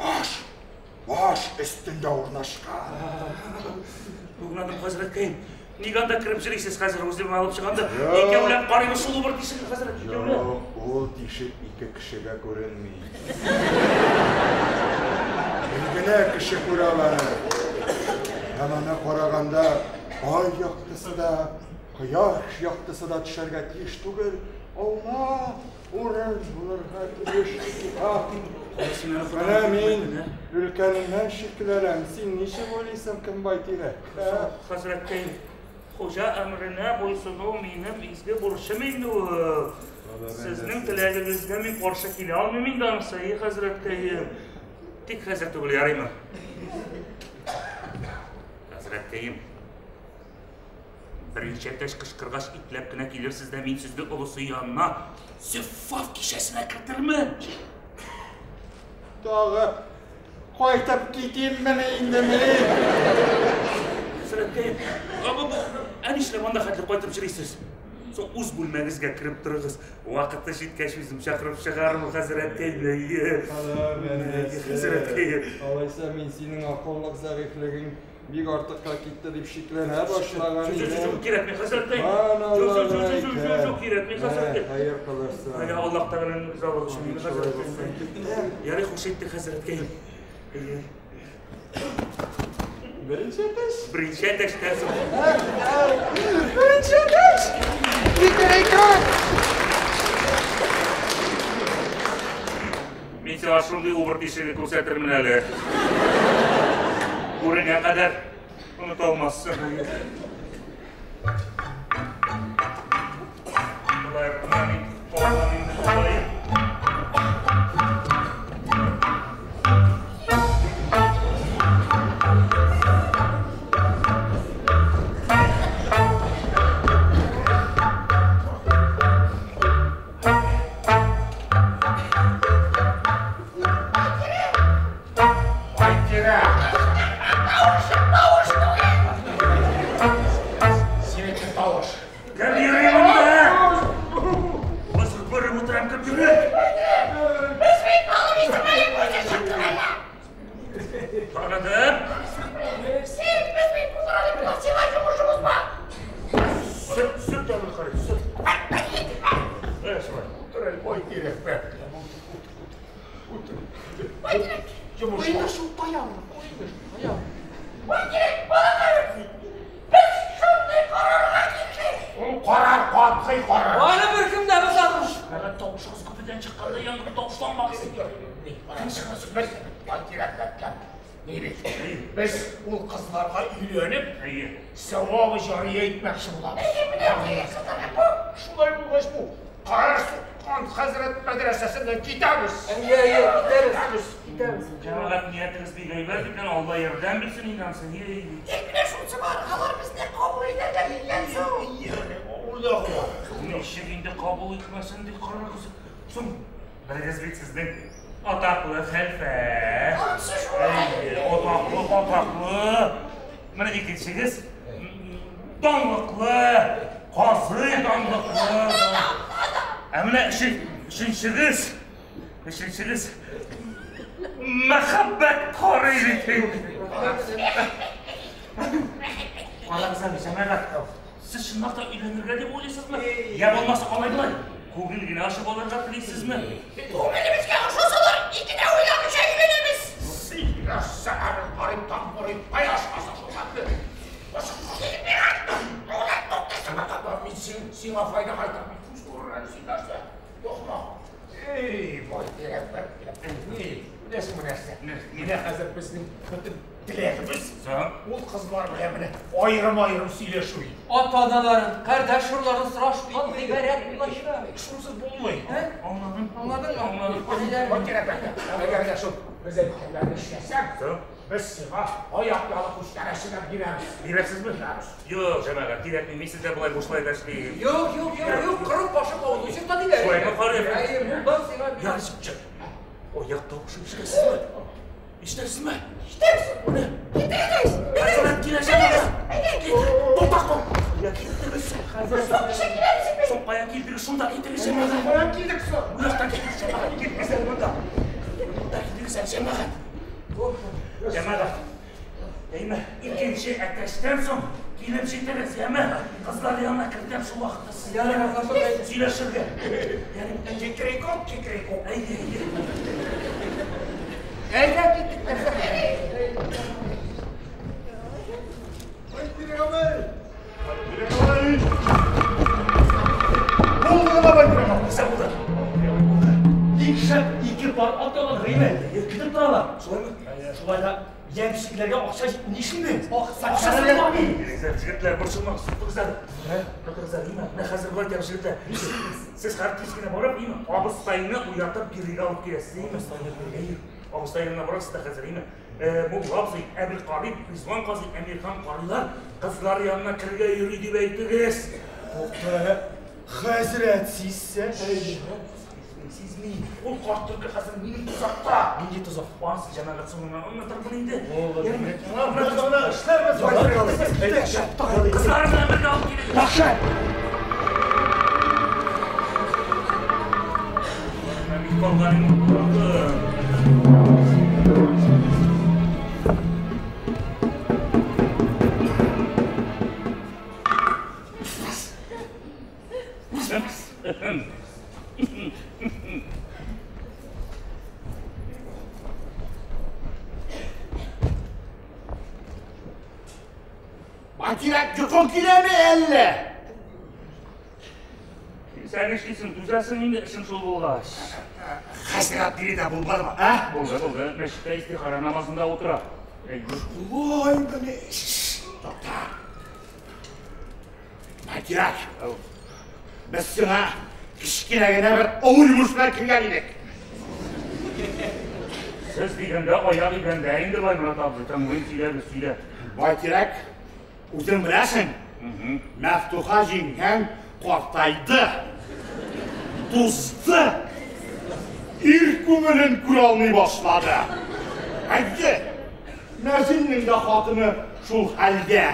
Баш, баш өстендә урнашкан. Аңладым, хәзрәткәем. Ник анда кереп йөрисез хәзер, үзем алып чыгам да, Юк. икәүләп карыйбыз шул убыр тишеген, хәзрәт, икәүләп. Юк, ул тишек ике кешегә күренми. Бер генә кеше күрә аланы. Һәм аны караганда ай яктысы да, кояш яктысы да төшәргә тиеш түгел. Аулак урын булырга тиеш. Менә мин өлкәненнән шикләнәм. Син ничек уйлыйсың, кем Байтирәк? Хәзрәткәем, хуҗа әмеренә буйсыну минем изге бурычым инде ул. Сезнең теләгегезгә мин каршы килә алмыйм инде анысы, и хәзрәткәем. Тик хәзер түгел, ярыймы? Хәзрәткәем, беренче әтәч кычкыргач ипләп кенә килерсез дә мин сезне олысы янына зөффаф кичәсенә кертермен. Тагы кайтып китиммени инде мин? Хәзрәткәем, ә нишләп анда хәтле кайтып йөрисез? Соң үз бүлмәгезгә кереп торыгыз. Вакыты җиткәч үзем чакырып чыгармын, хәзрәткәем. Хәзрәткәем. Алайса мин синең акыллык зәгыйфьлегең бик артыкка китте дип шикләнә башлаган идем. Кирәкми, хәзрәткәем. Юк, кирәкми, хәзрәткәем. Хәер кылырсың. Әйе, Аллаһ Тәгаләнең ризалыгы өчен мин хәзрәткәем. Ярый, хуш иттек, хәзрәткәем. Әйе. Беренче әтәч. Беренче әтәчтән соң. Беренче әтәч! Кикерикүк! Мин сиңа шундый убыр тишеге күрсәтермен әле. Күреңә кадәр оныта алмассың. Болай гына мин калган инде болай. Синеке тавыш. Кем йөри монда? Бозык күреп утырам, кем йөри? Без бит алып исемәле үзе чыкты әле. Таныдым. Син без бит бу турыда белән сиңа йомышыбыз бар. Сөт, сөт алып карый, сөт. Әйе, шулай. Утыр әле, Байтирәк, бәбкәм. Утыр. Байтирәк. Йомыш. Куйды шул таягын, куйды шул таягын. Байтирәк, балакаем. Без шундый карарга килдек. Ул карар, катгый карар. Аны беркем дә бозамыш. Әгәр тавышыгыз күпедән чыкканда яңгыр тавышланмагыз. Без Байтирәк, бәбкәм. Ни бит? Без ул кызларга өйләнеп, Әйе. савабы җария итмәкче булабыз. Шулай булгач бу карар суккан хәзрәт мәдрәсәсеннән китәбез. Әйе, әйе, китәбез. Китәбез. Җәмәгать ниятегез бик әйбәт икән, Алла ярдәм бирсен инде анысы. Әйе. Тик менә шунысы бар, алар безне кабул итәргә микән соң? Ничек инде кабул итмәсен дип карагыз. Соң, белегез бит сезнең атаклы хәлфә. Анысы шулай. Әйе, атаклы, атаклы. Менә икенчегез данлыклы, казый данлыклы. Ә менә өченчегез, өченчегез мәхәббәт карый бит инде. Карагыз әле, җәмәгать. Сез чынлап та өйләнергә дип уйлыйсызмы? Я булмаса алай болай. Күңел генә ачып алырга телисезме? Күңелебезгә ошасалар, ике дә уйламыйча өйләнәбез. Син нәрсә әле, карый тамбурый, кояш баса шул хәтле. Мин сиңа файда кайтармыйм. Күз күрер әле син нәрсә. Юкмы? Эй, Байтирәк, бәбкәм. Ни, беләсеңме нәрсә? Менә хәзер безнең бөтен теләгебез ул кызлар белән менә аерым-аерым сөйләшү. Ата-аналарын, кардәш урларын сорашкан гыйбарәт булачак. Шунсыз булмый. Аңладым. Аңладыңмы? Аңладым. Байтирәк, бәбкәм, әгәр дә шул без әйткәннәрне эшләсәң, без сиңа аяк ялы күчтәнәченә бирәбез. Бирәсезме? Юк, җәмәгать, кирәкми. Мин сезгә болай бушлай да эшлим. Юк, юк, юк, юк, кырык башып авыз ачып та диләр. Шулаймы, карый? Әйе, мулдан сиңа бирәбез. Ярый, чык. Аяк тавышы ишетәсезме? Ишетәсезме? Ишетәбез. Китегез. Хәзрәт килә, җәмәгать. Тукта, кол. Я килдегез. Соң кеше киләбез бит. Соң каян килдегез? Шунда килдегез, җәмәгать. Каян килдек соң? Бу яктан килдегез, җәмәгать. Килдегез әле монда. Монда килдегез әле, җәмәгать. Җәмәгать. Әйме, икенче әтәчтән соң килеп җитегез, яме? Кызлар янына кертәм шул вакытта сезне. Ярый, рәхмәт. Сөйләшергә. Ярый, Кикрикүк, кикрикүк. әйе, әйе. Әйдә киттек. Байтирәк абый! Байтирәк абый! Булды гына Байтирәк абый! Нәрсә булды? Бик шәп ике пар ат алган, әйме? Көтеп торалар. Шулаймы? Шулай да ямщикләргә акча җитми нишлибез? Акчасы бар бит. Егетләр, борчылмагыз, тотыгыз әле. Тотыгыз әле, имә. Менә хәзер болай итәбез, егетләр. Сез хәзер тиз генә барып, имә, абыстайны уятып бирегә алып киләсез, имә. Абыстай янына барасыз да хәзер, имә. Мулла абзый, Әбелкарый, Ризван казый, Әмирхан карыйлар кызлар янына керергә йөри дип әйтегез. Тукта әле, хәзрәт сизсә? Сизми. Ул карт төлке хәзер минем тозакта. Нинди тозак? Анысы җәмәгать соңыннан аңлатырмын инде. Эшләрбез. Кызларым белән бергә алып килегез. Яхшы. Бик калган инде. Байтирәк, йокың киләме әллә? Сен эшлисең, түзәсең инде, эшең шул булгач. Хәзрәт биредә булмадымы, ә? Булды, булды. Мәчеттә истихара намазында утыра. Шулай мени? Тукта. Байтирәк, без сиңа кечкенә генә бер авыр йомыш белән килгән идек. Сез дигәндә аяк идәндә инде, Байморат абзый, тыңлыйм, сөйләгез, сөйлә. Байтирәк, үзең беләсең, Мәфтуха җиңгәң картайды, тузды, ир күңелен күрә алмый башлады. Әйе, Мәзиннең дә хатыны шул хәлдә.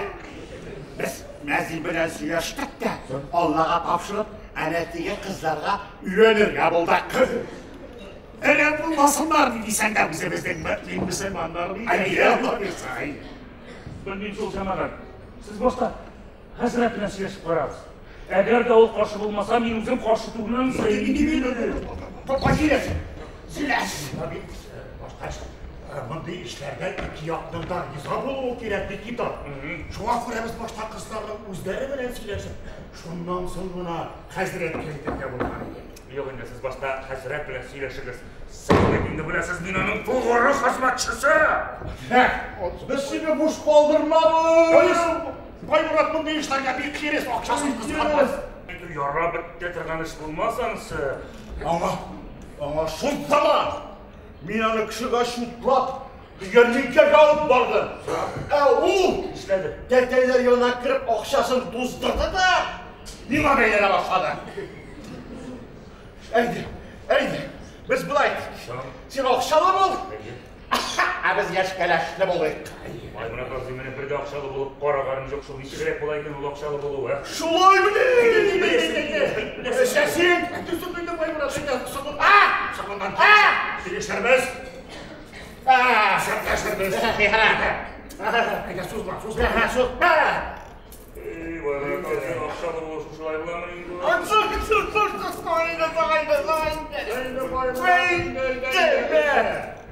Без Мәзин белән сөйләштек тә, Аллага тапшырып, әнә теге кызларга өйләнергә булдык. Әрәм булмасыннар ни дисәң дә үзебезнең мөэмин мөселманнар бит. Әйе, Алла бирсә, әйе. Белмим шул, җәмәгать. Сез башта хәзрәт белән сөйләшеп карагыз. Әгәр дә ул каршы булмаса, мин үзем каршы түгелмен. Байтирәк, сөйләш. Башка мондый эшләрдә ике якның да риза булуы кирәк бит, китап. Шуңа күрә без башта кызларның үзләре белән сөйләшеп, шуннан соң гына хәзрәткә әйтергә булган идек. Юк инде, сез башта хәзрәт белән сөйләшегез. Сез бит инде беләсез, мин аның тугры хезмәтчесе. Без сине буш калдырмабыз. Байморат мондый эшләргә бик хирыс, акчасын кызганмас. Яра бетте торган эш булмас анысы. Аңа шул заман. Мин аны кешегә шутлап, ярминкәгә алып бардым. Ә ул эшләде. Тәтәйләр янына кереп акчасын туздырды да миңа бәйләнә башлады. Әйдә, әйдә. Без болай. Син акчалы бул. Ә без яшь кәләшле булыйк. Байморат абзый, менә бер дә акчалы булып караганым юк шул. Ничегрәк була икән ул акчалы булу, ә? Шулай мени? Син Соңыннан килешербез. Исәпләшербез. Әйдә, сузма, сузма. Эй, Байморат абзый, акчалы булу шушылай буламы инде?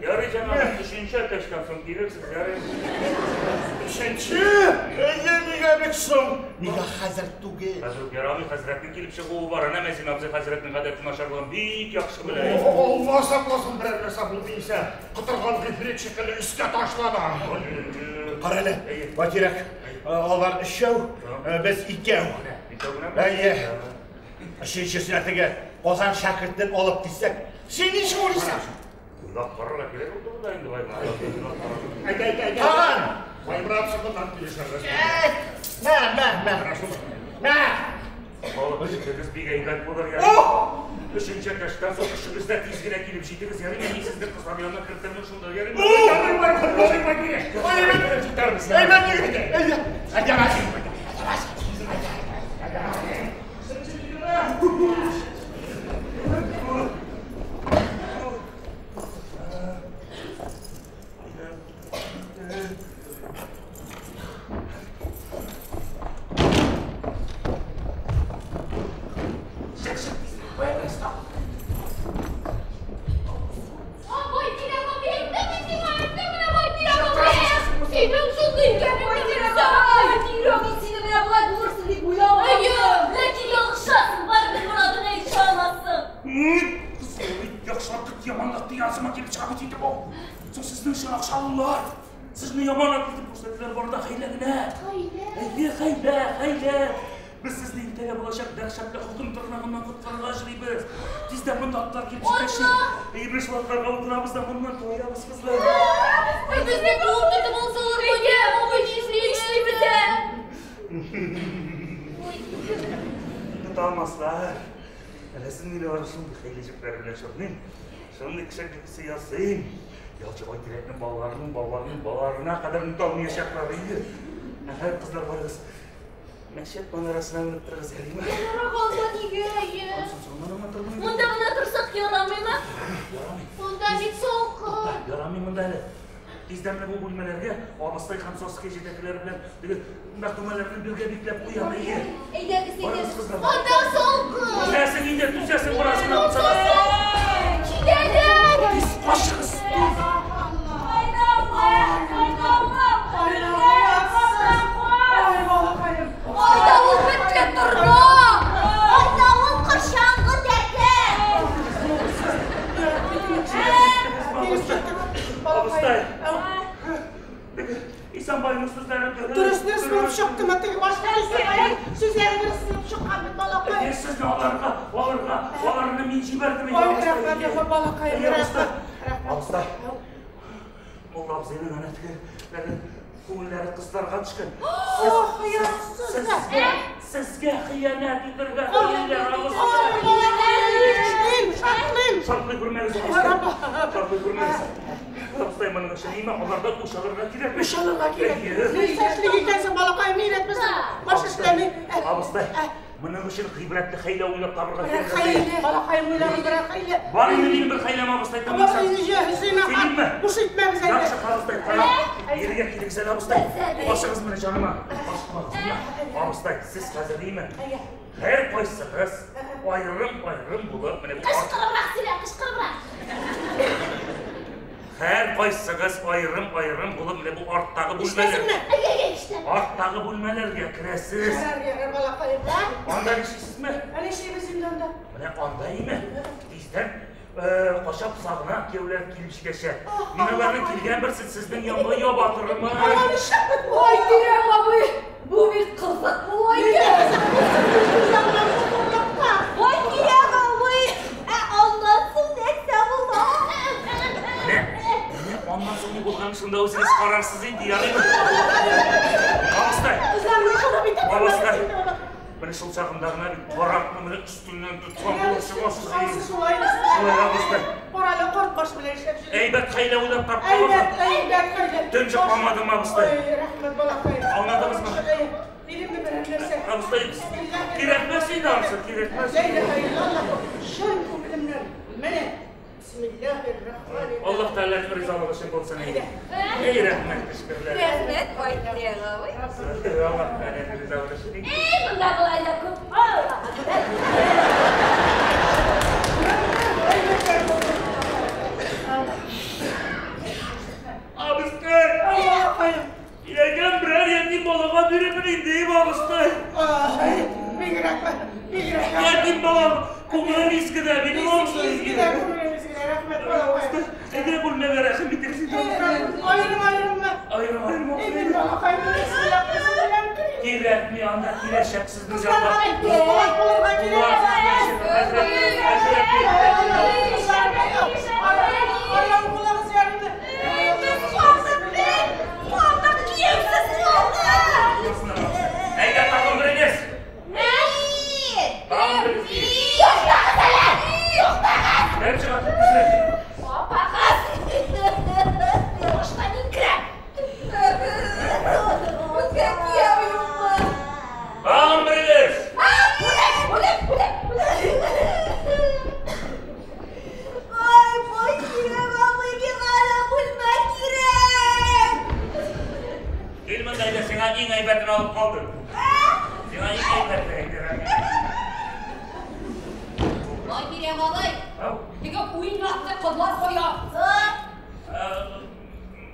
Ярый, җәмәгать, өченче әтәчтән соң килерсез, ярый. Өченче? Әйе, нигә бик соң? Нигә хәзер түгел? Хәзер үк ярамый, хәзрәтнең килеп чыгуы бар. Әнә Мәзин абзый хәзрәтнең гадәте начарлыгын бик яхшы белә. Алла сакласын, берәр нәрсә булды исә, котырган гыйфрит шикелле өскә ташлана. Кара әле, Байтирәк, алар өчәү, без икәү. Әйе. Өченчесенә теге Казан шәкертен алып килсәк, син ничек уйлыйсың? Уйлап карарга кирәк ул турыда инде, Байморат. Әйдә, әйдә, әйдә. Тагын! Байморат соңыннан килешербез. Мә, мә, мә. Мә! Алып җитегез бик әйбәт булыр, ярый. Өченче әтәчтән соң өчегез дә тиз генә килеп җитегез, ярый. Мин сезне кызлар янына кертермен шунда, ярый. Әйбәт егет! Әйдә, әйдә, Байтирәк абый, әйттем мин сиңа, әйттем менә, Байтирәк абый. Синең шундый икәнеңне белсәм, Байтирәк абый. Соң сезнең өчен акча алулар. Сезне яманат итеп күрсәтүләр бар да хәйлә генә. Хәйлә? Әйе, хәйлә, хәйлә. Без сезне иртәгә булачак дәһшәтле хөкем тырнагыннан коткарырга җөрибез. Тиздән монда атлар килеп җитәчәк. Әйе, без шул атларга утырабыз да моннан таябыз, кызлар. Ай, безне куып тотып алсалар, Байтирәк абый, нишлибез, ә? Тота алмаслар. Әле син мине бары шундый хәйлә җепләр белән чорныйм. Шундый кеше кебесе ясыйм. Ялчы Байтирәкнең балаларының балаларының балаларына кадәр оныта алмаячаклар инде. Әһә, кызлар, барыгыз. Мәчет манарасына менеп торыгыз, ярыймы? Манарага анда нигә, әйе? Монда гына торсак ярамыймы? Ярамый. Монда бит салкын. Ярамый монда әле. Тиздән менә бу бүлмәләргә абыстай һәм Сасык җитәкчеләре белән теге мәхтүмәләрне бергә бикләп куям, әйе. Әйдәгез, Барыгыз, әйдәгез. кызлар. Монда салкын. Түзәсең инде, түзәсең бераз гына булса да. Киләләр. Тиз качыгыз. Кайда ул бетле торна? Кайда ул корчаңгы тәкә? Абыстай. Исәнбайның сүзләре дөрес. Дөрес, дөрес булып чыктымы? Теге башка Исәнбайның сүзләре дөрес булып чыккан бит, балакай. Әйе, сезне аларга, аларга, аларны мин җибәрдем инде. Ай, рәхмәт, рәхмәт, балакай, Әйе, абыстай. рәхмәт. Абыстай. Мулла абзыйның әнә тегеләре күңелләре кызларга төшкән. Ох, оятсызлар. Сезгә хыянәт итәргә Ай, хыяллар, абыстай. балакай, шатлыйм, шатлыйм. Шартлый күрмәгез, абыстай. Шартлый күрмәгез. Абыстай, моның өчен имә алардан үч алырга кирәк. Үч алырга кирәк. Әйе. Ни икәнсең, балакай, ни өйрәтмәсең? Баш эшләми. Абыстай, моның өчен гыйбрәтле хәйлә уйлап табырга Берәр кирәк. хәйлә, балакай, уйлагыз берәр хәйлә. Бар инде минем бер хәйләм, абыстай, Бар тыңласаң. инде, җә, Сөйлимме? Буш итмәгез әле. Яхшы, абыстай, кара. Бирегә килегез әле, абыстай. Башыгыз менә җаныма. Ашыкмагыз, менә. Абыстай, сез хәзер димме? Һәр кайсыгыз аерым-аерым булып, менә бу Кычкырыбрак сөйлә, кычкырыбрак. Һәр кайсыгыз аерым-аерым булып, менә бу арттагы бүлмәләр. Ишетәсеңме? Әй, әй, әй, ишетәм. Арттагы бүлмәләргә керәсез. Ярар, ярар, балакай. Анда нишлисезме? Ә нишлибез инде анда? Менә анда име? Тиздән качап сагына кияүләр килеп җитәчәк. Мин аларның килгән берсен сезнең янга яба торырмын. Ой, Тирәк абый, бу бит кызык була икән. Ой, Тирәк абый, ә аннан соң нәрсә булды? Менә, менә аннан соң ни булганын шунда үзегез карарсыз инде, ярыймы? Абыстай, Кызларны харап итә. абыстай. Менә шул чагында гына бит каракны менә өстеннән тоткан булып чыгасыз. Шулай, Шулай, абыстай. Карале, карт баш белән эшләп йөри. Әйбәт хәйлә уйлап таптыгыз. Әйбәт, әйбәт хәйлә. Төн чыкмадым, абыстай. Ой, рәхмәт, балакай. Аңладыгызмы? Бирем берәр нәрсә. Абыстай, кирәкмәс инде анысы, кирәкмәс. Ла илаһа иллаллаһ. Чын күңелемнән. Менә. Бисмиллаһир-рахманир-рахим. Аллаһ Тәгаләнең ризалыгы өчен булсын инде. Эй, рәхмәт кешкерләр. Рәхмәт, Байтирәк абый. Аллаһ Тәгаләнең ризалыгы өчен. Эй, монда болай да күп. Аллаһ әкбәр. Абыстай, Балакаем. киләгән берәр ятим балага бирермен инде, абыстай. Ай, бигрәк, бигрәк. Ятим балам, күңелем изгедә, минем абыстай. Изгедә, күңелем изгедә, рәхмәт, балакаем. Әйдә бүлмәгә рәхим итегез инде. Аерым, аерыммы? Аерым, аерым. Эй, мин балакаем, бисмиллаһ, бисмиллаһ. Кирәкми анда киләчәк сезнең Кызларга янга. кулак булырга кирәк. Аерым булыгыз, ярыймы? Без калдык бит, калдык, кияүсез калдык. Әйдә тагын берегез. Мин! Тагын берегез. Туктагыз әле! Туктагыз! Кем чыга тизрәк? Апагыз! Башка мин керәм. Безгә кияү юкмы? Тагын берегез. Бүләк, бүләк, бүләк, бүләк. Ай, Байтирәк абый, миңа да бүлмә кирәк. Кил монда әйдә, сиңа иң әйбәтен алып калдым. Сиңа иң әйбәтен әйдә. Байтирәк абый, Ау. теге уйнакны кызлар кая?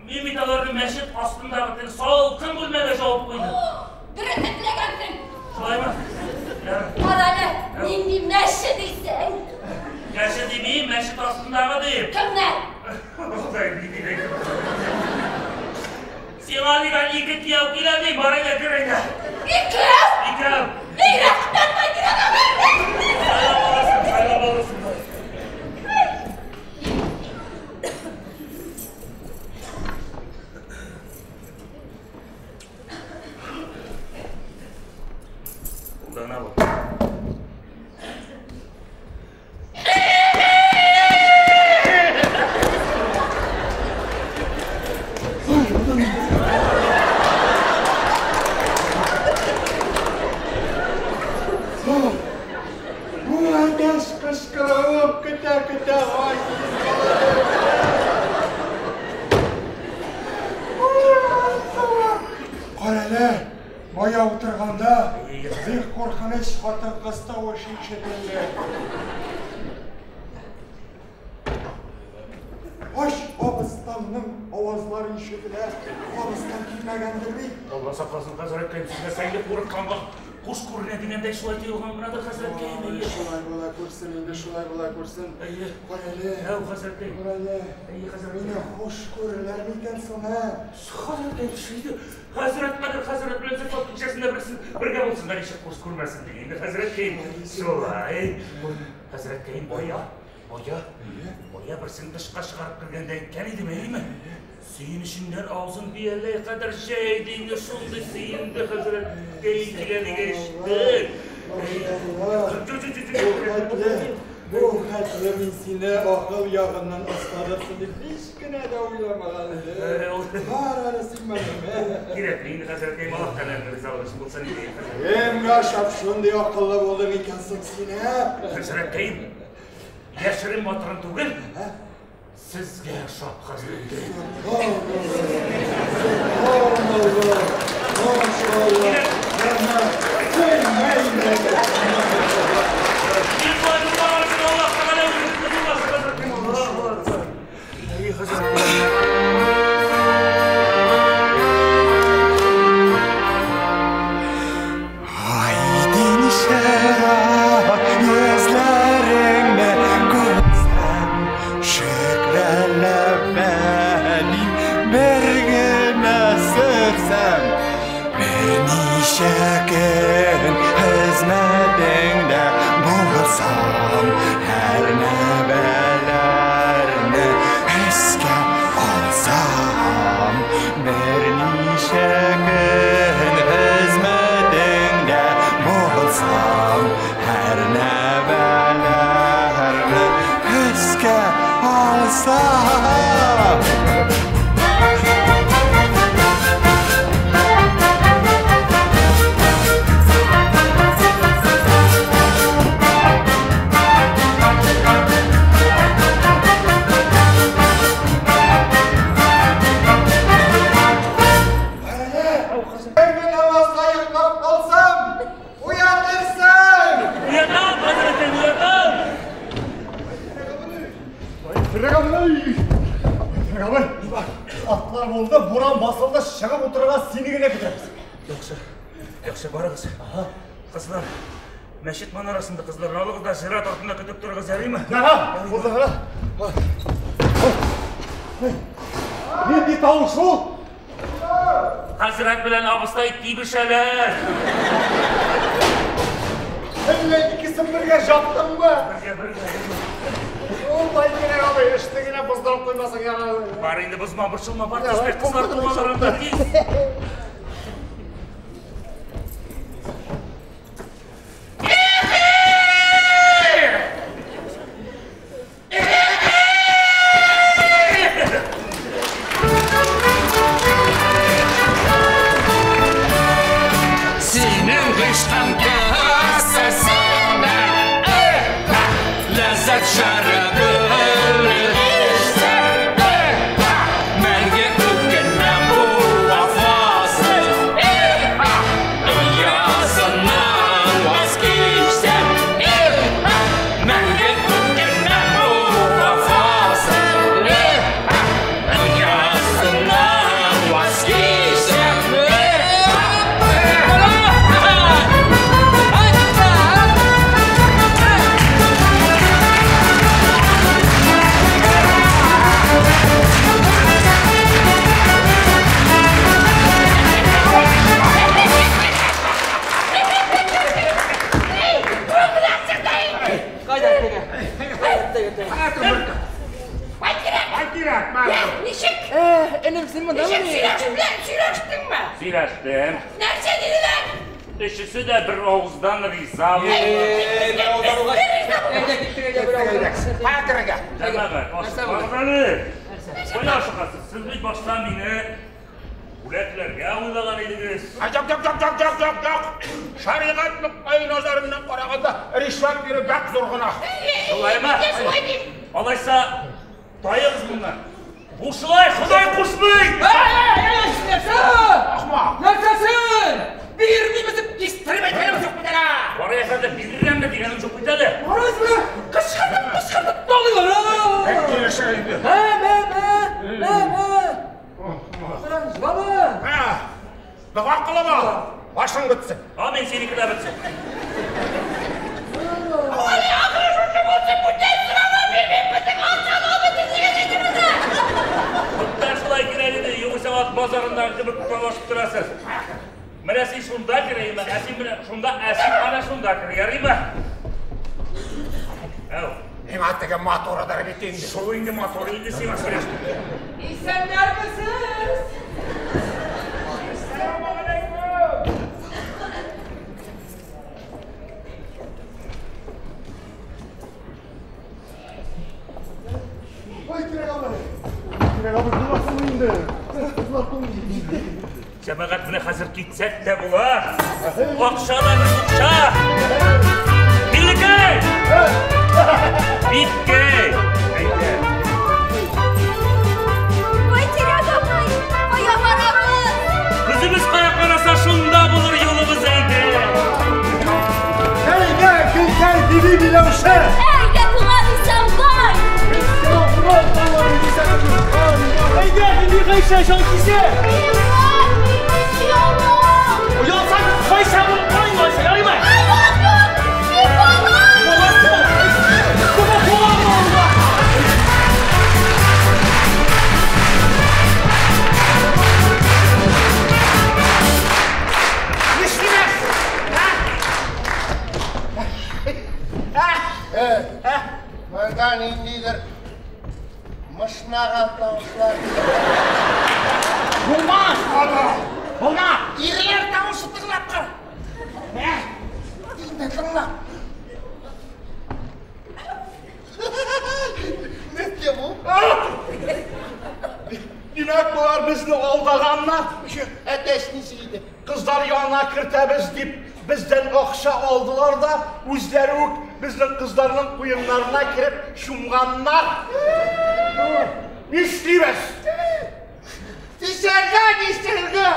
Мин бит аларны мәчет астындагы теге салкын бүлмәгә җавып куйдым. Дөрес эшләгәнсең. Шулаймы? Ярар. Карале, нинди мәче дисең? Мәчет димим, мәчет астындагы дип. Кемнәр? Абыстай, Миңа дигән ике кияү килә ди, бар әйдә, кер әйдә. Икәү? Икәү. Ни рәхмәт, Байтирәк абый! Сайлап алырсың, сайлап алырсың. Булды гына бу. Бу әтәч кычкыруып көтә-көтә ай Карале, бая утырганда бик куркыныч хатын-кыз тавышы ишетелде. Ач абыстамның авазлары ишетелә. Абыстам килмәгәндер бит. Алла сакласын, хәзрәткәем, сезгә сәйле курыкканга куш күренә дигәндәй шулай тоелган гынадыр, хәзрәткәем. Ай, шулай була күрсен инде, шулай була күрсен. Әйе. Карале. Әү, хәзрәткәем. Карале. Әйе, хәзрәткәем. Мине хуш күрерләр микән соң, ә? Хәзрәткәем, шөйде. Хәзрәт кадер хәзрәт белән зифат кичәсендә берсен бергә булсыннар, ничек хуш күрмәсен ди инде, хәзрәткәем. Шулай. Хәзрәткәем, бая, бая, бая берсен тышка чыгарып кергәндә әйткән идем, әйеме? Сөенеченнән авызын бияләй кадәр җәйде инде, шундый сөенде хәзрәткәем килә дигәч. Бу хәтле мин сине акыл ягыннан остадырсың дип һич кенә дә уйламаган идем. Бар әле син мәгъмә. Кирәкми инде, хәзрәткәем, Аллаһ Тәгаләнең ризалыгы өчен булсын иде, хәзрәт. Кемгә ошап шундый акыллы булдың икәнсең син, ә? Хәзрәткәем, яшерен батырын түгел, сезгә ошап, хәзрәткәем. Субханаллах, машаллах, рәхмәт. Айдин шәраб йөзләреңне күрсәм, шөкрәләп мин бер генә сөрсәм, берничә көн хезмәтеңдә булсам, һәр нәбәләрне искә алсам, берничә көн хезмәтеңдә булсам, һәр нәбәләрне искә алсам. Мәңге намазга йоклап калсам, уятырсың! Уятам, хәзрәткәем, уятам! Фиргабый, атлар булды, буран басылды, чыгып утырырга сине генә көтәбез. Яхшы, яхшы, барыгыз. Кызлар, мәчет манарасында кызларны алыгыз да зират артында көтеп торыгыз, ярыймы? Яра, булды гына. Нинди тавыш ул? Хәзрәт белән абыстай тибешәләр. Әллә икесен бергә жаптыңмы? Бергә, бергә. Ул Байтирәк абый, эшне генә боздырып куймасаң ярар. Бар инде бозма, борчылма, бар тизрәк кызлар туганнар анда тиз. Синең гыйшкың касәсенә ләззәт шәрабын эчсәм, мәңге үкенмәм бу вафасына. Ничек? Энем, син монда Ничек сөйләштеңме? Сөйләштем. Нәрсә диделәр? Өчесе дә бер авыздан риза. Җәмәгать, ашыкмагыз әле. Кая ашыгасыз? Сез бит башта мине бүләкләргә уйлаган идегез. Юк, юк, юк, юк, юк, юк, юк. Шәригать ноктаи назарыннан караганда ришвәт бирү бик зур гөнаһ. Шулаймы? Алайса, таегыз моннан. Бу шулай Ходай кушмый! Нәрсә? Нәрсәсен? Бирмибез дип кистереп әйткәнем юк бит әле. Барый әфәнде, бирерәмме дигәнем юк бит әле. Барыгыз менә кычкыртып, кычкыртып талыйлар. Бик килешә инде. Мә, мә, мә, мә, мә. Җылама. Дога кылып ал. Башың бетсен. Амин, синеке дә бетсен. Али, ахыры шушы булсын, бүтән сорама бирмим, бөтен акчаны алып бетерергә җитеп. Күптән шулай кирәк иде, югыйсә ат базарындагы кебек талашып торасыз. Менә син шунда кер, әйме, ә син менә шунда, ә син ана шунда кер, ярыймы? Әү. Миңа теге матурыдыр бит инде. Шул инде матур инде сиңа сөйләш. Исәннәрмесез? Әссәламегаләйкүм. Ой, кирәк абый. Кирәк абый, буласың инде. Кызлар җитте. Җәмәгать, менә хәзер китсәк тә була. Акча да бер акча. Миллекәй! Биткәй! Әйдә. Байтирәк абый, кая барабыз? Күзебез кая караса, шунда булыр юлыбыз, әйдә. Әйдә, Гөлкәй, биби Миләүшә. Әйдә, туган Исәнбай! Әйдә, биби Гайшә, җанкисә! Мин мин Оялсаң, Гайшә булып карыйм, Гайшә, ярыймы? Ай, юк, юк! Мин бала! Баласы! Бала була! Нишлибез? Монда ниндидер мышнаган тавышлар. Булмас! Булма! Ирләр тавышы тыңлап кал. Инде тыңла. Нәрсә бу? Димәк, болар безне алдаганнар. Әтәч ничек иде? Кызлар янына кертәбез дип, бездән акча алдылар да, үзләре үк безнең кызларның куеннарына кереп чумганнар. Нишлибез? Нишләргә, нишләргә?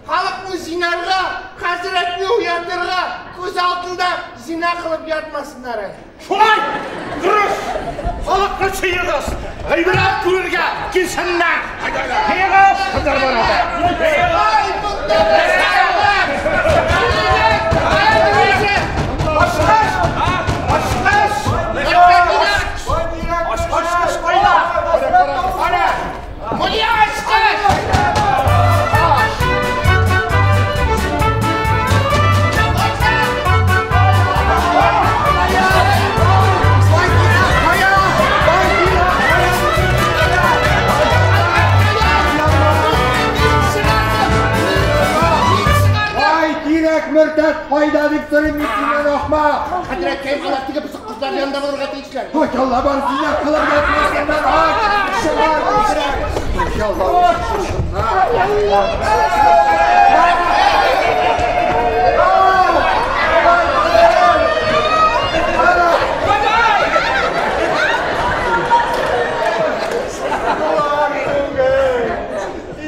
Халыкны җыйнарга, хәзрәтне уятырга, күз алдында зина кылып ятмасыннар әле. Шулай! Дөрес! Халыкны җыегыз! Гыйбрәт күрергә килсеннәр! Җыегыз! Кызлар барады! Ай, монда нәрсә? Ачкыч! Ачкыч! Ачкыч кайда? Ана! Мулла ачкыч! Ай, кирәк мөртәт кайда дип сорыйм мин синнән, ахмак. Хәзрәткәем, алар теге бозык кызлар янында булырга тиешләр. Ой, Алла бар, зина кылып ятмасыннар, ай, чыгар тизрәк. Ой, Алла, шушыннар. Болар түгел.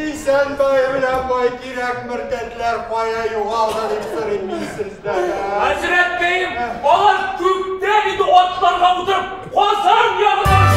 Исәнбай белән Байтирәк мөртәтләр кая югалды дип сорыйм мин сездән. Хәзрәткәем, алар күптән инде атларга утырып, Казан ягына